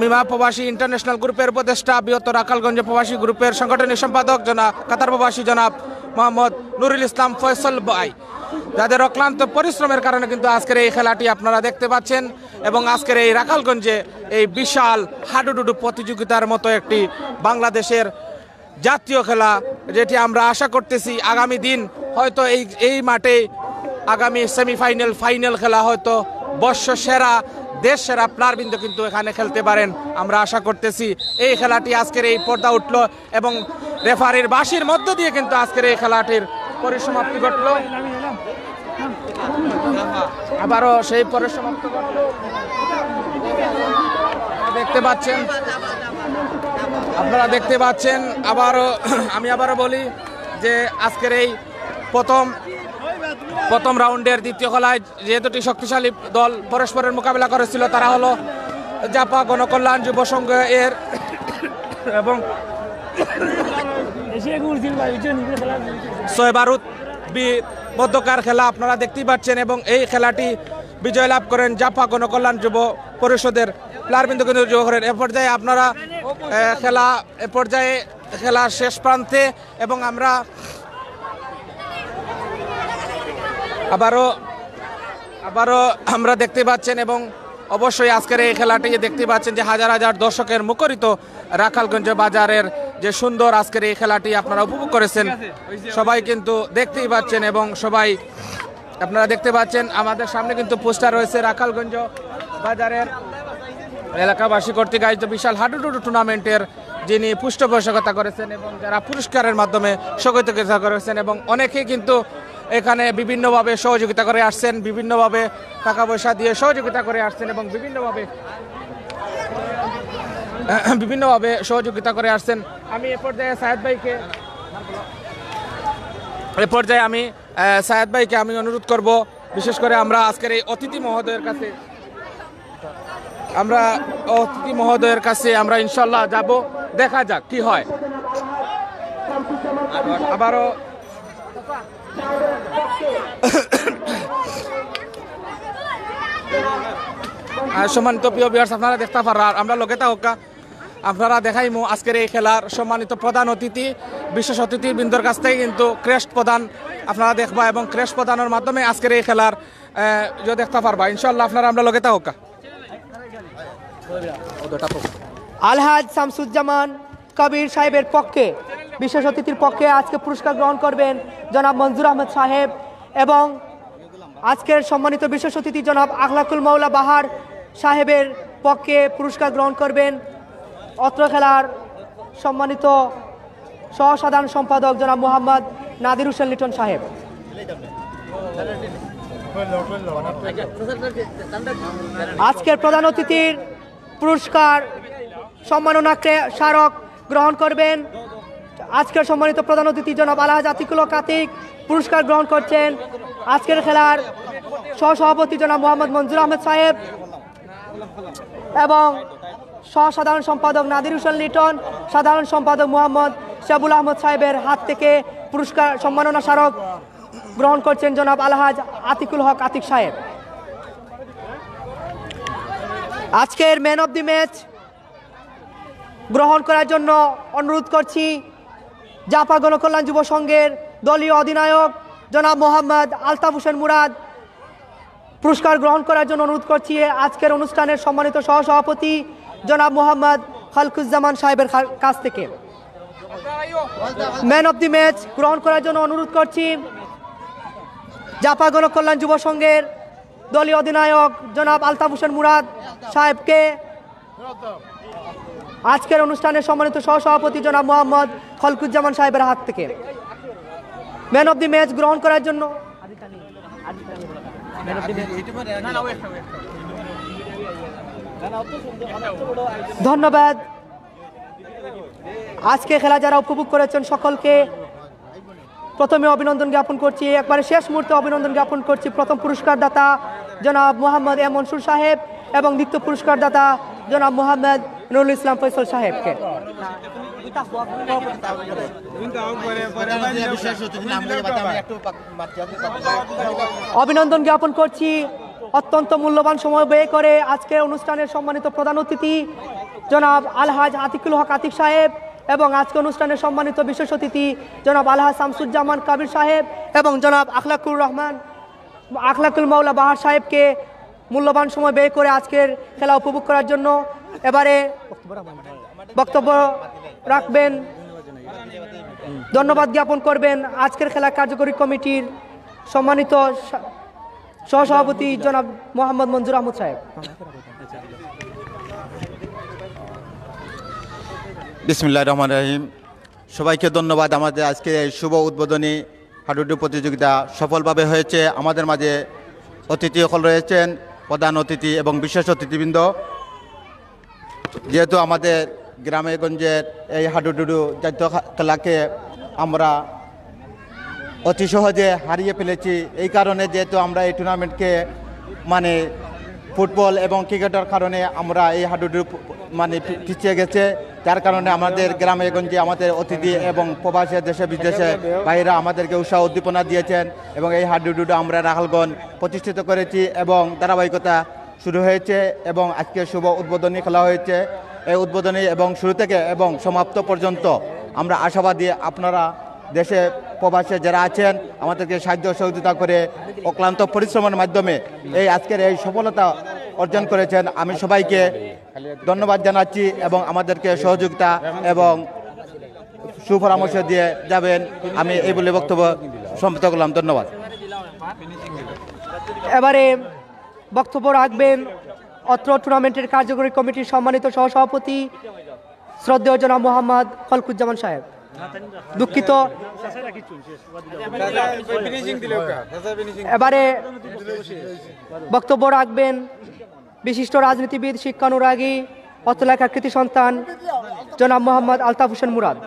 মিমা প্রবাসী ইন্টারন্যাশনাল গ্রুপের উপদেষ্টা, বৃহত্তর রাখালগঞ্জ প্রবাসী গ্রুপের সাংগঠনিক সম্পাদক জনা-, কাতার প্রবাসী জনাব মোহাম্মদ নুরুল ইসলাম ফয়সল ভাই, যাদের অক্লান্ত পরিশ্রমের কারণে কিন্তু আজকের এই খেলাটি আপনারা দেখতে পাচ্ছেন। এবং আজকের এই রাখালগঞ্জে এই বিশাল হাডুডুডু প্রতিযোগিতার মতো একটি বাংলাদেশের জাতীয় খেলা, যেটি আমরা আশা করতেছি আগামী দিন হয়তো এই এই মাঠে আগামী সেমিফাইনাল, ফাইনাল খেলা হয়তো বর্ষ সেরা, দেশ সেরা প্লেয়ারবৃন্দ কিন্তু এখানে খেলতে পারেন, আমরা আশা করতেছি। এই খেলাটি আজকের এই পর্দা উঠলো এবং রেফারির বাঁশির মধ্য দিয়ে কিন্তু আজকের এই খেলাটির পরিসমাপ্তি ঘটলো। আবারও সেই পরিসমাপ্তি ঘটলো। দেখতে পাচ্ছেন, আপনারা দেখতে পাচ্ছেন, আবারও আমি আবারও বলি যে আজকের এই প্রথম প্রথম রাউন্ডের দ্বিতীয় খেলায় যে দুটি শক্তিশালী দল পরস্পরের মোকাবিলা করেছিল, তারা হলো জাপা গণকল্যাণ যুব সংঘ এর এবং ছয় বারুত বি মধ্যকার খেলা আপনারা দেখতেই পাচ্ছেন। এবং এই খেলাটি বিজয় লাভ করেন জাপা গণকল্যাণ যুব পরিষদের প্লেয়ারবৃন্দ কিন্তু যোগ করেন। এ পর্যায়ে আপনারা, এ, খেলা এ পর্যায়ে খেলার শেষ প্রান্তে এবং আমরা আবারও আবারও আমরা দেখতে পাচ্ছেন এবং অবশ্যই আজকের এই খেলাটি দেখতে পাচ্ছেন যে হাজার হাজার দর্শকের মুখরিত রাখালগঞ্জ বাজারের যে সুন্দর আজকের এই খেলাটি আপনারা উপভোগ করেছেন। সবাই কিন্তু দেখতেই পাচ্ছেন এবং সবাই আপনারা দেখতে পাচ্ছেন আমাদের সামনে কিন্তু পোস্টার রয়েছে রাখালগঞ্জ বাজারের এলাকাবাসী কর্তৃক আয়োজিত বিশাল হাডুডু টুর্নামেন্টের, যিনি পৃষ্ঠপোষকতা করেছেন এবং যারা পুরস্কারের মাধ্যমে সহযোগিতা করেছেন এবং অনেকেই কিন্তু এখানে বিভিন্নভাবে সহযোগিতা করে আসছেন, বিভিন্নভাবে টাকা পয়সা দিয়ে সহযোগিতা করে আসছেন এবং বিভিন্নভাবে বিভিন্নভাবে সহযোগিতা করে আসছেন। আমি এ পর্যায়ে সায়েদ ভাইকে এ পর্যায়ে আমি আহ, সায়েদ ভাইকে আমি অনুরোধ করব, বিশেষ করে আমরা আজকের এই অতিথি মহোদয়ের কাছে আমরা অতিথি মহোদয়ের কাছে আমরা ইনশাল্লাহ যাব, দেখা যাক কি হয়। আবারও আহ, সম্মানিত প্রিয় ভিউয়ার্স, আপনারা দেখতে পাররা, আর আমরা লগে থাকুক্কা, আপনারা দেখাইমু আজকের এই খেলার সম্মানিত প্রধান অতিথি, বিশেষ অতিথি বৃন্দর কাছ থেকে কিন্তু ক্রেস্ট প্রদান আপনারা দেখবা এবং ক্রেস্ট প্রদানের মাধ্যমে আজকের এই খেলার আহ, ইয়ে দেখতে পারবা ইনশাল্লাহ। আপনারা আমরা লগে থাকুক্কা। আলহাজ শামসুজ্জামান কবির সাহেবের পক্ষে, বিশেষ অতিথির পক্ষে আজকে পুরস্কার গ্রহণ করবেন জনাব মঞ্জুর আহমদ সাহেব এবং আজকের সম্মানিত বিশেষ অতিথি জনাব আখলাকুল মাওলা বাহার সাহেবের পক্ষে পুরস্কার গ্রহণ করবেন অত্র খেলার সম্মানিত সহ সাধারণ সম্পাদক জনাব মোহাম্মদ নাদির হোসেন লিটন সাহেব। আজকের প্রধান অতিথির পুরস্কার সম্মাননা ক্রে- স্মারক গ্রহণ করবেন আজকের সম্মানিত প্রধান অতিথি জনাব আলহাজ আতিকুল হক আতিক। পুরস্কার গ্রহণ করছেন আজকের খেলার সহসভাপতি জনাব মোহাম্মদ মঞ্জুর আহমেদ সাহেব এবং সহ সাধারণ সম্পাদক নাদির হোসেন লিটন, সাধারণ সম্পাদক মোহাম্মদ শেবুল আহমদ সাহেবের হাত থেকে পুরস্কার সম্মাননা স্মারক গ্রহণ করছেন জনাব আলহাজ আতিকুল হক আতিক সাহেব। আজকের ম্যান অব দি ম্যাচ গ্রহণ করার জন্য অনুরোধ করছি জাপা গণকল্যাণ যুব সংঘের দলীয় অধিনায়ক জনাব মোহাম্মদ আলতাফ হোসেন মুরাদ। পুরস্কার গ্রহণ করার জন্য অনুরোধ করছি আজকের অনুষ্ঠানের সম্মানিত সহসভাপতি জনাব মোহাম্মদ খালকুজ্জামান সাহেবের খা- কাছ থেকে। ম্যান অব দি ম্যাচ গ্রহণ করার জন্য অনুরোধ করছি জাপা গণকল্যাণ যুব সংঘের দলীয় অধিনায়ক জনাব আলতাফ হোসেন মুরাদ সাহেবকে। আজকের অনুষ্ঠানের সম্মানিত সহসভাপতি জনাব মোহাম্মদ খলকুজ্জামান সাহেবের হাত থেকে ম্যান অব দি ম্যাচ গ্রহণ করার জন্য ধন্যবাদ। আজকে খেলা যারা উপভোগ করেছেন সকলকে প্রথমে অভিনন্দন জ্ঞাপন করছি, একবারে শেষ মুহূর্তে অভিনন্দন জ্ঞাপন করছি প্রথম পুরস্কারদাতা জনাব মোহাম্মদ এম মনসুর সাহেব এবং দ্বিতীয় পুরস্কারদাতা জনাব মোহাম্মদ নুরুল ইসলাম ফয়সল সাহেবকে। অভিনন্দন জ্ঞাপন করছি অত্যন্ত মূল্যবান সময় ব্যয় করে আজকে অনুষ্ঠানের সম্মানিত প্রধান অতিথি জনাব আলহাজ আতিকুল হক আতিক সাহেব এবং আজকে অনুষ্ঠানের সম্মানিত বিশেষ অতিথি জনাব আলহাজ শামসুজ্জামান কাবির সাহেব এবং জনাব আখলাকুর রহমান আখলাকুল মাওলা বাহার সাহেবকে মূল্যবান সময় ব্যয় করে আজকের খেলা উপভোগ করার জন্য এবারে বক্তব্য রাখবেন। ধন্যবাদ জ্ঞাপন করবেন আজকের খেলা কার্যকরী কমিটির সম্মানিত সা- সহসভাপতি জনাব মোহাম্মদ মঞ্জুর আহমদ সাহেব। বিসমিল্লাহির রহমানির রহিম। সবাইকে ধন্যবাদ। আমাদের আজকে এই শুভ উদ্বোধনী হাডুডু প্রতিযোগিতা সফলভাবে হয়েছে। আমাদের মাঝে অতিথি সকল রয়েছেন, প্রধান অতিথি এবং বিশেষ অতিথিবৃন্দ। যেহেতু আমাদের গ্রামে গঞ্জের এই হাডুডু জাতীয় খা- খেলাকে আমরা অতি সহজে হারিয়ে ফেলেছি, এই কারণে যেহেতু আমরা এই টুর্নামেন্টকে মানে ফুটবল এবং ক্রিকেটের কারণে আমরা এই হাডুডু প- মানে পি- পিছিয়ে গেছে, যার কারণে আমাদের গ্রামে গঞ্জে আমাদের অতিথি এবং প্রবাসে দেশে বিদেশে ভাইরা আমাদেরকে উৎসাহ উদ্দীপনা দিয়েছেন এবং এই হাডুডু আমরা রাখালগঞ্জ প্রতিষ্ঠিত করেছি এবং ধারাবাহিকতা শুরু হয়েছে এবং আজকে শুভ উদ্বোধনী খেলা হয়েছে। এই উদ্বোধনী এবং শুরু থেকে এবং সমাপ্ত পর্যন্ত আমরা আশাবাদী আপনারা দেশে প্রবাসে যারা আছেন আমাদেরকে সাহায্য সহযোগিতা করে অক্লান্ত পরিশ্রমের মাধ্যমে এই আজকের এই সফলতা অর্জন করেছেন। আমি সবাইকে ধন্যবাদ জানাচ্ছি এবং আমাদেরকে সহযোগিতা এবং সুপরামর্শ দিয়ে যাবেন। আমি এই বলে বক্তব্য সমাপ্ত করলাম। ধন্যবাদ। এবারে বক্তব্য রাখবেন অত্র টুর্নামেন্টের কার্যকরী কমিটির সম্মানিত সহসভাপতি শ্রদ্ধেয় জনাব মোহাম্মদ খলকুজ্জামান সাহেব। দুঃখিত। এবারে বক্তব্য রাখবেন বিশিষ্ট রাজনীতিবিদ, শিক্ষানুরাগী, অত্র এলাকার কৃতি সন্তান জনাব মোহাম্মদ আলতাফ হোসেন মুরাদ।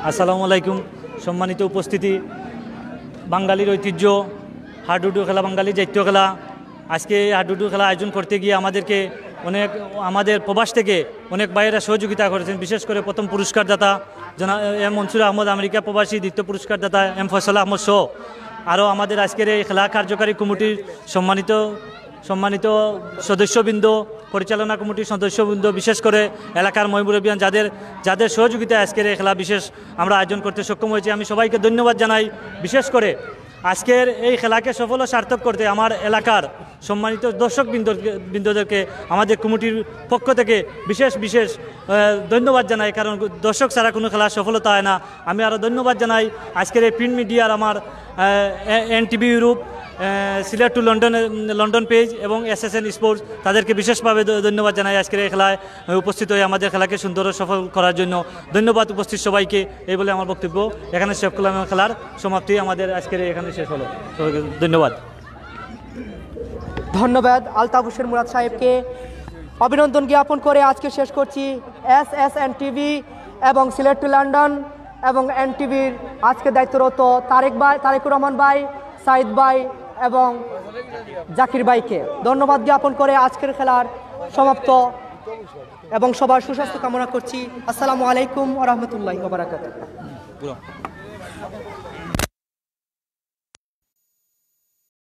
আসসালামু আলাইকুম। সম্মানিত উপস্থিতি, বাঙালির ঐতিহ্য হাডুডু খেলা, বাঙালির জাতীয় খেলা। আজকে এই হাডুডু খেলা আয়োজন করতে গিয়ে আমাদেরকে অনেক, আমাদের প্রবাস থেকে অনেক ভাইয়েরা সহযোগিতা করেছেন। বিশেষ করে প্রথম পুরস্কারদাতা জনা এম মনসুর আহমদ, আমেরিকা প্রবাসী, দ্বিতীয় পুরস্কারদাতা এম ফয়সাল আহমদ সহ আরও আমাদের আজকের এই খেলা কার্যকারী কমিটির সম্মানিত সম্মানিত সদস্যবৃন্দ, পরিচালনা কমিটির সদস্যবৃন্দ, বিশেষ করে এলাকার ময়মুরব্বিয়ান, যাদের যাদের সহযোগিতায় আজকের এই খেলা বিশেষ আমরা আয়োজন করতে সক্ষম হয়েছি। আমি সবাইকে ধন্যবাদ জানাই। বিশেষ করে আজকের এই খেলাকে সফল ও সার্থক করতে আমার এলাকার সম্মানিত দর্শক বৃন্দ বৃন্দদেরকে আমাদের কমিটির পক্ষ থেকে বিশেষ বিশেষ আহ, ধন্যবাদ জানাই, কারণ দর্শক ছাড়া কোনো খেলার সফলতা হয় না। আমি আরও ধন্যবাদ জানাই আজকের এই প্রিন্ট মিডিয়ার আমার N TV Europe, Sylhet to London, London page এবং এস এস এন স্পোর্টস, তাদেরকে বিশেষভাবে ধ- ধন্যবাদ জানাই আজকের এই খেলায় আহ, উপস্থিত হয়ে আমাদের খেলাকে সুন্দর ও সফল করার জন্য। ধন্যবাদ উপস্থিত সবাইকে। এই বলে আমার বক্তব্য এখানে শেষ করলাম। আমার খেলার সমাপ্তি আমাদের আজকের এখানে শেষ হলো। সবাইকে ধন্যবাদ। ধন্যবাদ আলতাফ হোসেন মুরাদ সাহেবকে। অভিনন্দন জ্ঞাপন করে আজকে শেষ করছি এস এস এন টিভি এবং সিলেট টু লন্ডন এবং এন টিভির আজকে দায়িত্বরত তারেক ভাই, তারেকুর রহমান ভাই, সাইদ ভাই এবং জাকির ভাইকে ধন্যবাদ জ্ঞাপন করে আজকের খেলার সমাপ্ত এবং সবার সুস্বাস্থ্য কামনা করছি। আসসালামু আলাইকুম ওয়া রাহমাতুল্লাহি ওয়া বারাকাতুহু।